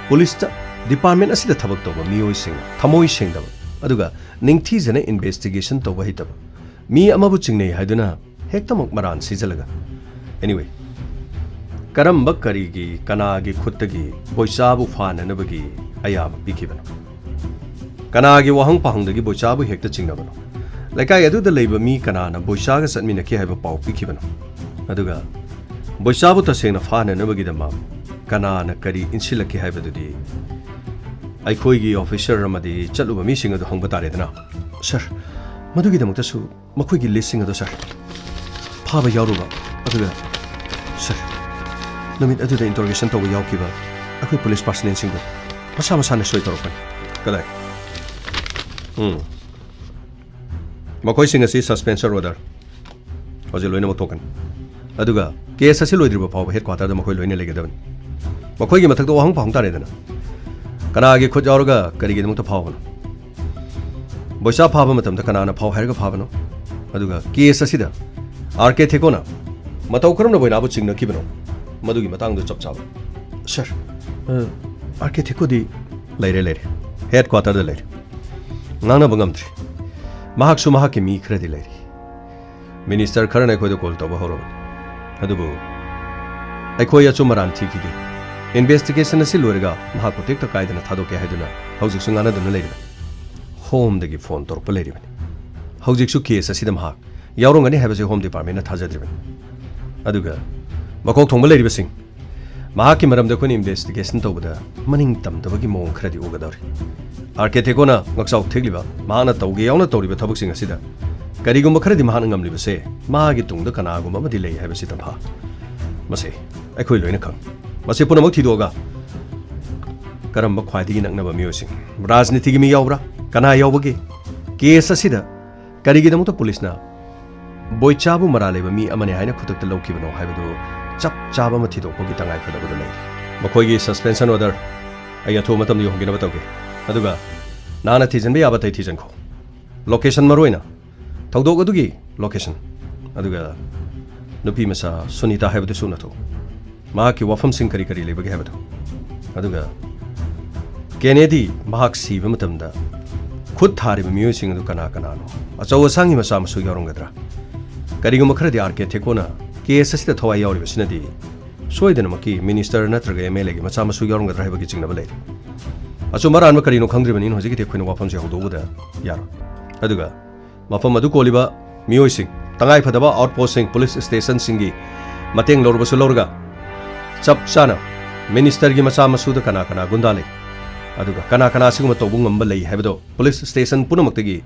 ꯄꯨꯂꯤꯁꯇ, ꯗꯤꯄꯥꯔꯠꯃꯦꯟ ꯑꯁꯤꯗ ꯊꯕꯛ ꯇꯧꯕ ꯃꯤꯑꯣꯏꯁꯤꯡꯅ ꯊꯃꯣꯏ ꯁꯦꯡꯗꯕ, ꯑꯗꯨꯒ ꯅꯤꯡꯊꯤꯖꯅ ꯏꯟꯚꯦꯁꯇꯤꯒꯦꯁꯟ ꯇꯧꯕ ꯍꯩꯇꯕ ꯃꯤ ꯑꯃꯕꯨ ꯆꯤꯡꯅꯩ ꯍꯥꯏꯗꯨꯅ ꯍꯦꯛꯇꯃꯛ ꯃꯔꯥꯟ ꯁꯤꯖꯜꯂꯒ꯫ Anyway, ꯀꯔꯝꯕ ꯀꯔꯤꯒꯤ ꯀꯅꯥꯒꯤ ꯈꯨꯠꯇꯒꯤ ꯕꯣꯏꯆꯥꯕꯨ ꯐꯥꯅꯅꯕꯒꯤ ꯑꯌꯥꯕ ꯄꯤꯈꯤꯕꯅꯣ? ꯀꯅꯥꯒꯤ ꯋꯥꯍꯪ ꯄꯥꯎꯍꯪꯗꯒꯤ ꯕꯣꯏꯆꯥꯕꯨ ꯍꯦꯛꯇ ꯆꯤꯡꯅꯕꯅꯣ? ꯂꯩꯀꯥꯏ ꯑꯗꯨꯗ ꯂꯩꯕ ꯃꯤ ꯀꯅꯥꯅ ꯕꯣꯏꯆꯥꯒ ꯆꯠꯃꯤꯟꯅꯈꯤ ꯍꯥꯏꯕ ꯄꯥꯎ ꯄꯤꯈꯤꯕꯅꯣ? ꯑꯗꯨꯒ ꯕꯣꯏꯆꯥꯕꯨ ꯇꯁꯦꯡꯅ ꯐꯥꯅꯅꯕꯒꯤꯗꯃꯛ ꯀꯅꯥꯅ ꯀꯔꯤ ꯏꯟꯁꯤꯜꯂꯛꯈꯤ ꯍꯥꯏꯕꯗꯨꯗꯤ ꯑꯩꯈꯣꯏꯒꯤ ꯑꯣꯐꯤꯁꯔ ꯑꯃꯗꯤ ꯆꯠꯂꯨꯕ ꯃꯤꯁꯤꯡ ꯑꯗꯨ ꯍꯪꯕ ꯇꯥꯔꯦꯗꯅ꯫ ꯁꯥꯔ, ꯃꯗꯨꯒꯤꯗꯃꯛꯇꯁꯨ ꯃꯈꯣꯏꯒꯤ ꯂꯤꯁꯁꯤꯡ ꯑꯗꯨ, ꯁꯥꯔ, ꯐꯥꯕ ꯌꯥꯎꯔꯨꯕ, ꯑꯗꯨꯒ, ꯁꯥꯔ, ꯅꯨꯃꯤꯠ ꯑꯗꯨꯗ ꯏꯟꯇꯔꯣꯒꯦꯁꯟ ꯇꯧꯕ ꯌꯥꯎꯈꯤꯕ ꯑꯩꯈꯣꯏ ꯄꯨꯂꯤꯁ ꯄꯥꯔꯁꯅꯦꯜꯁꯤꯡꯗꯨ ꯃꯁꯥ ꯃꯁꯥꯅ ꯁꯣꯏ ꯇꯧꯔꯛꯄꯅꯤ꯫ ꯀꯗꯥꯏ? ꯎꯝ꯫ ꯃꯈꯣꯏꯁꯤꯡ ꯑꯁꯤ ꯁꯁꯄꯦꯟꯁꯟ ꯑꯣꯔꯗꯔ ꯍꯧꯖꯤꯛ ꯂꯣꯏꯅꯃꯛ ꯊꯣꯛꯀꯅꯤ꯫ ꯑꯗꯨꯒ ꯀꯦꯁ ꯑꯁꯤ ꯂꯣꯏꯗ꯭ꯔꯤꯕ ꯐꯥꯎꯕ ꯍꯦꯗ ꯀ꯭ꯋꯥꯇꯔꯗ ꯃꯈꯣꯏ ꯂꯣꯏꯅ ꯂꯩꯒꯗꯕꯅꯤ꯫ ꯃꯈꯣꯏꯒꯤ ꯃꯊꯛꯇ ꯋꯥꯍꯪ ꯄꯥꯎꯍꯪ ꯇꯥꯔꯦꯗꯅ, ꯀꯅꯥꯒꯤ ꯈꯨꯠ ꯌꯥꯎꯔꯒ ꯀꯔꯤꯒꯤꯗꯃꯛꯇ ꯐꯥꯎꯕꯅꯣ? ꯕꯣꯏꯆꯥ ꯐꯥꯕ ꯃꯇꯝꯗ ꯀꯅꯥꯅ ꯐꯥꯎ ꯍꯥꯏꯔꯒ ꯐꯥꯕꯅꯣ? ꯑꯗꯨꯒ ꯀꯦꯁ ꯑꯁꯤꯗ ꯑꯥꯔ ꯀꯦ ꯊꯦꯀꯣꯅ ꯃꯇꯧ ꯀꯔꯝꯅ ꯕꯣꯏꯅꯥꯕꯨ ꯆꯤꯡꯅꯈꯤꯕꯅꯣ? ꯃꯗꯨꯒꯤ ꯃꯇꯥꯡꯗ ꯆꯞ ꯆꯥꯕ꯫ ꯁꯥꯔ, ꯑ, ꯑꯥꯔ ꯀꯦ ꯊꯦꯀꯣꯗꯤ ꯂꯩꯔꯦ, ꯂꯩꯔꯦ꯫ ꯍꯦꯗ ꯀ꯭ꯋꯥꯇꯔꯗ ꯂꯩꯔꯦ꯫ ꯉꯥꯡꯅꯕ ꯉꯝꯗ꯭ꯔꯤ꯫ ꯃꯍꯥꯛꯁꯨ ꯃꯍꯥꯛꯀꯤ ꯃꯤ ꯈꯔꯗꯤ ꯂꯩꯔꯤ꯫ ꯃꯤꯅꯤꯁꯇꯔ ꯈꯔꯅ ꯑꯩꯈꯣꯏꯗ ꯀꯣꯜ ꯇꯧꯕ ꯍꯧꯔꯕꯅꯤ꯫ ꯑꯗꯨꯕꯨ ꯑꯩꯈꯣꯏ ꯑꯆꯨꯝ ꯑꯔꯥꯟ ꯊꯤꯈꯤꯗꯦ꯫ ꯏꯟꯚꯦꯁꯇꯤꯒꯦꯁꯟ ꯑꯁꯤ ꯂꯣꯏꯔꯒ ꯃꯍꯥꯛꯄꯨ ꯇꯦꯛꯇ ꯀꯥꯏꯗꯅ ꯊꯥꯗꯣꯛꯀꯦ ꯍꯥꯏꯗꯨꯅ ꯍꯧꯖꯤꯛꯁꯨ ꯉꯥꯡꯅꯗꯨꯅ ꯂꯩꯔꯤꯕꯅꯤ꯫ ꯍꯣꯝꯗꯒꯤ ꯐꯣꯟ ꯇꯧꯔꯛꯄ ꯂꯩꯔꯤꯕꯅꯤ꯫ ꯍꯧꯖꯤꯛꯁꯨ ꯀꯦꯁ ꯑꯁꯤꯗ ꯃꯍꯥꯛ ꯌꯥꯎꯔꯝꯒꯅꯤ ꯍꯥꯏꯕꯁꯤ ꯍꯣꯝ ꯗꯤꯄꯥꯔꯠꯃꯦꯟꯅ ꯊꯥꯖꯗ꯭ꯔꯤꯕꯅꯤ꯫ ꯑꯗꯨꯒ ꯃꯀꯣꯛ ꯊꯣꯡꯕ ꯂꯩꯔꯤꯕꯁꯤꯡ, ꯃꯍꯥꯛꯀꯤ ꯃꯔꯝꯗ ꯑꯩꯈꯣꯏꯅ ꯏꯟꯚꯦꯁꯇꯤꯒꯦꯁꯟ ꯇꯧꯕꯗ ꯃꯅꯤꯡ ꯇꯝꯗꯕꯒꯤ ꯃꯑꯣꯡ ꯈꯔꯗꯤ ꯎꯒꯗꯧꯔꯤ꯫ ꯑꯥꯔ ꯀꯦ ꯊꯦꯀꯣꯅ ꯉꯛꯆꯥꯎ ꯊꯦꯛꯂꯤꯕ, ꯃꯍꯥꯛꯅ ꯇꯧꯒꯦ ꯌꯥꯎꯅ ꯇꯧꯔꯤꯕ ꯊꯕꯛꯁꯤꯡ ꯑꯁꯤꯗ ꯀꯔꯤꯒꯨꯝꯕ ꯈꯔꯗꯤ ꯃꯍꯥꯛꯅ ꯉꯝꯂꯤꯕꯁꯦ, ꯃꯥꯒꯤ ꯇꯨꯡꯗ ꯀꯅꯥꯒꯨꯝꯕ ꯑꯃꯗꯤ ꯂꯩ ꯍꯥꯏꯕꯁꯤ ꯇꯝꯐꯥ꯫ ꯃꯁꯤ ꯑꯩꯈꯣꯏ ꯂꯣꯏꯅ ꯈꯪꯏ꯫ ꯃꯁꯤ ꯄꯨꯝꯅꯃꯛ ꯊꯤꯗꯣꯛꯑꯒ ꯀꯔꯝꯕ ꯈ꯭ꯋꯥꯏꯗꯒꯤ ꯅꯛꯅꯕ ꯃꯤꯑꯣꯏꯁꯤꯡ, ꯔꯥꯖꯅꯤꯇꯤꯒꯤ ꯃꯤ ꯌꯥꯎꯕ꯭ꯔꯥ? ꯀꯅꯥ ꯌꯥꯎꯕꯒꯦ? ꯀꯦꯁ ꯑꯁꯤꯗ ꯀꯔꯤꯒꯤꯗꯃꯛꯇ ꯄꯨꯂꯤꯁꯅ ꯕꯣꯏꯆꯥꯕꯨ ꯃꯔꯥꯜ ꯂꯩꯕ ꯃꯤ ꯑꯃꯅꯤ ꯍꯥꯏꯅ ꯈꯨꯗꯛꯇ ꯂꯧꯈꯤꯕꯅꯣ ꯍꯥꯏꯕꯗꯨ ꯆꯞ ꯆꯥꯕ ꯑꯃ ꯊꯤꯗꯣꯛꯄꯒꯤ ꯇꯉꯥꯏꯐꯗꯕꯗꯨ ꯂꯩꯔꯤ꯫ ꯃꯈꯣꯏꯒꯤ ꯁꯁꯄꯦꯟꯁꯟ ꯑꯣꯔꯗꯔ ꯑꯩ ꯑꯊꯨꯕ ꯃꯇꯝꯗ ꯌꯧꯍꯟꯈꯤꯅꯕ ꯇꯧꯒꯦ꯫ ꯑꯗꯨꯒ ꯅꯍꯥꯛꯅ ꯊꯤꯖꯤꯟꯕ ꯌꯥꯕ ꯑꯇꯩ ꯊꯤꯖꯤꯟꯈꯣ꯫ ꯂꯣꯀꯦꯁꯟ ꯃꯔꯨ ꯑꯣꯏꯅ, ꯊꯧꯗꯣꯛ ꯑꯗꯨꯒꯤ ꯂꯣꯀꯦꯁꯟ, ꯑꯗꯨꯒ ꯅꯨꯄꯤ ꯃꯆꯥ ꯁꯨꯅꯤꯇꯥ ꯍꯥꯏꯕꯗꯨꯁꯨ ꯎꯅꯊꯣꯛꯎ꯫ ꯃꯍꯥꯛꯀꯤ ꯋꯥꯐꯝꯁꯤꯡ ꯀꯔꯤ ꯀꯔꯤ ꯂꯩꯕꯒꯦ ꯍꯥꯏꯕꯗꯨ꯫ ꯑꯗꯨꯒ ꯀꯦꯅꯦꯗꯤ ꯃꯍꯥꯛ ꯁꯤꯕ ꯃꯇꯝꯗ ꯈꯨꯠ ꯊꯥꯔꯤꯕ ꯃꯤꯑꯣꯏꯁꯤꯡ ꯑꯗꯨ ꯀꯅꯥ ꯀꯅꯥꯅꯣ? ꯑꯆꯧ ꯑꯁꯥꯡꯒꯤ ꯃꯆꯥ ꯃꯁꯨ ꯌꯥꯎꯔꯝꯒꯗ꯭ꯔꯥ? ꯀꯔꯤꯒꯨꯝꯕ ꯈꯔꯗꯤ ꯑꯥꯔ ꯀꯦ ꯊꯦꯀꯣꯅ ꯀꯦꯁ ꯑꯁꯤꯗ ꯊꯋꯥꯏ ꯌꯥꯎꯔꯤꯕꯁꯤꯅꯗꯤ ꯁꯣꯏꯗꯅꯃꯛꯀꯤ ꯃꯤꯅꯤꯁꯇꯔ ꯅꯠꯇ꯭ꯔꯒ ꯑꯦꯝ ꯑꯦꯜ ꯑꯦꯒꯤ ꯃꯆꯥ ꯃꯁꯨ ꯌꯥꯎꯔꯝꯒꯗ꯭ꯔꯥ ꯍꯥꯏꯕꯒꯤ ꯆꯤꯡꯅꯕ ꯂꯩꯔꯤ꯫ ꯑꯆꯨꯝ ꯑꯔꯥꯟꯕ ꯀꯔꯤꯅꯣ ꯈꯪꯗ꯭ꯔꯤꯕꯅꯤꯅ ꯍꯧꯖꯤꯛꯀꯤꯗꯤ ꯑꯩꯈꯣꯏꯅ ꯋꯥꯐꯝꯁꯦ ꯍꯧꯗꯣꯛꯎꯕꯗ ꯌꯥꯔꯣꯏ꯫ ꯑꯗꯨꯒ ꯃꯐꯝ ꯑꯗꯨ ꯀꯣꯜꯂꯤꯕ ꯃꯤꯑꯣꯏꯁꯤꯡ, ꯇꯉꯥꯏ ꯐꯗꯕ ꯑꯥꯎꯠ ꯄꯣꯁꯁꯤꯡ, ꯄꯨꯂꯤꯁ ꯁ꯭ꯇꯦꯁꯟꯁꯤꯡꯒꯤ ꯃꯇꯦꯡ ꯂꯧꯔꯕꯁꯨ ꯂꯧꯔꯒ, ꯆꯞ ꯆꯥꯅ ꯃꯤꯅꯤꯁꯇꯔꯒꯤ ꯃꯆꯥ ꯃꯁꯨꯗ ꯀꯅꯥ ꯀꯅꯥ ꯒꯨꯟꯗꯥ ꯂꯩ, ꯑꯗꯨꯒ ꯀꯅꯥ ꯀꯅꯥ ꯑꯁꯤꯒꯨꯝꯕ ꯇꯧꯕ ꯉꯝꯕ ꯂꯩ ꯍꯥꯏꯕꯗꯣ ꯄꯨꯂꯤꯁ ꯁ꯭ꯇꯦꯁꯟ ꯄꯨꯝꯅꯃꯛꯇꯒꯤ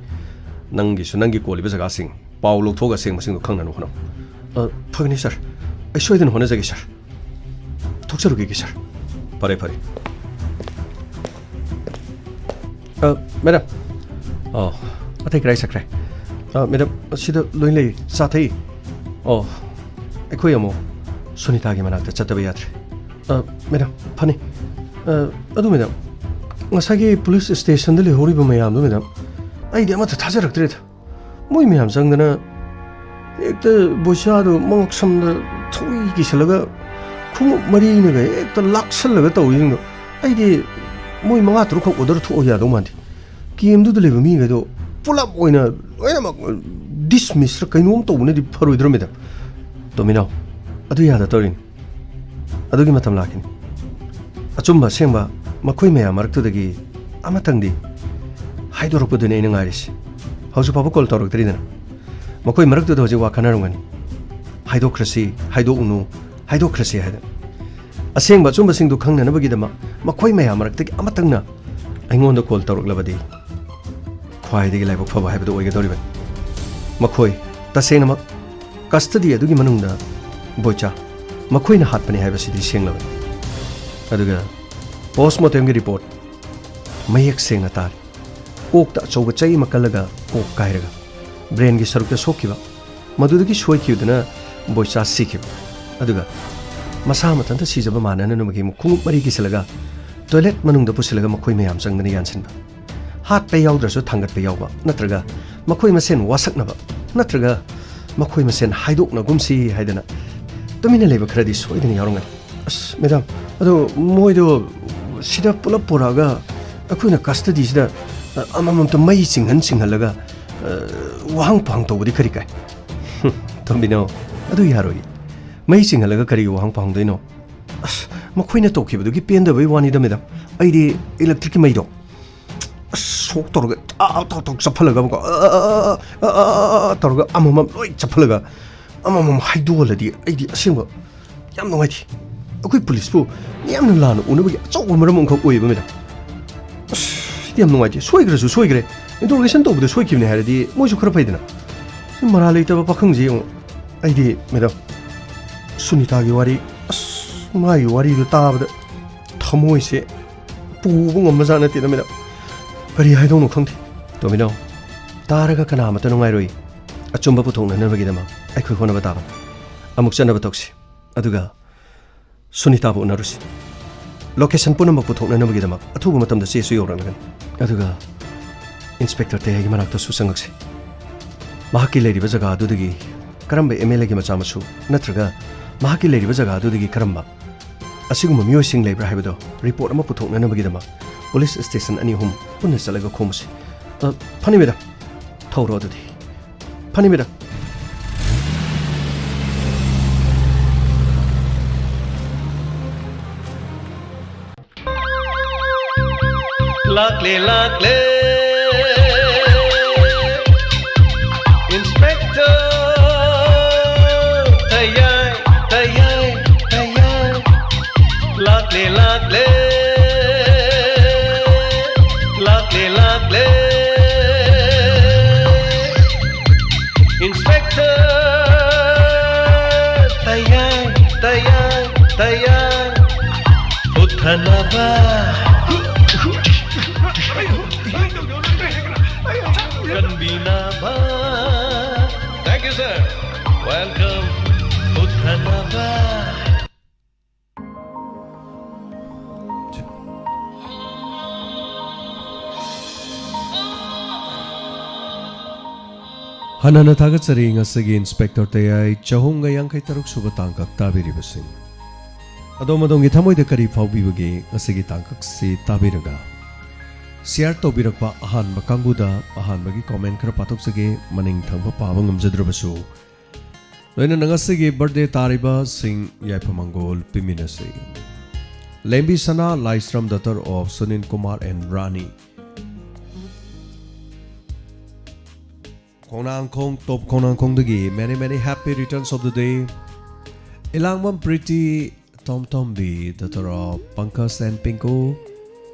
ꯅꯪꯒꯤꯁꯨ ꯅꯪꯒꯤ ꯀꯣꯜꯂꯤꯕ ꯖꯒꯥꯁꯤꯡ ꯄꯥꯎ ꯂꯧꯊꯣꯛꯑꯒ ꯑꯁꯦꯡꯕꯁꯤꯡꯗꯣ ꯈꯪꯅꯅꯕ ꯍꯣꯠꯅꯧ꯫ ꯑ, ꯐꯒꯅꯤ ꯁꯥꯔ, ꯑꯩ ꯁꯣꯏꯗꯅ ꯍꯣꯠꯅꯖꯒꯦ ꯁꯥꯔ꯫ ꯊꯣꯛꯆꯔꯨꯈꯤꯒꯦ ꯁꯥꯔ꯫ ꯐꯔꯦ, ꯐꯔꯦ꯫ ꯑ, ꯃꯦꯗꯥꯝ꯫ ꯑꯣ, ꯑꯇꯩ ꯀꯗꯥꯏ ꯆꯠꯈ꯭ꯔꯦ? ꯑ, ꯃꯦꯗꯥꯝ, ꯁꯤꯗ ꯂꯣꯏ ꯂꯩ, ꯆꯥ ꯊꯛꯏ꯫ ꯑꯣ, ꯑꯩꯈꯣꯏ ꯑꯃꯨꯛ ꯁꯨꯅꯤꯇꯥꯒꯤ ꯃꯅꯥꯛꯇ ꯆꯠꯇꯕ ꯌꯥꯗ꯭ꯔꯦ꯫ ꯑ, ꯃꯦꯗꯥꯝ, ꯐꯅꯤ꯫ ꯑ, ꯑꯗꯨ ꯃꯦꯗꯥꯝ, ꯉꯁꯥꯏꯒꯤ ꯄꯨꯂꯤꯁ ꯁ꯭ꯇꯦꯁꯟꯗ ꯂꯩꯍꯧꯔꯤꯕ ꯃꯌꯥꯝꯗꯣ ꯃꯦꯗꯥꯝ, ꯑꯩꯗꯤ ꯑꯃꯠꯇ ꯊꯥꯖꯔꯛꯇ꯭ꯔꯦꯗ꯫ ꯃꯣꯏ ꯃꯌꯥꯝ ꯆꯪꯗꯅ ꯍꯦꯛꯇ ꯕꯣꯏꯆꯥꯗꯣ ꯃꯉꯛ ꯁꯝꯗ ꯊꯧꯔꯤ ꯀꯤꯁꯜꯂꯒ ꯈꯣꯡꯎꯞ ꯃꯔꯤꯅꯒ ꯍꯦꯛꯇ ꯂꯥꯛꯁꯜꯂꯒ ꯇꯧꯔꯤꯁꯤꯡꯗꯣ, ꯑꯩꯗꯤ ꯃꯣꯏ ꯃꯉꯥ ꯇꯔꯨꯛꯈꯛ ꯑꯣꯔꯗꯔ ꯊꯣꯛꯑ ꯌꯥꯗꯧ ꯃꯥꯟꯗꯦ꯫ ꯀꯦꯝꯗꯨꯗ ꯂꯩꯕ ꯃꯤꯈꯩꯗꯣ ꯄꯨꯂꯞ ꯑꯣꯏꯅ ꯂꯣꯏꯅꯃꯛ ꯗꯤꯁꯃꯤꯁꯔ ꯀꯩꯅꯣꯝ ꯇꯧꯕꯅꯗꯤ ꯐꯔꯣꯏꯗ꯭ꯔꯣ ꯃꯦꯗꯥꯝ? ꯇꯣꯃꯤꯅꯥꯎ, ꯑꯗꯨ ꯌꯥꯗ ꯇꯧꯔꯤꯅꯤ꯫ ꯑꯗꯨꯒꯤ ꯃꯇꯝ ꯂꯥꯛꯈꯤꯅꯤ꯫ ꯑꯆꯨꯝꯕ ꯑꯁꯦꯡꯕ ꯃꯈꯣꯏ ꯃꯌꯥꯝ ꯃꯔꯛꯇꯨꯗꯒꯤ ꯑꯃꯇꯪꯗꯤ ꯍꯥꯏꯗꯣꯔꯛꯄꯗꯨꯅꯤ ꯑꯩꯅ ꯉꯥꯏꯔꯤꯁꯤ꯫ ꯍꯧꯖꯤꯛ ꯐꯥꯎꯕ ꯀꯣꯜ ꯇꯧꯔꯛꯇ꯭ꯔꯤꯗꯅ꯫ ꯃꯈꯣꯏ ꯃꯔꯛꯇꯨꯗ ꯍꯧꯖꯤꯛ ꯋꯥ ꯈꯟꯅꯔꯝꯒꯅꯤ꯫ ꯍꯥꯏꯗꯣꯛꯈ꯭ꯔꯁꯤ, ꯍꯥꯏꯗꯣꯛꯎꯅꯨ, ꯍꯥꯏꯗꯣꯛꯈ꯭ꯔꯁꯤ ꯍꯥꯏꯗꯅ꯫ ꯑꯁꯦꯡꯕ ꯑꯆꯨꯝꯕꯁꯤꯡꯗꯨ ꯈꯪꯅꯅꯕꯒꯤꯗꯃꯛ ꯃꯈꯣꯏ ꯃꯌꯥꯝ ꯃꯔꯛꯇꯒꯤ ꯑꯃꯇꯪꯅ ꯑꯩꯉꯣꯟꯗ ꯀꯣꯜ ꯇꯧꯔꯛꯂꯕꯗꯤ ꯈ꯭ꯋꯥꯏꯗꯒꯤ ꯂꯥꯏꯕꯛ ꯐꯕ ꯍꯥꯏꯕꯗꯨ ꯑꯣꯏꯒꯗꯧꯔꯤꯕꯅꯤ꯫ ꯃꯈꯣꯏ ꯇꯁꯦꯡꯅꯃꯛ ꯀꯁꯇꯗꯤ ꯑꯗꯨꯒꯤ ꯃꯅꯨꯡꯗ ꯕꯣꯏꯆꯥ ꯃꯈꯣꯏꯅ ꯍꯥꯠꯄꯅꯤ ꯍꯥꯏꯕꯁꯤꯗꯤ ꯁꯦꯡꯂꯕꯅꯤ꯫ ꯑꯗꯨꯒ ꯄꯣꯁꯃꯣꯔꯇꯦꯝꯒꯤ ꯔꯤꯄꯣꯔꯠ ꯃꯌꯦꯛ ꯁꯦꯡꯅ ꯇꯥꯔꯤ꯫ ꯀꯣꯛꯇ ꯑꯆꯧꯕ ꯆꯩ ꯑꯃ ꯀꯜꯂꯒ ꯀꯣꯛ ꯀꯥꯏꯔꯒ ꯕ꯭ꯔꯦꯟꯒꯤ ꯁꯔꯨꯛꯇ ꯁꯣꯛꯈꯤꯕ, ꯃꯗꯨꯗꯒꯤ ꯁꯣꯏꯈꯤꯕꯗꯨꯅ ꯕꯣꯏꯆꯥ ꯁꯤꯈꯤꯕ꯫ ꯑꯗꯨꯒ ꯃꯁꯥ ꯃꯊꯟꯇ ꯁꯤꯖꯕ ꯃꯥꯟꯅꯅꯕꯒꯤ ꯈꯣꯡꯎꯞ ꯃꯔꯤ ꯀꯤꯁꯤꯜꯂꯒ ꯇꯣꯏꯂꯦꯠ ꯃꯅꯨꯡꯗ ꯄꯨꯁꯤꯜꯂꯒ ꯃꯈꯣꯏ ꯃꯌꯥꯝ ꯆꯪꯗꯅ ꯌꯥꯟꯁꯤꯟꯕ, ꯍꯥꯠꯄ ꯌꯥꯎꯗ꯭ꯔꯁꯨ ꯊꯥꯡꯒꯠꯄ ꯌꯥꯎꯕ, ꯅꯠꯇ꯭ꯔꯒ ꯃꯈꯣꯏ ꯃꯁꯦꯟ ꯋꯥꯁꯛꯅꯕ, ꯅꯠꯇ꯭ꯔꯒ ꯃꯈꯣꯏ ꯃꯁꯦꯟ ꯍꯥꯏꯗꯣꯛꯅꯒꯨꯝꯁꯤ ꯍꯥꯏꯗꯅ ꯇꯨꯃꯤꯟꯅ ꯂꯩꯕ ꯈꯔꯗꯤ ꯁꯣꯏꯗꯅ ꯌꯥꯎꯔꯝꯒꯅꯤ꯫ ꯑꯁ ꯃꯦꯗꯥꯝ, ꯑꯗꯣ ꯃꯣꯏꯗꯣ ꯁꯤꯗ ꯄꯨꯂꯞ ꯄꯨꯔꯛꯑꯒ ꯑꯩꯈꯣꯏꯅ ꯀꯁꯇꯗꯤꯁꯤꯗ ꯑꯃꯃꯝꯇ ꯃꯩ ꯆꯤꯡꯍꯟ ꯆꯤꯡꯍꯜꯂꯒ ꯋꯥꯍꯪ ꯄꯥꯎꯍꯪ ꯇꯧꯕꯗꯤ ꯀꯔꯤ ꯀꯥꯏ? ꯇꯣꯝꯕꯤꯅꯧ, ꯑꯗꯨ ꯌꯥꯔꯣꯏ꯫ ꯃꯩ ꯆꯤꯡꯍꯜꯂꯒ ꯀꯔꯤꯒꯤ ꯋꯥꯍꯪ ꯄꯥꯎꯍꯪꯗꯣꯏꯅꯣ? ꯑꯁ, ꯃꯈꯣꯏꯅ ꯇꯧꯈꯤꯕꯗꯨꯒꯤ ꯄꯦꯟꯗꯕꯩ ꯋꯥꯅꯤꯗ ꯃꯦꯗꯥꯝ꯫ ꯑꯩꯗꯤ ꯏꯂꯦꯛꯇ꯭ꯔꯤꯛꯀꯤ ꯃꯩꯗꯣ ꯑꯁ ꯁꯣꯛ ꯇꯧꯔꯒ ꯇꯥꯛ ꯇꯥꯛ ꯇꯥꯛ ꯆꯞꯍꯜꯂꯒ ꯑꯃꯨꯛꯀ ꯑ, ꯑ, ꯑ, ꯑ, ꯑ, ꯑ, ꯇꯧꯔꯒ ꯑꯃꯃꯝ ꯂꯣꯏ ꯆꯞꯍꯜꯂꯒ ꯑꯃꯃꯝ ꯍꯥꯏꯗꯣꯛꯍꯜꯂꯗꯤ ꯑꯩꯗꯤ ꯑꯁꯦꯡꯕ ꯌꯥꯝ ꯅꯨꯡꯉꯥꯏꯇꯦ꯫ ꯑꯩꯈꯣꯏ ꯄꯨꯂꯤꯁꯄꯨ ꯃꯤꯌꯥꯝꯅ ꯂꯥꯟꯅ ꯎꯅꯕꯒꯤ ꯑꯆꯧꯕ ꯃꯔꯝ ꯑꯃꯈꯛ ꯑꯣꯏꯌꯦꯕ ꯃꯦꯗꯥꯝ꯫ ꯑꯁ, ꯁꯤꯗꯤ ꯌꯥꯝ ꯅꯨꯡꯉꯥꯏꯇꯦ꯫ ꯁꯣꯏꯈ꯭ꯔꯁꯨ ꯁꯣꯏꯈ꯭ꯔꯦ, ꯏꯟꯇ꯭ꯔꯣꯒꯦꯁꯟ ꯇꯧꯕꯗ ꯁꯣꯏꯈꯤꯕꯅꯦ ꯍꯥꯏꯔꯗꯤ ꯃꯣꯏꯁꯨ ꯈꯔ ꯐꯩꯗꯅ꯫ ꯁꯤ ꯃꯔꯥꯜ ꯂꯩꯇꯕ ꯄꯥꯈꯪꯁꯦ ꯌꯦꯡꯉꯣ꯫ ꯑꯩꯗꯤ ꯃꯦꯗꯥꯝ, ꯁꯨꯅꯤꯇꯥꯒꯤ ꯋꯥꯔꯤ, ꯑꯁ, ꯃꯥꯒꯤ ꯋꯥꯔꯤꯗꯨ ꯇꯥꯕꯗ ꯊꯃꯣꯏꯁꯦ ꯄꯨꯕ ꯉꯝꯕꯖꯥꯠ ꯅꯠꯇꯦꯗ ꯃꯦꯗꯥꯝ꯫ ꯀꯔꯤ ꯍꯥꯏꯗꯧꯅꯣ ꯈꯪꯗꯦ꯫ ꯇꯣꯝꯕꯤꯅꯧ, ꯇꯥꯔꯒ ꯀꯅꯥ ꯑꯃꯠꯇ ꯅꯨꯡꯉꯥꯏꯔꯣꯏ꯫ ꯑꯆꯨꯝꯕ ꯄꯨꯊꯣꯛꯅꯅꯕꯒꯤꯗꯃꯛ ꯑꯩꯈꯣꯏ ꯍꯣꯠꯅꯕ ꯇꯥꯕꯅꯤ꯫ ꯑꯃꯨꯛ ꯆꯠꯅꯕ ꯇꯧꯁꯤ꯫ ꯑꯗꯨꯒ ꯁꯨꯅꯤꯇꯥꯕꯨ ꯎꯅꯔꯨꯁꯤ꯫ ꯂꯣꯀꯦꯁꯟ ꯄꯨꯝꯅꯃꯛ ꯄꯨꯊꯣꯛꯅꯅꯕꯒꯤꯗꯃꯛ ꯑꯊꯨꯕ ꯃꯇꯝꯗ ꯆꯦꯁꯨ ꯌꯧꯔꯛꯂꯒꯅꯤ꯫ ꯑꯗꯨꯒ ꯏꯟꯁꯄꯦꯛꯇꯔ ꯇꯌꯥꯏꯒꯤ ꯃꯅꯥꯛꯇꯁꯨ ꯆꯪꯉꯛꯁꯤ꯫ ꯃꯍꯥꯛꯀꯤ ꯂꯩꯔꯤꯕ ꯖꯒꯥ ꯑꯗꯨꯗꯒꯤ ꯀꯔꯝꯕ ꯑꯦꯝ ꯑꯦꯜ ꯑꯦꯒꯤ ꯃꯆꯥ ꯃꯁꯨ ꯅꯠꯇ꯭ꯔꯒ ꯃꯍꯥꯛꯀꯤ ꯂꯩꯔꯤꯕ ꯖꯒꯥ ꯑꯗꯨꯗꯒꯤ ꯀꯔꯝꯕ ꯑꯁꯤꯒꯨꯝꯕ ꯃꯤꯑꯣꯏꯁꯤꯡ ꯂꯩꯕ꯭ꯔꯥ ꯍꯥꯏꯕꯗꯣ ꯔꯤꯄꯣꯔꯠ ꯑꯃ ꯄꯨꯊꯣꯛꯅꯅꯕꯒꯤꯗꯃꯛ ꯄꯨꯂꯤꯁ ꯁ꯭ꯇꯦꯁꯟ ꯑꯅꯤ ꯑꯍꯨꯝ ꯄꯨꯟꯅ ꯆꯠꯂꯒ ꯈꯣꯝꯃꯁꯤ꯫ ꯑ, ꯐꯅꯤ ꯃꯦꯗꯥꯝ, ꯊꯧꯔꯣ ꯑꯗꯨꯗꯤ꯫ ꯐꯅꯤ ꯃꯦꯗꯥꯝ꯫ ꯂꯥꯛꯂꯦ, ꯂꯥꯛꯂꯦ꯫ ꯏꯟꯁꯄꯦꯛꯇꯔ ꯇꯌꯥꯏ, ꯇꯌꯥꯏ, ꯇꯌꯥꯏ꯫ ꯂꯥꯛꯂꯦ, ꯂꯥꯛꯂꯦ꯫ ꯂꯥꯛꯂꯦ, ꯂꯥꯛꯂꯦ꯫ ꯏꯟꯁꯄꯦꯛꯇꯔ ꯇꯌꯥꯏ, ꯇꯌꯥꯏ, ꯇꯌꯥꯏ꯫ ꯄꯨꯊꯅꯕ꯫ ꯀꯟꯕꯤꯅꯕ꯫ Thank you, sir. Welcome. ꯄꯨꯊꯅꯕ꯫ ꯍꯟꯅ ꯍꯟꯅ ꯊꯥꯒꯠꯆꯔꯤ ꯉꯁꯤꯒꯤ ꯏꯟꯁꯄꯦꯛꯇꯔ ꯇꯌꯥꯏ ꯆꯍꯨꯝꯒ ꯌꯥꯡꯈꯩ ꯇꯔꯨꯛ ꯁꯨꯕ ꯇꯥꯡꯀꯛ ꯇꯥꯕꯤꯔꯤꯕꯁꯤꯡ꯫ ꯑꯗꯣꯝ ꯑꯗꯣꯝꯒꯤ ꯊꯃꯣꯏꯗ ꯀꯔꯤ ꯐꯥꯎꯕꯤꯕꯒꯦ ꯉꯁꯤꯒꯤ ꯇꯥꯡꯀꯛꯁꯤ ꯇꯥꯕꯤꯔꯒ? ꯁꯤꯌꯥꯔ ꯇꯧꯕꯤꯔꯛꯄ ꯑꯍꯥꯟꯕ ꯀꯥꯡꯕꯨꯗ ꯑꯍꯥꯟꯕꯒꯤ ꯀꯣꯃꯦꯟ ꯈꯔ ꯄꯥꯊꯣꯛꯆꯒꯦ, ꯃꯅꯤꯡ ꯊꯪꯕ ꯄꯥꯕ ꯉꯝꯖꯗ꯭ꯔꯕꯁꯨ꯫ ꯂꯣꯏꯅꯅ ꯉꯁꯤꯒꯤ ꯕꯔꯊꯗꯦ ꯇꯥꯔꯤꯕꯁꯤꯡ ꯌꯥꯏꯐ ꯃꯪꯒꯣꯜ ꯄꯤꯃꯤꯟꯅꯁꯤ꯫ Lembi Sana, Laishram, daughter of Sunil Kumar and Rani꯫ Khongnangkhong, Top ꯈꯣꯡꯅꯥꯡꯈꯣꯡꯗꯒꯤ many many happy returns of the day꯫ Ilangbam Priti Tomtombi, daughter of Pankaj and Pinku꯫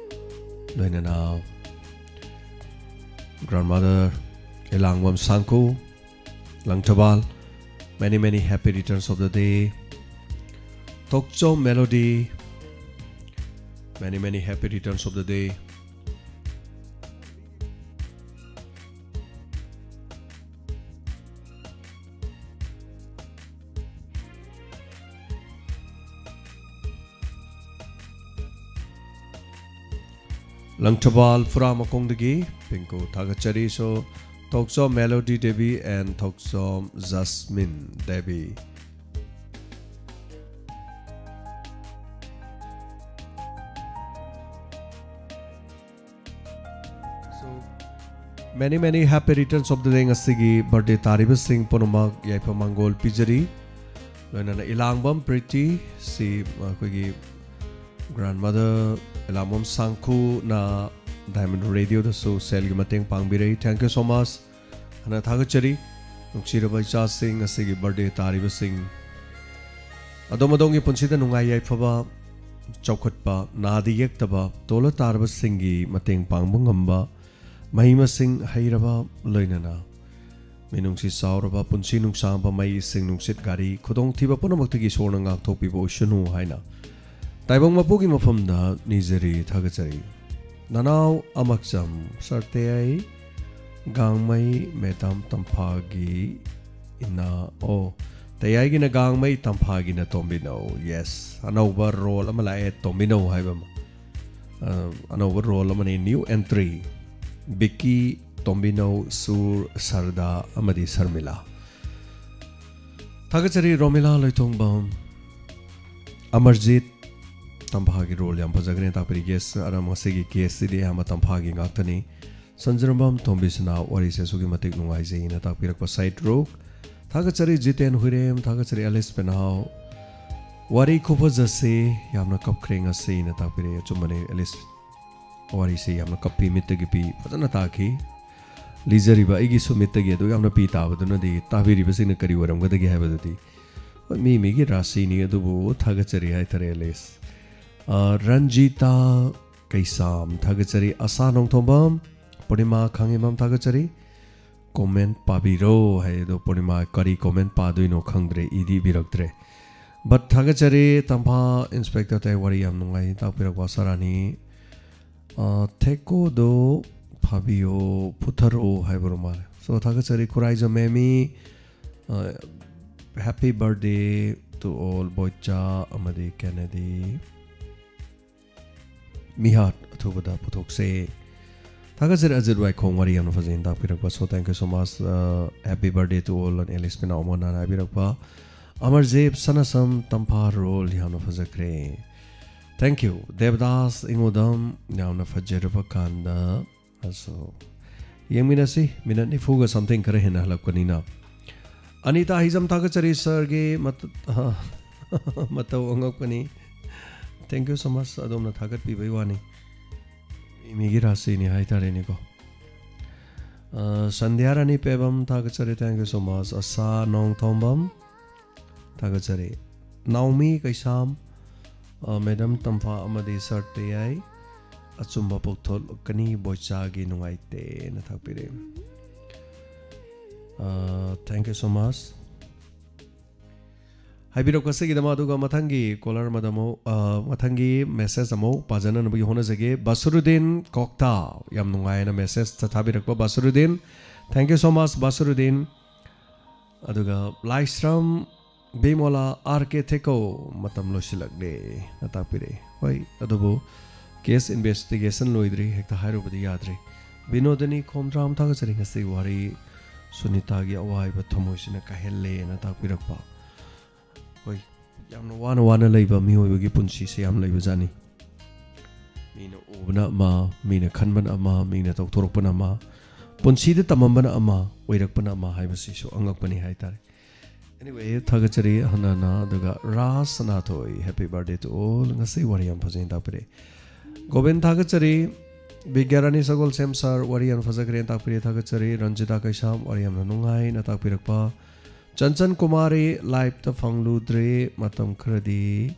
ꯂꯣꯏꯅꯅ grandmother Ilangbam Sangkhu, Langthabal, many many happy returns of the day꯫ Tokchom Melody, many many happy returns of the day꯫ Langthabal ꯐꯨꯔꯥꯃꯈꯣꯡꯗꯒꯤ ꯄꯤꯡꯀꯨ ꯊꯥꯒꯠꯆꯔꯤ꯫ So, Thokchom Melody Devi and Thokchom Jasmine Devi. So, many many happy returns of the day ꯉꯁꯤꯒꯤ birthday ꯇꯥꯔꯤꯕꯁꯤꯡ ꯄꯨꯝꯅꯃꯛ ꯌꯥꯏꯐ ꯃꯪꯒꯣꯜ ꯄꯤꯖꯔꯤ꯫ ꯂꯣꯏꯅꯅ ꯏꯂꯥꯡꯕꯝ ꯄ꯭ꯔꯤꯇꯤ ꯁꯤ ꯑꯩꯈꯣꯏꯒꯤ grandmother ꯏꯂꯥꯡꯕꯝ ꯁꯥꯡꯈꯨꯅ Diamond Radio ꯗꯁꯨ ꯁꯦꯜꯒꯤ ꯃꯇꯦꯡ ꯄꯥꯡꯕꯤꯔꯛꯏ꯫ Thank you so much ꯍꯥꯏꯅ ꯊꯥꯒꯠꯆꯔꯤ꯫ ꯅꯨꯡꯁꯤꯔꯕ ꯏꯆꯥꯁꯤꯡ, ꯉꯁꯤꯒꯤ ꯕꯔꯊꯗꯦ ꯇꯥꯔꯤꯕꯁꯤꯡ, ꯑꯗꯣꯝ ꯑꯗꯣꯝꯒꯤ ꯄꯨꯟꯁꯤꯗ ꯅꯨꯡꯉꯥꯏ ꯌꯥꯏꯐꯕ, ꯆꯥꯎꯈꯠꯄ, ꯅꯥꯗ ꯌꯦꯛꯇꯕ, ꯇꯣꯜꯂ ꯇꯥꯔꯕꯁꯤꯡꯒꯤ ꯃꯇꯦꯡ ꯄꯥꯡꯕ ꯉꯝꯕ, ꯃꯍꯩ ꯃꯁꯤꯡ ꯍꯩꯔꯕ, ꯂꯣꯏꯅꯅ ꯃꯤꯅꯨꯡꯁꯤ ꯆꯥꯎꯔꯕ, ꯄꯨꯟꯁꯤ ꯅꯨꯡꯁꯥꯡꯕ, ꯃꯩ, ꯏꯁꯤꯡ, ꯅꯨꯡꯁꯤꯠ, ꯒꯥꯔꯤ, ꯈꯨꯗꯣꯡꯊꯤꯕ ꯄꯨꯝꯅꯃꯛꯇꯒꯤ ꯏꯁꯣꯔꯅ ꯉꯥꯛꯊꯣꯛꯄꯤꯕ ꯑꯣꯏꯁꯅꯨ ꯍꯥꯏꯅ ꯇꯥꯏꯕꯪ ꯃꯄꯨꯒꯤ ꯃꯐꯝꯗ ꯅꯤꯖꯔꯤ, ꯊꯥꯒꯠꯆꯔꯤ꯫ ꯅꯅꯥꯎ ꯑꯃꯛꯆꯝ ꯁꯔ ꯇꯌꯥꯏ, ꯒꯥꯡꯃꯩ ꯃꯦꯗꯥꯝ ꯇꯝꯐꯥꯒꯤ ꯏꯅꯥ, ꯑꯣ, ꯇꯌꯥꯏꯒꯤꯅ ꯒꯥꯡꯃꯩ, ꯇꯝꯐꯥꯒꯤꯅ ꯇꯣꯝꯕꯤꯅꯧ꯫ Yes, ꯑꯅꯧꯕ ꯔꯣꯜ ꯑꯃ ꯂꯥꯛꯑꯦ, ꯇꯣꯝꯕꯤꯅꯧ ꯍꯥꯏꯕ ꯑꯃ꯫ ꯑ, ꯑꯅꯧꯕ ꯔꯣꯜ ꯑꯃꯅꯤ, new entry꯫ ꯕꯤꯀꯤ ꯇꯣꯝꯕꯤꯅꯧ, ꯁꯨꯔ, ꯁꯔꯗꯥ ꯑꯃꯗꯤ ꯁꯔꯃꯤꯂꯥ꯫ ꯊꯥꯒꯠꯆꯔꯤ ꯔꯣꯃꯤꯂꯥ ꯂꯣꯏꯊꯣꯡꯕꯝ, ꯑꯃꯔꯖꯤꯠ, ꯇꯝꯐꯥꯒꯤ ꯔꯣꯜ ꯌꯥꯝ ꯐꯖꯈ꯭ꯔꯦꯅ ꯇꯥꯛꯄꯤꯔꯤ꯫ ꯒꯦꯁ ꯑꯔꯝ ꯉꯁꯤꯒꯤ ꯒꯦꯁꯁꯤꯗꯤ ꯑꯌꯥꯝꯕ ꯇꯝꯐꯥꯒꯤ ꯉꯥꯛꯇꯅꯤ꯫ ꯁꯟꯖꯤꯔꯝꯕꯝ ꯊꯣꯝꯕꯤꯁꯅꯥ ꯋꯥꯔꯤꯁꯦ ꯑꯁꯨꯛꯀꯤ ꯃꯇꯤꯛ ꯅꯨꯡꯉꯥꯏꯖꯩꯅ ꯇꯥꯛꯄꯤꯔꯛꯄ ꯁꯥꯏꯠ ꯔꯣꯛ꯫ ꯊꯥꯒꯠꯆꯔꯤ ꯖꯤꯇꯦꯟ ꯍꯨꯏꯔꯦꯝ, ꯊꯥꯒꯠꯆꯔꯤ ꯑꯦꯂꯤꯁ ꯄꯦꯅꯥꯎ꯫ ꯋꯥꯔꯤ ꯈꯨꯐꯖꯁꯤ, ꯌꯥꯝꯅ ꯀꯞꯈ꯭ꯔꯦ ꯉꯁꯤꯅ ꯇꯥꯛꯄꯤꯔꯛꯑꯦ꯫ ꯑꯆꯨꯝꯕꯅꯤ ꯑꯦꯂꯤꯁ, ꯋꯥꯔꯤꯁꯦ ꯌꯥꯝꯅ ꯀꯞꯄꯤ, ꯃꯤꯠꯇꯒꯤ ꯄꯤ ꯐꯖꯅ ꯇꯥꯈꯤ꯫ ꯂꯤꯖꯔꯤꯕ ꯑꯩꯒꯤꯁꯨ ꯃꯤꯠꯇꯒꯤ ꯑꯗꯨ ꯌꯥꯝꯅ ꯄꯤ ꯇꯥꯕꯗꯨꯅꯗꯤ ꯇꯥꯕꯤꯔꯤꯕꯁꯤꯡꯅ ꯀꯔꯤ ꯑꯣꯏꯔꯝꯒꯗꯒꯦ ꯍꯥꯏꯕꯗꯨꯗꯤ ꯍꯣꯏ, ꯃꯤ ꯃꯤꯒꯤ ꯔꯥꯁꯤꯅꯤ, ꯑꯗꯨꯕꯨ ꯊꯥꯒꯠꯆꯔꯤ ꯍꯥꯏꯇꯥꯔꯦ ꯑꯦꯂꯤꯁ꯫ ꯑ, ꯔꯟꯖꯤꯇꯥ ꯀꯩꯁꯥꯝ ꯊꯥꯒꯠꯆꯔꯤ, ꯑꯁꯥ ꯅꯣꯡꯊꯣꯝꯕꯝ, ꯄꯨꯔꯅꯤꯃꯥ ꯈꯥꯉꯦꯝꯕꯝ ꯊꯥꯒꯠꯆꯔꯤ꯫ ꯀꯣꯃꯦꯟ ꯄꯥꯕꯤꯔꯣ ꯍꯥꯏ, ꯑꯗꯣ ꯄꯨꯔꯅꯤꯃꯥ ꯀꯔꯤ ꯀꯣꯃꯦꯟ ꯄꯥꯗꯣꯏꯅꯣ ꯈꯪꯗ꯭ꯔꯦ, ꯏꯗꯤ ꯏꯕꯤꯔꯛꯇ꯭ꯔꯦ꯫ ꯕꯠ ꯊꯥꯒꯠꯆꯔꯤ ꯇꯝꯐꯥ ꯏꯟꯁꯄꯦꯛꯇꯔ ꯇꯥꯏ, ꯋꯥꯔꯤ ꯌꯥꯝ ꯅꯨꯡꯉꯥꯏ ꯇꯥꯛꯄꯤꯔꯛꯄ ꯑꯁꯥ ꯔꯥꯅꯤ꯫ ꯑ, ꯊꯦꯀꯣꯗꯣ ꯐꯥꯕꯤꯌꯣ, ꯐꯨꯊꯔꯛꯑꯣ ꯍꯥꯏꯕꯔꯣ ꯃꯥꯜꯂꯦ꯫ ꯁꯣ ꯊꯥꯒꯠꯆꯔꯤ ꯈꯨꯔꯥꯏꯖꯝ ꯃꯦꯃꯤ, ꯑ, happy birthday to all ꯕꯣꯏꯆꯥ ꯑꯃꯗꯤ ꯀꯦꯅꯦꯗꯤ꯫ ꯃꯤꯍꯥꯠ ꯑꯊꯨꯕꯗ ꯄꯨꯊꯣꯛꯁꯦ꯫ ꯊꯥꯒꯠꯆꯔꯤ ꯑꯖꯤꯠ ꯋꯥꯏꯈꯣꯡ, ꯋꯥꯔꯤ ꯌꯥꯝꯅ ꯐꯖꯩꯅ ꯇꯥꯛꯄꯤꯔꯛꯄ꯫ So thank you so much, uh, happy birthday to all, Elish Pinao ꯃꯣꯅꯥꯅ ꯍꯥꯏꯕꯤꯔꯛꯄ꯫ ꯑꯃꯔꯖꯤꯞ ꯁꯅꯥꯁꯝ ꯇꯝꯐꯥ ꯔꯣꯜ ꯌꯥꯝꯅ ꯐꯖꯈ꯭ꯔꯦ꯫ Thank you꯫ ꯗꯦꯕꯗꯥꯁ ꯏꯉꯣꯗꯝ ꯌꯥꯝꯅ ꯐꯖꯔꯕ ꯀꯥꯟꯗ ꯑꯁꯣ꯫ ꯌꯦꯡꯃꯤꯟꯅꯁꯤ, ꯃꯤꯅꯠ ꯅꯤꯐꯨꯒ something ꯈꯔ ꯍꯦꯟꯅ ꯍꯜꯂꯛꯄꯅꯤꯅ꯫ ꯑꯅꯤꯇꯥ ꯍꯤꯖꯝ ꯊꯥꯒꯠꯆꯔꯤ ꯁꯔꯒꯤ ꯃꯇ-, ꯃꯇꯧ ꯑꯉꯛꯄꯅꯤ꯫ Thank you so much, ꯑꯗꯣꯝꯅ ꯊꯥꯒꯠꯄꯤꯕꯩ ꯋꯥꯅꯤ꯫ ꯃꯤ ꯃꯤꯒꯤ ꯔꯥꯁꯤꯅꯤ ꯍꯥꯏꯇꯥꯔꯦꯅꯦꯀꯣ꯫ ꯑ, ꯁꯟꯙ꯭ꯌꯥ ꯔꯥꯅꯤ ꯄꯦꯕꯝ ꯊꯥꯒꯠꯆꯔꯤ, thank you so much꯫ ꯑꯁꯥ ꯅꯣꯡꯊꯣꯝꯕꯝ ꯊꯥꯒꯠꯆꯔꯤ꯫ ꯅꯥꯎꯃꯤ ꯀꯩꯁꯥꯝ, ꯑ, ꯃꯦꯗꯝ ꯇꯝꯐꯥ ꯑꯃꯗꯤ ꯁꯔ ꯇꯦꯌꯥꯏ ꯑꯆꯨꯝꯕ ꯄꯨꯊꯣꯛꯂꯛꯀꯅꯤ, ꯕꯣꯏꯆꯥꯒꯤ ꯅꯨꯡꯉꯥꯏꯇꯦꯅ ꯊꯥꯛꯄꯤꯔꯛꯏ꯫ ꯑ, thank you so much꯫ ꯍꯥꯏꯕꯤꯔꯛꯄꯁꯤꯒꯤꯗꯃꯛ꯫ ꯑꯗꯨꯒ ꯃꯊꯪꯒꯤ ꯀꯣꯂꯔ ꯑꯃꯗ ꯑꯃꯨꯛ, ꯑ, ꯃꯊꯪꯒꯤ ꯃꯦꯁꯦꯖ ꯑꯃꯨꯛ ꯄꯥꯖꯅꯅꯕꯒꯤ ꯍꯣꯠꯅꯖꯒꯦ꯫ ꯕꯁꯨꯔꯨꯗꯤꯟ ꯀꯣꯛꯇꯥ, ꯌꯥꯝ ꯅꯨꯡꯉꯥꯏꯅ ꯃꯦꯁꯦꯖ ꯊꯥꯕꯤꯔꯛꯄ ꯕꯁꯨꯔꯨꯗꯤꯟ, thank you so much ꯕꯁꯨꯔꯨꯗꯤꯟ꯫ ꯑꯗꯨꯒ ꯂꯥꯏꯁ꯭ꯔꯝ ꯕꯤꯃꯣꯂꯥ ꯑꯥꯔ ꯀꯦ ꯊꯦꯀꯣ, ꯃꯇꯝ ꯂꯣꯏꯁꯤꯜꯂꯛꯂꯦ ꯅ ꯇꯥꯛꯄꯤꯔꯛꯏ꯫ ꯍꯣꯏ, ꯑꯗꯨꯕꯨ ꯀꯦꯁ ꯏꯟꯚꯦꯁꯇꯤꯒꯦꯁꯟ ꯂꯣꯏꯗ꯭ꯔꯤ, ꯍꯦꯛꯇ ꯍꯥꯏꯔꯨꯕꯗꯤ ꯌꯥꯗ꯭ꯔꯤ꯫ ꯕꯤꯅꯣꯗꯤꯅꯤ ꯈꯣꯝꯗ꯭ꯔꯥꯝ, ꯊꯥꯒꯠꯆꯔꯤ꯫ ꯉꯁꯤ ꯋꯥꯔꯤ ꯁꯨꯅꯤꯇꯥꯒꯤ ꯑꯋꯥꯏꯕ ꯊꯃꯣꯏꯁꯤꯅ ꯀꯥꯏꯍꯜꯂꯦꯅ ꯇꯥꯛꯄꯤꯔꯛꯄ꯫ ꯍꯣꯏ, ꯌꯥꯝꯅ ꯋꯥꯅ ꯋꯥꯅ ꯂꯩꯕ ꯃꯤꯑꯣꯏꯕꯒꯤ ꯄꯨꯟꯁꯤꯁꯦ ꯌꯥꯝ ꯂꯩꯕꯖꯥꯠꯅꯤ꯫ ꯃꯤꯅ ꯎꯕꯅ ꯑꯃ, ꯃꯤꯅ ꯈꯟꯕꯅ ꯑꯃ, ꯃꯤꯅ ꯇꯧꯊꯣꯔꯛꯄꯅ ꯑꯃ, ꯄꯨꯟꯁꯤꯗ ꯇꯝꯃꯝꯕꯅ ꯑꯃ, ꯑꯣꯏꯔꯛꯄꯅ ꯑꯃ ꯍꯥꯏꯕꯁꯤꯁꯨ ꯑꯉꯛꯄꯅꯤ ꯍꯥꯏꯇꯥꯔꯦ꯫ Anyway, ꯊꯥꯒꯠꯆꯔꯤ ꯍꯟꯅ ꯍꯟꯅ꯫ ꯑꯗꯨꯒ ꯔꯥꯖ ꯁꯅꯥꯊꯣꯏ, happy birthday to all꯫ ꯉꯁꯤ ꯋꯥꯔꯤ ꯌꯥꯝ ꯐꯖꯩꯅ ꯇꯥꯛꯄꯤꯔꯛꯑꯦ꯫ ꯒꯣꯕꯤꯟ, ꯊꯥꯒꯠꯆꯔꯤ꯫ ꯕꯤꯒ꯭ꯌꯥꯔꯥꯅꯤ ꯁꯒꯣꯜꯁꯦꯝ sir, ꯋꯥꯔꯤ ꯌꯥꯝ ꯐꯖꯈ꯭ꯔꯦꯅ ꯇꯥꯛꯄꯤꯔꯛꯑꯦ, ꯊꯥꯒꯠꯆꯔꯤ꯫ ꯔꯟꯖꯤꯇꯥ ꯀꯩꯁꯥꯝ, ꯋꯥꯔꯤ ꯌꯥꯝꯅ ꯅꯨꯡꯉꯥꯏꯅ ꯇꯥꯛꯄꯤꯔꯛꯄ꯫ ꯆꯟꯆꯟ ꯀꯨꯃꯥꯔꯤ, live ꯇ ꯐꯪꯂꯨꯗ꯭ꯔꯦ ꯃꯇꯝ ꯈꯔꯗꯤ,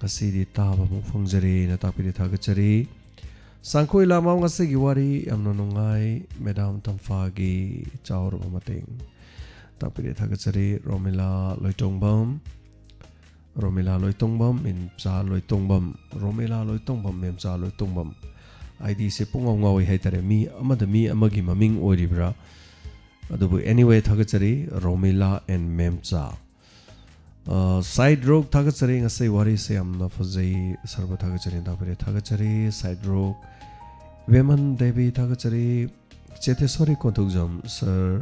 ꯉꯁꯤꯗꯤ ꯇꯥꯕ ꯑꯃꯨꯛ ꯐꯪꯖꯔꯦꯅ ꯇꯥꯛꯄꯤꯔꯦ, ꯊꯥꯒꯠꯆꯔꯤ꯫ ꯁꯥꯡꯈꯣꯏ ꯂꯥꯃꯥꯎ, ꯉꯁꯤꯒꯤ ꯋꯥꯔꯤ ꯌꯥꯝꯅ ꯅꯨꯡꯉꯥꯏ, ꯃꯦꯗꯥꯝ ꯇꯝꯐꯥꯒꯤ ꯆꯥꯎꯔꯕ ꯃꯇꯦꯡ꯫ ꯇꯥꯛꯄꯤꯔꯦ, ꯊꯥꯒꯠꯆꯔꯤ꯫ ꯔꯣꯃꯤꯂꯥ ꯂꯣꯏꯇꯣꯡꯕꯝ, ꯔꯣꯃꯤꯂꯥ ꯂꯣꯏꯇꯣꯡꯕꯝ, ꯃꯦꯝꯆꯥ ꯂꯣꯏꯇꯣꯡꯕꯝ, ꯔꯣꯃꯤꯂꯥ ꯂꯣꯏꯇꯣꯡꯕꯝ, ꯃꯦꯝꯆꯥ ꯂꯣꯏꯇꯣꯡꯕꯝ꯫ ID ꯁꯦ ꯄꯨꯡꯉꯥꯎ ꯉꯥꯎꯏ ꯍꯥꯏꯇꯥꯔꯦ, ꯃꯤ ꯑꯃꯗ ꯃꯤ ꯑꯃꯒꯤ ꯃꯃꯤꯡ ꯑꯣꯏꯔꯤꯕ꯭ꯔꯥ? ꯑꯗꯨꯕꯨ anyway, ꯊꯥꯒꯠꯆꯔꯤ ꯔꯣꯃꯤꯂꯥ and ꯃꯦꯝꯆꯥ꯫ ꯑ, ꯁꯥꯏꯗ꯭ꯔꯣꯛ, ꯊꯥꯒꯠꯆꯔꯤ꯫ ꯉꯁꯤ ꯋꯥꯔꯤꯁꯦ ꯌꯥꯝꯅ ꯐꯖꯩ, ꯁꯔꯕ ꯊꯥꯒꯠꯆꯔꯤ ꯇꯥꯛꯄꯤꯔꯦ, ꯊꯥꯒꯠꯆꯔꯤ꯫ ꯁꯥꯏꯗ꯭ꯔꯣꯛ, ꯕꯦꯃꯟ ꯗꯦꯕꯤ, ꯊꯥꯒꯠꯆꯔꯤ꯫ ꯆꯦꯇꯦꯁꯣꯔꯤ ꯀꯣꯟꯊꯧꯖꯝ sir,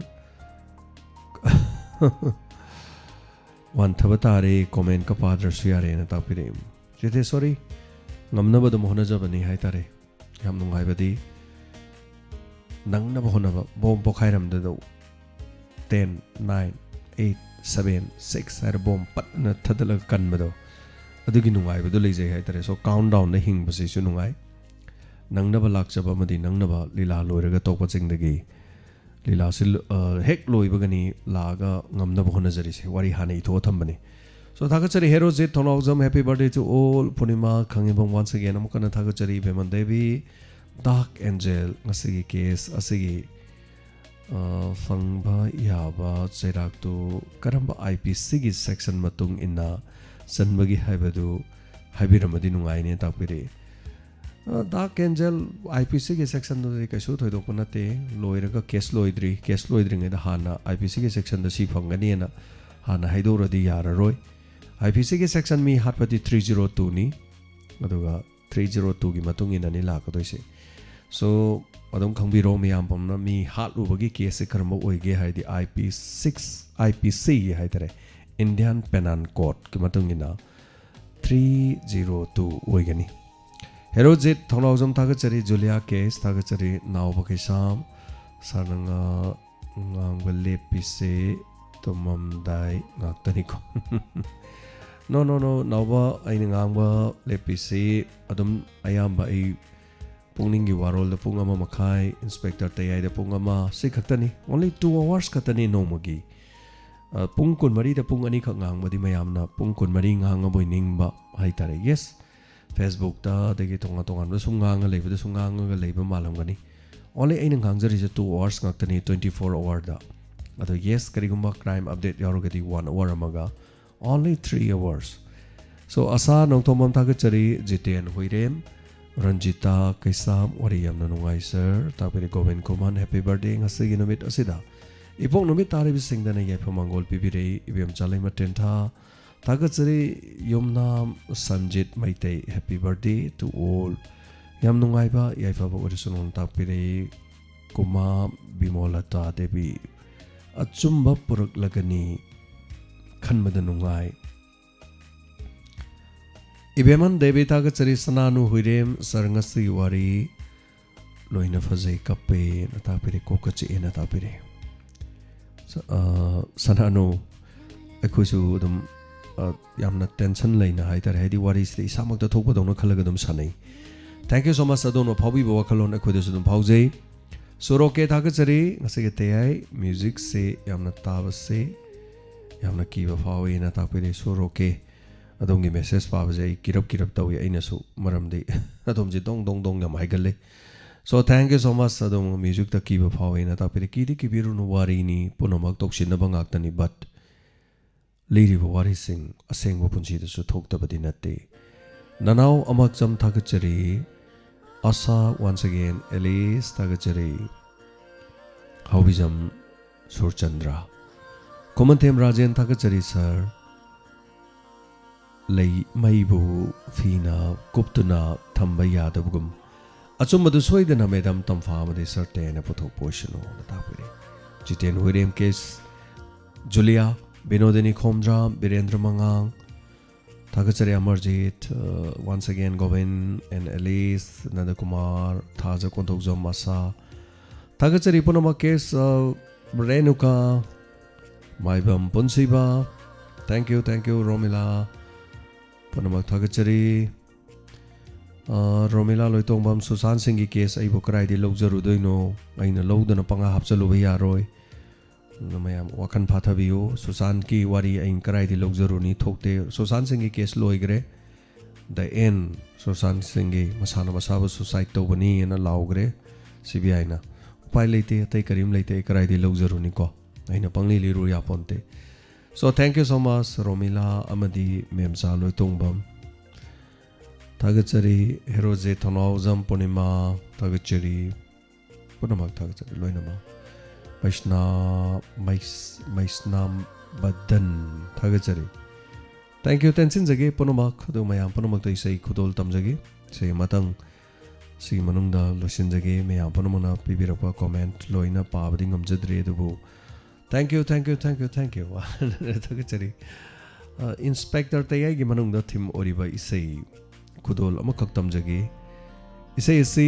ꯋꯥꯟꯊꯕ ꯇꯥꯔꯦ, comment ꯀ ꯄꯥꯗ꯭ꯔꯁꯨ ꯌꯥꯔꯦꯅ ꯇꯥꯛꯄꯤꯔꯛꯏ꯫ ꯆꯦꯇꯦꯁꯣꯔꯤ, ꯉꯝꯅꯕ ꯑꯗꯨꯝ ꯍꯣꯠꯅꯖꯕꯅꯤ ꯍꯥꯏꯇꯥꯔꯦ꯫ ꯌꯥꯝ ꯅꯨꯡꯉꯥꯏꯕꯗꯤ, ꯅꯪꯅꯕ ꯍꯣꯠꯅꯕ, ꯕꯣꯝ ꯄꯣꯈꯥꯏꯔꯝꯗꯗꯧ꯫ Ten, nine, eight, seven, six ꯍꯥꯏꯔ ꯕꯣꯝ ꯄꯠꯅ ꯊꯗꯠꯂꯒ ꯀꯟꯕꯗꯣ, ꯑꯗꯨꯒꯤ ꯅꯨꯡꯉꯥꯏꯕꯗꯣ ꯂꯩꯖꯩ ꯍꯥꯏꯇꯥꯔꯦ꯫ So, countdown ꯗ ꯍꯤꯡꯕꯁꯤꯁꯨ ꯅꯨꯡꯉꯥꯏ꯫ ꯅꯪꯅꯕ ꯂꯥꯛꯆꯕ ꯑꯃꯗꯤ ꯅꯪꯅꯕ ꯂꯤꯂꯥ ꯂꯣꯏꯔꯒ ꯇꯣꯛꯄꯁꯤꯡꯗꯒꯤ ꯂꯤꯂꯥꯁꯤ ꯂ-, ꯑ, ꯍꯦꯛ ꯂꯣꯏꯕꯒꯅꯤ ꯂꯥꯛꯑꯒ ꯉꯝꯅꯕ ꯍꯣꯠꯅꯖꯔꯤꯁꯦ꯫ ꯋꯥꯔꯤ ꯍꯥꯟꯅ ꯏꯊꯣꯛꯑ ꯊꯝꯕꯅꯤ꯫ So, ꯊꯥꯒꯠꯆꯔꯤ Herojit ꯊꯣꯡꯂꯥꯎꯖꯝ, happy birthday to all꯫ Purnima ꯈꯪꯉꯤꯕꯝ, once again ꯑꯃꯨꯛ ꯍꯟꯅ ꯊꯥꯒꯠꯆꯔꯤ꯫ ꯕꯦꯃꯟ ꯗꯦꯕꯤ, Dark Angel, ꯉꯁꯤꯒꯤ case ꯑꯁꯤꯒꯤ, ꯑ, ꯐꯪꯕ ꯌꯥꯕ ꯆꯩꯔꯥꯛꯇꯨ ꯀꯔꯝꯕ IPC ꯒꯤ section ꯃꯇꯨꯡ ꯏꯟꯅ ꯆꯟꯕꯒꯦ ꯍꯥꯏꯕꯗꯨ ꯍꯥꯏꯕꯤꯔꯝꯃꯗꯤ ꯅꯨꯡꯉꯥꯏꯅꯦ ꯇꯥꯛꯄꯤꯔꯛꯏ꯫ ꯑ, Dark Angel, IPC ꯒꯤ section ꯗꯨꯗꯤ ꯀꯩꯁꯨ ꯊꯣꯏꯗꯣꯛꯄ ꯅꯠꯇꯦ꯫ ꯂꯣꯏꯔꯒ, case ꯂꯣꯏꯗ꯭ꯔꯤ, case ꯂꯣꯏꯗ꯭ꯔꯤꯉꯩꯗ ꯍꯥꯟꯅ IPC ꯒꯤ section ꯗ ꯁꯤ ꯐꯪꯒꯅꯤꯅ ꯍꯥꯟꯅ ꯍꯥꯏꯗꯣꯛꯎꯔꯗꯤ ꯌꯥꯔꯔꯣꯏ꯫ IPC ꯒꯤ section ꯃꯤ ꯍꯥꯠꯄꯗꯤ three zero two ꯅꯤ, ꯑꯗꯨꯒ three zero two ꯒꯤ ꯃꯇꯨꯡ ꯏꯟꯅꯅꯤ ꯂꯥꯛꯀꯗꯣꯏꯁꯦ꯫ So, ꯑꯗꯨꯝ ꯈꯪꯕꯤꯔꯣ ꯃꯌꯥꯝ ꯄꯨꯝꯅ, ꯃꯤ ꯍꯥꯠꯂꯨꯕꯒꯤ ꯀꯦꯁꯁꯦ ꯀꯔꯝꯕ ꯑꯣꯏꯒꯦ ꯍꯥꯏꯗꯤ, I P six, I P C ꯍꯥꯏꯇꯥꯔꯦ, Indian Penal Codeꯀꯤ ꯃꯇꯨꯡ ꯏꯟꯅ three zero two ꯑꯣꯏꯒꯅꯤ꯫ ꯍꯦꯔꯣꯖꯤꯠ ꯊꯧꯅꯥꯎꯖꯝ ꯊꯥꯒꯠꯆꯔꯤ, ꯖꯨꯂꯤꯌꯥ ꯀꯦꯁ ꯊꯥꯒꯠꯆꯔꯤ, ꯅꯥꯎꯕ ꯀꯩꯁꯥꯝ ꯁꯥꯔꯅ ꯉꯥ-, ꯉꯥꯡꯕ ꯂꯦꯞꯄꯤꯁꯦ ꯇꯨꯝꯃꯝꯗꯥꯏ ꯉꯥꯛꯇꯅꯤꯀꯣ꯫ No, no, no, ꯅꯥꯎꯕ, ꯑꯩꯅ ꯉꯥꯡꯕ ꯂꯦꯞꯄꯤꯁꯤ ꯑꯗꯨꯝ ꯑꯌꯥꯝꯕ ꯑꯩ ꯄꯨꯛꯅꯤꯡꯒꯤ ꯋꯥꯔꯣꯜꯗ ꯄꯨꯡ ꯑꯃ ꯃꯈꯥꯏ, ꯏꯟꯁꯄꯦꯛꯇꯔ ꯇꯌꯥꯏꯗ ꯄꯨꯡ ꯑꯃ, ꯁꯤ ꯈꯛꯇꯅꯤ꯫ Only two hours ꯈꯛꯇꯅꯤ ꯅꯣꯡꯃꯒꯤ꯫ ꯑ, ꯄꯨꯡ ꯀꯨꯟꯃꯔꯤꯗ ꯄꯨꯡ ꯑꯅꯤꯈꯛ ꯉꯥꯡꯕꯗꯤ ꯃꯌꯥꯝꯅ ꯄꯨꯡ ꯀꯨꯟꯃꯔꯤ ꯉꯥꯡꯉꯕꯣꯏ ꯅꯤꯡꯕ ꯍꯥꯏꯇꯥꯔꯦ꯫ Yes, Facebookꯇ ꯑꯗꯒꯤ ꯇꯣꯉꯥꯟ ꯇꯣꯉꯥꯟꯕ ꯁꯨꯝ ꯉꯥꯡꯉ ꯂꯩꯕꯗ ꯁꯨꯝ ꯉꯥꯡꯉꯒ ꯂꯩꯕ ꯃꯥꯜꯂꯝꯒꯅꯤ꯫ Only ꯑꯩꯅ ꯉꯥꯡꯖꯔꯤꯁꯦ two hours ꯉꯥꯛꯇꯅꯤ, twenty four hourꯗ꯫ ꯑꯗꯣ yes, ꯀꯔꯤꯒꯨꯝꯕ crime update ꯌꯥꯎꯔꯒꯗꯤ one hour ꯑꯃꯒ, only three hours꯫ So, ꯑꯁꯥ ꯅꯣꯡꯊꯣꯝꯕꯝ ꯊꯥꯒꯠꯆꯔꯤ, ꯖꯤꯇꯦꯟ ꯍꯨꯏꯔꯦꯝ, ꯔꯟꯖꯤꯇꯥ ꯀꯩꯁꯥꯝ, ꯋꯥꯔꯤ ꯌꯥꯝꯅ ꯅꯨꯡꯉꯥꯏ sir꯫ ꯇꯥꯛꯄꯤꯔꯤ ꯒꯣꯕꯤꯟ ꯈꯨꯃꯟ, happy birthday ꯉꯁꯤꯒꯤ ꯅꯨꯃꯤꯠ ꯑꯁꯤꯗ ꯏꯄꯣꯛ ꯅꯨꯃꯤꯠ ꯇꯥꯔꯤꯕꯁꯤꯡꯗꯅ ꯌꯥꯏꯐ ꯃꯪꯒꯣꯜ ꯄꯤꯕꯤꯔꯛꯏ꯫ ꯏꯕꯦꯝ ꯆꯥꯂꯩꯃ ꯇꯦꯟꯊꯥ ꯊꯥꯒꯠꯆꯔꯤ, ꯌꯨꯝꯅꯥꯝ Sanjit Meitei, happy birthday to all꯫ ꯌꯥꯝ ꯅꯨꯡꯉꯥꯏꯕ ꯌꯥꯏꯐꯕ ꯑꯣꯏꯔꯁꯅꯨ ꯇꯥꯛꯄꯤꯔꯛꯏ ꯀꯨꯃꯥ ꯕꯤꯃꯣꯂꯇꯥ ꯗꯦꯕꯤ꯫ ꯑꯆꯨꯝꯕ ꯄꯨꯔꯛꯂꯒꯅꯤ ꯈꯟꯕꯗ ꯅꯨꯡꯉꯥꯏ꯫ ꯏꯕꯦꯝꯍꯟ ꯗꯦꯕꯤ ꯊꯥꯒꯠꯆꯔꯤ, ꯁꯅꯥꯅꯨ ꯍꯨꯏꯔꯦꯝ sir ꯉꯁꯤꯒꯤ ꯋꯥꯔꯤ ꯂꯣꯏꯅ ꯐꯖꯩ, ꯀꯞꯄꯦꯅ ꯇꯥꯛꯄꯤꯔꯦ, ꯀꯣꯛꯀ ꯆꯤꯛꯑꯦꯅ ꯇꯥꯛꯄꯤꯔꯦ꯫ ꯁ-, ꯑ, ꯁꯅꯥꯅꯨ, ꯑꯩꯈꯣꯏꯁꯨ ꯑꯗꯨꯝ, ꯑ, ꯌꯥꯝꯅ tension ꯂꯩꯅ ꯍꯥꯏꯇꯥꯔꯦ, ꯍꯥꯏꯗꯤ ꯋꯥꯔꯤꯁꯤꯗ ꯏꯁꯥꯃꯛꯇ ꯊꯣꯛꯄꯗꯧꯅ ꯈꯜꯂꯒ ꯑꯗꯨꯝ ꯁꯥꯟꯅꯩ꯫ Thank you so much, ꯑꯗꯣꯝꯅ ꯐꯥꯎꯕꯤꯕ ꯋꯥꯈꯜꯂꯣꯟ ꯑꯩꯈꯣꯏꯗꯁꯨ ꯑꯗꯨꯝ ꯐꯥꯎꯖꯩ꯫ ꯁꯨꯔꯣꯀꯦ ꯊꯥꯒꯠꯆꯔꯤ, ꯉꯁꯤꯒꯤ ꯇꯌꯥꯏ musicꯁꯦ ꯌꯥꯝꯅ ꯇꯥꯕꯁꯦ ꯌꯥꯝꯅ ꯀꯤꯕ ꯐꯥꯎꯋꯦꯅ ꯇꯥꯛꯄꯤꯔꯦ꯫ ꯁꯨꯔꯣꯀꯦ, ꯑꯗꯣꯝꯒꯤ message ꯄꯥꯕꯁꯦ ꯑꯩ ꯀꯤꯔꯞ ꯀꯤꯔꯞ ꯇꯧꯏ, ꯑꯩꯅꯁꯨ, ꯃꯔꯝꯗꯤ ꯑꯗꯣꯝꯁꯦ ꯗꯣꯡ ꯗꯣꯡ ꯗꯣꯡ ꯌꯥꯝ ꯍꯥꯏꯒꯜꯂꯦ꯫ So, thank you so much, ꯑꯗꯣꯝ musicꯇ ꯀꯤꯕ ꯐꯥꯎꯋꯦꯅ ꯇꯥꯛꯄꯤꯔꯦ꯫ ꯀꯤꯗꯤ ꯀꯤꯕꯤꯔꯨꯅꯨ, ꯋꯥꯔꯤꯅꯤ, ꯄꯨꯝꯅꯃꯛ ꯇꯧꯁꯤꯟꯅꯕ ꯉꯥꯛꯇꯅꯤ, but ꯂꯤꯔꯤꯕ ꯋꯥꯔꯤꯁꯤꯡ ꯑꯁꯦꯡꯕ ꯄꯨꯟꯁꯤꯗꯁꯨ ꯊꯣꯛꯇꯕꯗꯤ ꯅꯠꯇꯦ꯫ ꯅꯅꯥꯎ ꯑꯃꯛꯆꯝ ꯊꯥꯒꯠꯆꯔꯤ꯫ ꯑꯁꯥ once again, ꯑꯦꯂꯤꯁ ꯊꯥꯒꯠꯆꯔꯤ꯫ ꯍꯥꯎꯕꯤꯖꯝ ꯁꯨꯔꯆꯟꯗ꯭ꯔ꯫ ꯈꯨꯃꯟꯊꯦꯝ ꯔꯥꯖꯦꯟ ꯊꯥꯒꯠꯆꯔꯤ sir꯫ ꯂꯩ ꯃꯩꯕꯨ ꯐꯤꯅ ꯀꯨꯞꯇꯨꯅ ꯊꯝꯕ ꯌꯥꯗꯕꯒꯨꯝ, ꯑꯆꯨꯝꯕꯗꯨ ꯁꯣꯏꯗꯅ ꯃꯦꯗꯥꯝ ꯇꯝꯐꯥ ꯑꯃꯗꯤ ꯁꯔꯇꯦꯅ ꯄꯨꯊꯣꯛꯄ ꯑꯣꯏꯁꯅꯨꯅ ꯇꯥꯛꯄꯤꯔꯤ꯫ ꯖꯤꯇꯦꯟ ꯍꯨꯏꯔꯦꯝ ꯀꯦꯁ, ꯖꯨꯂꯤꯌꯥ, ꯕꯤꯅꯣꯗꯤꯅꯤ ꯈꯣꯝꯗ꯭ꯔꯥꯝ, ꯕꯤꯔꯦꯟꯗ꯭ꯔ ꯃꯉꯥꯡ, ꯊꯥꯒꯠꯆꯔꯤ Amarjit, uh, once again Gobin and Elish, Nandakumar, Thaj Konthoujam, Asha, ꯊꯥꯒꯠꯆꯔꯤ ꯄꯨꯝꯅꯃꯛ꯫ Kesh, uh, Renuka, Maibam Punshiba, thank you, thank you, Romila, ꯄꯨꯝꯅꯃꯛ ꯊꯥꯒꯠꯆꯔꯤ꯫ ꯑ, ꯔꯣꯃꯤꯂꯥ ꯂꯣꯏꯇꯣꯡꯕꯝ, ꯁꯨꯁꯥꯟ ꯁꯤꯡꯒꯤ ꯀꯦꯁ ꯑꯩꯕꯨ ꯀꯗꯥꯏꯗꯒꯤ ꯂꯧꯖꯔꯨꯗꯣꯏꯅꯣ? ꯑꯩꯅ ꯂꯧꯗꯅ ꯄꯪꯍꯥ ꯍꯥꯞꯆꯜꯂꯨꯕ ꯌꯥꯔꯣꯏ꯫ ꯑꯗꯨꯅ ꯃꯌꯥꯝ ꯋꯥꯈꯜ ꯐꯥꯊꯕꯤꯌꯨ꯫ ꯁꯨꯁꯥꯟꯀꯤ ꯋꯥꯔꯤ ꯑꯩꯅ ꯀꯗꯥꯏꯗꯒꯤ ꯂꯧꯖꯔꯨꯅꯤ? ꯊꯣꯛꯇꯦ꯫ ꯁꯨꯁꯥꯟ ꯁꯤꯡꯒꯤ ꯀꯦꯁ ꯂꯣꯏꯈ꯭ꯔꯦ꯫ The end. ꯁꯨꯁꯥꯟ ꯁꯤꯡꯒꯤ ꯃꯁꯥꯅ ꯃꯁꯥꯕꯨ ꯁꯨꯁꯥꯏꯠ ꯇꯧꯕꯅꯤ ꯍꯥꯏꯅ ꯂꯥꯎꯈ꯭ꯔꯦ ꯁꯤ ꯕꯤ ꯑꯥꯏꯅ꯫ ꯎꯄꯥꯏ ꯂꯩꯇꯦ, ꯑꯇꯩ ꯀꯔꯤꯝ ꯂꯩꯇꯦ, ꯑꯩ ꯀꯗꯥꯏꯗꯒꯤ ꯂꯧꯖꯔꯨꯅꯤꯀꯣ? ꯑꯩꯅ ꯄꯪꯂꯤ ꯂꯤꯔꯨ ꯌꯥꯄꯣꯟꯇꯦ꯫ So, thank you so much, Romila ꯑꯃꯗꯤ ꯃꯦꯝꯆꯥ ꯂꯣꯏꯇꯣꯡꯕꯝ꯫ ꯊꯥꯒꯠꯆꯔꯤ꯫ ꯍꯦꯔꯣꯖꯦ ꯊꯣꯡꯅꯥꯎꯖꯝ ꯄꯨꯔꯅꯤꯃꯥ, ꯊꯥꯒꯠꯆꯔꯤ꯫ ꯄꯨꯝꯅꯃꯛ ꯊꯥꯒꯠꯆꯔꯤ, ꯂꯣꯏꯅꯃꯛ꯫ ꯃꯩꯁꯅꯥ, ꯃꯩꯁ-, ꯃꯩꯁꯅꯥꯝ ꯕꯗꯟ, ꯊꯥꯒꯠꯆꯔꯤ꯫ Thank you, ꯇꯦꯟꯁꯤꯟꯖꯒꯦ ꯄꯨꯝꯅꯃꯛ꯫ ꯑꯗꯨ ꯃꯌꯥꯝ ꯄꯨꯝꯅꯃꯛꯇ ꯏꯁꯩ ꯈꯨꯗꯣꯜ ꯇꯝꯖꯒꯦ꯫ ꯏꯁꯩ ꯑꯃꯇꯪ ꯁꯤꯒꯤ ꯃꯅꯨꯡꯗ ꯂꯣꯏꯁꯤꯟꯖꯒꯦ꯫ ꯃꯌꯥꯝ ꯄꯨꯝꯅꯃꯛꯅ ꯄꯤꯕꯤꯔꯛꯄ comment ꯂꯣꯏꯅ ꯄꯥꯕꯗꯤ ꯉꯝꯖꯗ꯭ꯔꯦ, ꯑꯗꯨꯕꯨ thank you, thank you, thank you, thank you꯫ ꯊꯥꯒꯠꯆꯔꯤ꯫ ꯑ, ꯏꯟꯁꯄꯦꯛꯇꯔ ꯇꯌꯥꯏꯒꯤ ꯃꯅꯨꯡꯗ ꯊꯤꯝ ꯑꯣꯏꯔꯤꯕ ꯏꯁꯩ ꯈꯨꯗꯣꯜ ꯑꯃꯈꯛ ꯇꯝꯖꯒꯦ꯫ ꯏꯁꯩ ꯑꯁꯤ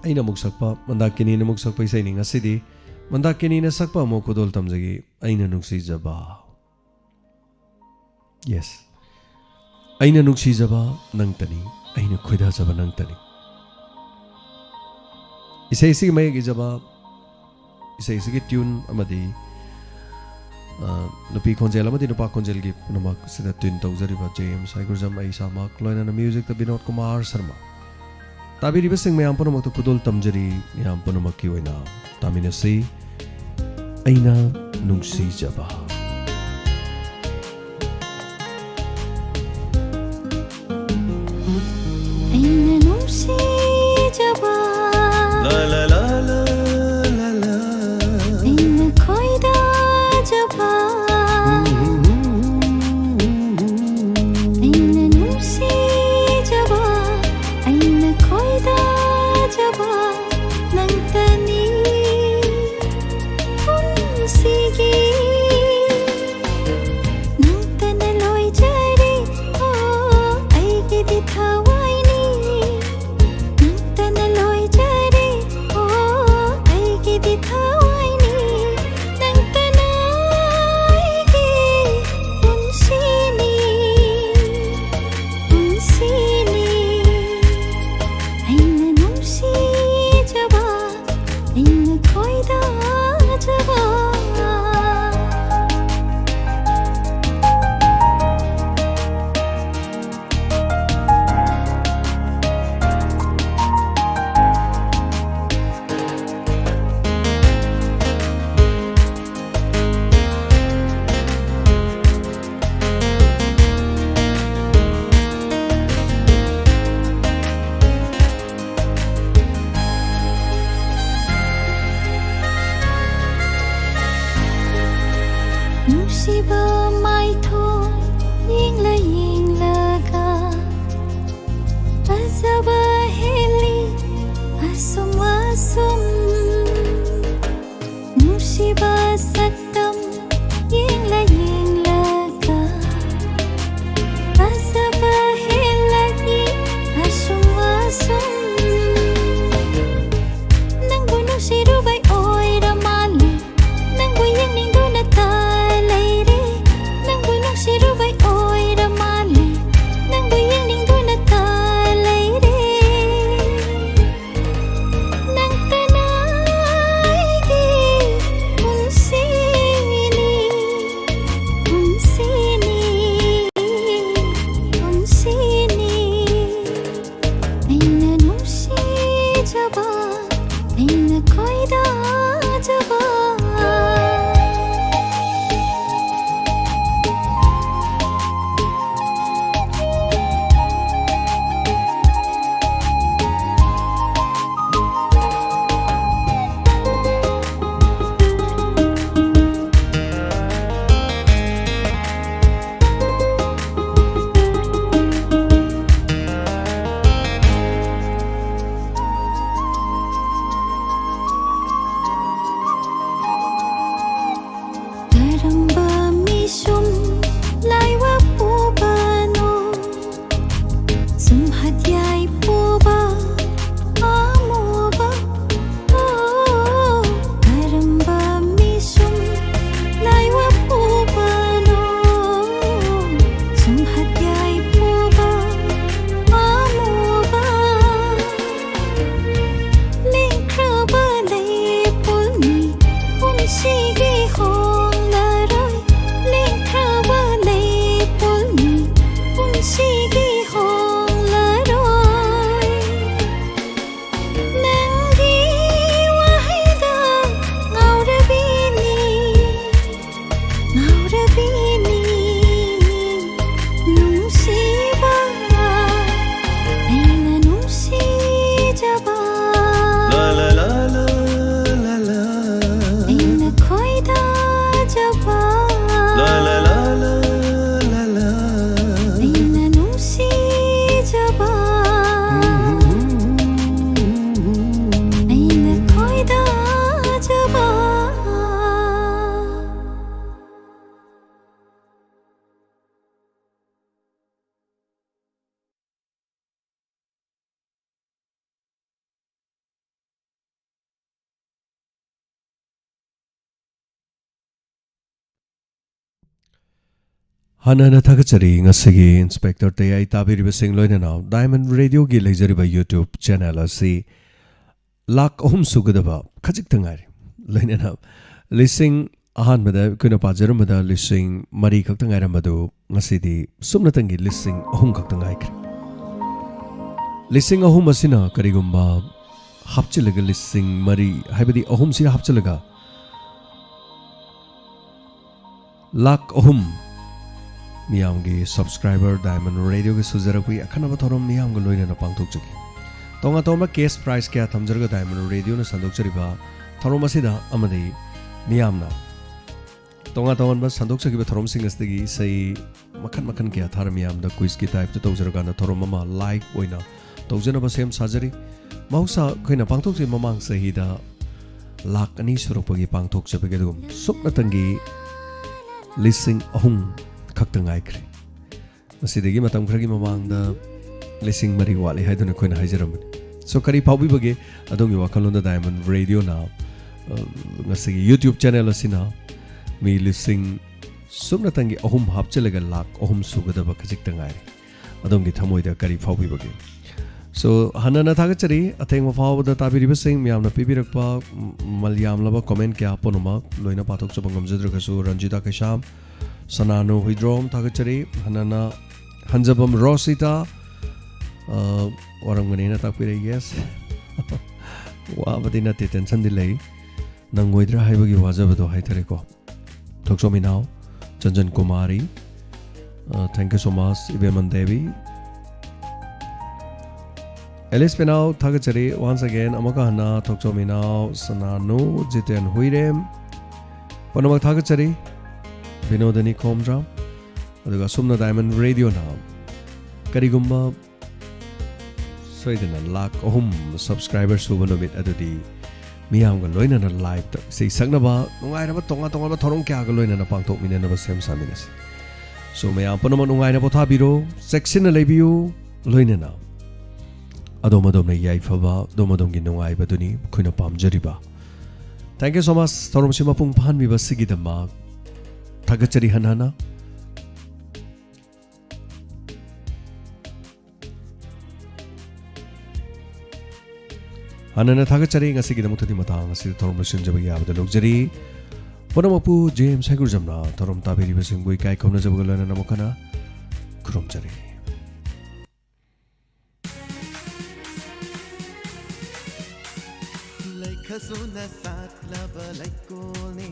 ꯑꯩꯅ ꯑꯃꯨꯛ ꯁꯛꯄ, ꯃꯟꯗꯥꯀꯤꯅꯤꯅ ꯑꯃꯨꯛ ꯁꯛꯄ ꯏꯁꯩꯅꯤ꯫ ꯉꯁꯤꯗꯤ ꯃꯟꯗꯥꯀꯤꯅꯤꯅ ꯁꯛꯄ ꯑꯃꯨꯛ ꯈꯨꯗꯣꯜ ꯇꯝꯖꯒꯦ, ꯑꯩꯅ ꯅꯨꯡꯁꯤꯖꯕ꯫ Yes. ꯑꯩꯅ ꯅꯨꯡꯁꯤꯖꯕ ꯅꯪꯇꯅꯤ, ꯑꯩꯅ ꯈꯣꯏꯗꯥꯖꯕ ꯅꯪꯇꯅꯤ꯫ ꯏꯁꯩ ꯑꯁꯤꯒꯤ ꯃꯌꯦꯛ ꯏꯖꯕ, ꯏꯁꯩ ꯑꯁꯤꯒꯤ tune ꯑꯃꯗꯤ, ꯑ, ꯅꯨꯄꯤ ꯈꯣꯟꯖꯦꯜ ꯑꯃꯗꯤ ꯅꯨꯄꯥ ꯈꯣꯟꯖꯦꯜꯒꯤ ꯄꯨꯝꯅꯃꯛ ꯑꯁꯤꯗ tune ꯇꯧꯖꯔꯤꯕ ꯖꯦꯝꯁ ꯍꯩꯒ꯭ꯔꯨꯖꯝ, ꯑꯩ ꯏꯁꯥꯃꯛ, ꯂꯣꯏꯅꯅ music ꯇ ꯕꯤꯅꯣꯗ ꯀꯨꯃꯥꯔ ꯁꯔꯃ꯫ ꯇꯥꯕꯤꯔꯤꯕꯁꯤꯡ ꯃꯌꯥꯝ ꯄꯨꯝꯅꯃꯛꯇ ꯈꯨꯗꯣꯜ ꯇꯝꯖꯔꯤ꯫ ꯃꯌꯥꯝ ꯄꯨꯝꯅꯃꯛꯀꯤ ꯑꯣꯏꯅ ꯇꯥꯃꯤꯟꯅꯁꯤ꯫ ꯑꯩꯅ ꯅꯨꯡꯁꯤꯖꯕ꯫ ꯑꯩꯅ ꯅꯨꯡꯁꯤꯖꯕ꯫ La, la, la, la, la, la. ꯑꯩꯅ ꯈꯣꯏꯗꯥꯖꯕ꯫ ꯑꯩꯅ ꯅꯨꯡꯁꯤꯖꯕ꯫ ꯑꯩꯅ ꯈꯣꯏꯗꯥ ꯍꯥꯟꯅ ꯍꯥꯟꯅ ꯊꯥꯒꯠꯆꯔꯤ꯫ ꯉꯁꯤꯒꯤ ꯏꯟꯁꯄꯦꯛꯇꯔ ꯇꯌꯥꯏ ꯇꯥꯕꯤꯔꯤꯕꯁꯤꯡ, ꯂꯣꯏꯅꯅ ꯗꯥꯏꯃꯟ ꯔꯦꯗꯤꯑꯣꯒꯤ ꯂꯩꯖꯔꯤꯕ YouTube ꯆꯦꯅꯦꯜ ꯑꯁꯤ ꯂꯥꯈ ꯑꯍꯨꯝ ꯁꯨꯒꯗꯕ ꯈꯖꯤꯛꯇ ꯉꯥꯏꯔꯤ꯫ ꯂꯣꯏꯅꯅ ꯂꯤꯁꯤꯡ, ꯑꯍꯥꯟꯕꯗ ꯑꯩꯈꯣꯏꯅ ꯄꯥꯖꯔꯝꯕꯗ ꯂꯤꯁꯤꯡ ꯃꯔꯤ ꯈꯛꯇ ꯉꯥꯏꯔꯝꯕꯗꯨ ꯉꯁꯤꯗꯤ ꯁꯨꯞꯅꯇꯪꯒꯤ ꯂꯤꯁꯤꯡ ꯑꯍꯨꯝ ꯈꯛꯇ ꯉꯥꯏꯈ꯭ꯔꯦ꯫ ꯂꯤꯁꯤꯡ ꯑꯍꯨꯝ ꯑꯁꯤꯅ ꯀꯔꯤꯒꯨꯝꯕ ꯍꯥꯞꯆꯤꯜꯂꯒ, ꯂꯤꯁꯤꯡ ꯃꯔꯤ, ꯍꯥꯏꯕꯗꯤ ꯑꯍꯨꯝꯁꯤ ꯍꯥꯞꯆꯤꯜꯂꯒ ꯂꯥꯈ ꯑꯍꯨꯝ ꯃꯤꯌꯥꯝꯒꯤ ꯁꯕꯁꯀ꯭ꯔꯥꯏꯕꯔ ꯗꯥꯏꯃꯟ ꯔꯦꯗꯤꯑꯣꯒꯤ ꯁꯨꯖꯔꯛꯄꯒꯤ ꯑꯈꯟꯅꯕ ꯊꯧꯔꯝ ꯃꯤꯌꯥꯝꯒ ꯂꯣꯏꯅꯅ ꯄꯥꯡꯊꯣꯛꯆꯒꯦ꯫ ꯇꯣꯉꯥꯟ ꯇꯣꯉꯥꯟꯕ ꯀꯦꯁ ꯄ꯭ꯔꯥꯏꯖ ꯀꯌꯥ ꯊꯝꯖꯔꯒ ꯗꯥꯏꯃꯟ ꯔꯦꯗꯤꯑꯣꯅ ꯁꯟꯗꯣꯛꯆꯔꯤꯕ ꯊꯧꯔꯝ ꯑꯁꯤꯗ ꯑꯃꯗꯤ ꯃꯤꯌꯥꯝꯅ ꯇꯣꯉꯥꯟ ꯇꯣꯉꯥꯟꯕ ꯁꯟꯗꯣꯛꯆꯈꯤꯕ ꯊꯧꯔꯝꯁꯤꯡ ꯑꯁꯤꯗꯒꯤ ꯏꯁꯩ ꯃꯈꯜ ꯃꯈꯜ ꯀꯌꯥ ꯊꯥꯔ ꯃꯤꯌꯥꯝꯗ ꯀ꯭ꯋꯤꯖꯀꯤ ꯇꯥꯏꯞꯇ ꯇꯧꯖꯔꯀꯥꯟꯗ ꯊꯧꯔꯝ ꯑꯃ ꯂꯥꯏꯚ ꯑꯣꯏꯅ ꯇꯧꯖꯅꯕ ꯁꯦꯝ ꯁꯥꯖꯔꯤ꯫ ꯃꯍꯧꯁꯥ ꯑꯩꯈꯣꯏꯅ ꯄꯥꯡꯊꯣꯛꯆꯩ, ꯃꯃꯥꯡ ꯆꯍꯤꯗ ꯂꯥꯈ ꯑꯅꯤ ꯁꯨꯔꯛꯄꯒꯤ ꯄꯥꯡꯊꯣꯛꯆꯕꯒꯤ ꯑꯗꯨꯒꯨꯝ ꯁꯨꯞꯅꯇꯪꯒꯤ ꯂꯤꯁꯤꯡ ꯑꯍꯨꯝ ꯈꯛꯇ ꯉꯥꯏꯈ꯭ꯔꯦ꯫ ꯃꯁꯤꯗꯒꯤ ꯃꯇꯝ ꯈꯔꯒꯤ ꯃꯃꯥꯡꯗ ꯂꯤꯁꯤꯡ ꯃꯔꯤ ꯋꯥꯠꯂꯤ ꯍꯥꯏꯗꯨꯅ ꯑꯩꯈꯣꯏꯅ ꯍꯥꯏꯖꯔꯝꯕꯅꯤ꯫ ꯁꯣ, ꯀꯔꯤ ꯐꯥꯎꯕꯤꯕꯒꯦ ꯑꯗꯣꯝꯒꯤ ꯋꯥꯈꯜꯂꯣꯟꯗ? ꯗꯥꯏꯃꯟ ꯔꯦꯗꯤꯑꯣꯅ, ꯑ, ꯉꯁꯤꯒꯤ YouTube ꯆꯦꯅꯦꯜ ꯑꯁꯤꯅ ꯃꯤ ꯂꯤꯁꯤꯡ ꯁꯨꯞꯅꯇꯪꯒꯤ ꯑꯍꯨꯝ ꯍꯥꯞꯆꯤꯜꯂꯒ ꯂꯥꯈ ꯑꯍꯨꯝ ꯁꯨꯒꯗꯕ ꯈꯖꯤꯛꯇ ꯉꯥꯏꯔꯦ꯫ ꯑꯗꯣꯝꯒꯤ ꯊꯃꯣꯏꯗ ꯀꯔꯤ ꯐꯥꯎꯕꯤꯕꯒꯦ? ꯁꯣ, ꯍꯟꯅꯅ ꯊꯥꯒꯠꯆꯔꯤ꯫ ꯑꯊꯦꯡꯕ ꯐꯥꯎꯕꯗ ꯇꯥꯕꯤꯔꯤꯕꯁꯤꯡ ꯃꯌꯥꯝꯅ ꯄꯤꯕꯤꯔꯛꯄ, ꯎꯝ, ꯃꯜ ꯌꯥꯝꯂꯕ ꯀꯣꯃꯦꯟ ꯀꯌꯥ ꯄꯨꯝꯅꯃꯛ ꯂꯣꯏꯅ ꯄꯥꯊꯣꯛꯆꯕ ꯉꯝꯖꯗ꯭ꯔꯒꯁꯨ, ꯔꯟꯖꯤꯇꯥ ꯀꯩꯁꯥꯝ, ꯁꯅꯥꯅꯨ ꯍꯨꯏꯗ꯭ꯔꯣꯝ ꯊꯥꯒꯠꯆꯔꯤ꯫ ꯍꯟꯅꯅ ꯍꯟꯖꯕꯝ ꯔꯣꯁꯤꯇꯥ, ꯑ, ꯋꯥꯔꯝꯒꯅꯤꯅ ꯇꯥꯛꯄꯤꯔꯛꯏ꯫ ꯌꯦꯁ꯫ ꯋꯥꯕꯗꯤ ꯅꯠꯇꯦ, ꯇꯦꯟꯁꯟꯗꯤ ꯂꯩ꯫ ꯅꯪꯉꯣꯏꯗ꯭ꯔꯥ ꯍꯥꯏꯕꯒꯤ ꯋꯥꯖꯕꯗꯣ ꯍꯥꯏꯇꯥꯔꯦꯀꯣ꯫ ꯊꯣꯛꯆꯣꯝ ꯏꯅꯥꯎ, ꯆꯟꯖꯟ ꯀꯨꯃꯥꯔꯤ, ꯑ, thank you so much, Ibemman Devi. Elish Penao ꯊꯥꯒꯠꯆꯔꯤ꯫ Once again, ꯑꯃꯨꯛꯀ ꯍꯟꯅ ꯊꯣꯛꯆꯣꯝ ꯏꯅꯥꯎ, ꯁꯅꯥꯅꯨ, ꯖꯤꯇꯦꯟ ꯍꯨꯏꯔꯦꯝ, ꯄꯨꯝꯅꯃꯛ ꯊꯥꯒꯠꯆꯔꯤ꯫ ꯕꯤꯅꯣꯗꯅꯤ ꯈꯣꯝꯗ꯭ꯔꯥꯝ꯫ ꯑꯗꯨꯒ ꯑꯁꯨꯝꯅ ꯗꯥꯏꯃꯟ ꯔꯦꯗꯤꯑꯣꯅ ꯀꯔꯤꯒꯨꯝꯕ ꯁꯣꯏꯗꯅ ꯂꯥꯈ ꯑꯍꯨꯝ ꯁꯕꯁꯀ꯭ꯔꯥꯏꯕꯔ ꯁꯨꯕ ꯅꯨꯃꯤꯠ ꯑꯗꯨꯗꯤ ꯃꯤꯌꯥꯝꯒ ꯂꯣꯏꯅꯅ ꯂꯥꯏꯞꯇ ꯏꯁꯩ ꯁꯛꯅꯕ, ꯅꯨꯡꯉꯥꯏꯔꯕ ꯇꯣꯉꯥꯟ ꯇꯣꯉꯥꯟꯕ ꯊꯧꯔꯝ ꯀꯌꯥꯒ ꯂꯣꯏꯅꯅ ꯄꯥꯡꯊꯣꯛꯃꯤꯟꯅꯅꯕ ꯁꯦꯝ ꯁꯥꯃꯤꯟꯅꯁꯤ꯫ ꯁꯣ, ꯃꯌꯥꯝ ꯄꯨꯝꯅꯃꯛ ꯅꯨꯡꯉꯥꯏꯅ ꯄꯣꯊꯥꯕꯤꯔꯣ, ꯆꯦꯛꯁꯤꯟꯅ ꯂꯩꯕꯤꯌꯨ, ꯂꯣꯏꯅꯅ ꯑꯗꯣꯝ ꯑꯗꯣꯝꯅ ꯌꯥꯏꯐꯕ, ꯑꯗꯣꯝ ꯑꯗꯣꯝꯒꯤ ꯅꯨꯡꯉꯥꯏꯕꯗꯨꯅꯤ ꯑꯩꯈꯣꯏꯅ ꯄꯥꯝꯖꯔꯤꯕ꯫ Thank you so much, ꯊꯧꯔꯝꯁꯤ ꯃꯄꯨꯡ ꯐꯥꯍꯟꯕꯤꯕꯁꯤꯒꯤꯗꯃꯛ ꯊꯥꯒꯠꯆꯔꯤ ꯍꯟꯅ ꯍꯟꯅ꯫ ꯍꯥꯟꯅꯅ ꯊꯥꯒꯠꯆꯔꯤ꯫ ꯉꯁꯤꯒꯤꯗꯃꯛꯇꯗꯤ ꯃꯇꯥꯡ ꯑꯁꯤꯗ ꯊꯧꯔꯝ ꯂꯣꯏꯁꯤꯟꯖꯕ ꯌꯥꯕꯗ ꯂꯧꯖꯔꯤ꯫ ꯄꯨꯝꯅꯃꯛꯄꯨ ꯖꯦꯝꯁ ꯍꯩꯒ꯭ꯔꯨꯖꯝꯅ ꯊꯧꯔꯝ ꯇꯥꯕꯤꯔꯤꯕꯁꯤꯡꯕꯨ ꯏꯀꯥꯏ ꯈꯨꯝꯅꯖꯕꯒ ꯂꯣꯏꯅꯅ ꯑꯃꯨꯛ ꯍꯟꯅ ꯈꯨꯔꯨꯝꯖꯔꯤ꯫ ꯂꯩꯈꯁꯨꯅ ꯁꯥꯠꯂꯕ ꯂꯩꯀꯣꯜꯅꯤ,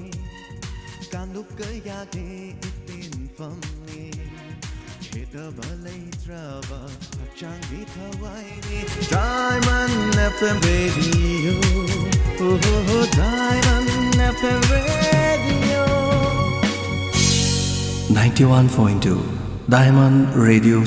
ꯀꯥꯡꯂꯨꯞ ꯀꯌꯥꯒꯤ ꯏꯄꯤꯟꯐꯝꯅꯤ, ꯈꯦꯠꯅꯕ ꯂꯩꯇ꯭ꯔꯕ ꯍꯛꯆꯥꯡꯒꯤ ꯊꯋꯥꯏꯅꯤ꯫ Diamond F M Radio, oh, oh, oh, Diamond F M Radio. Ninety-one point two Diamond Radio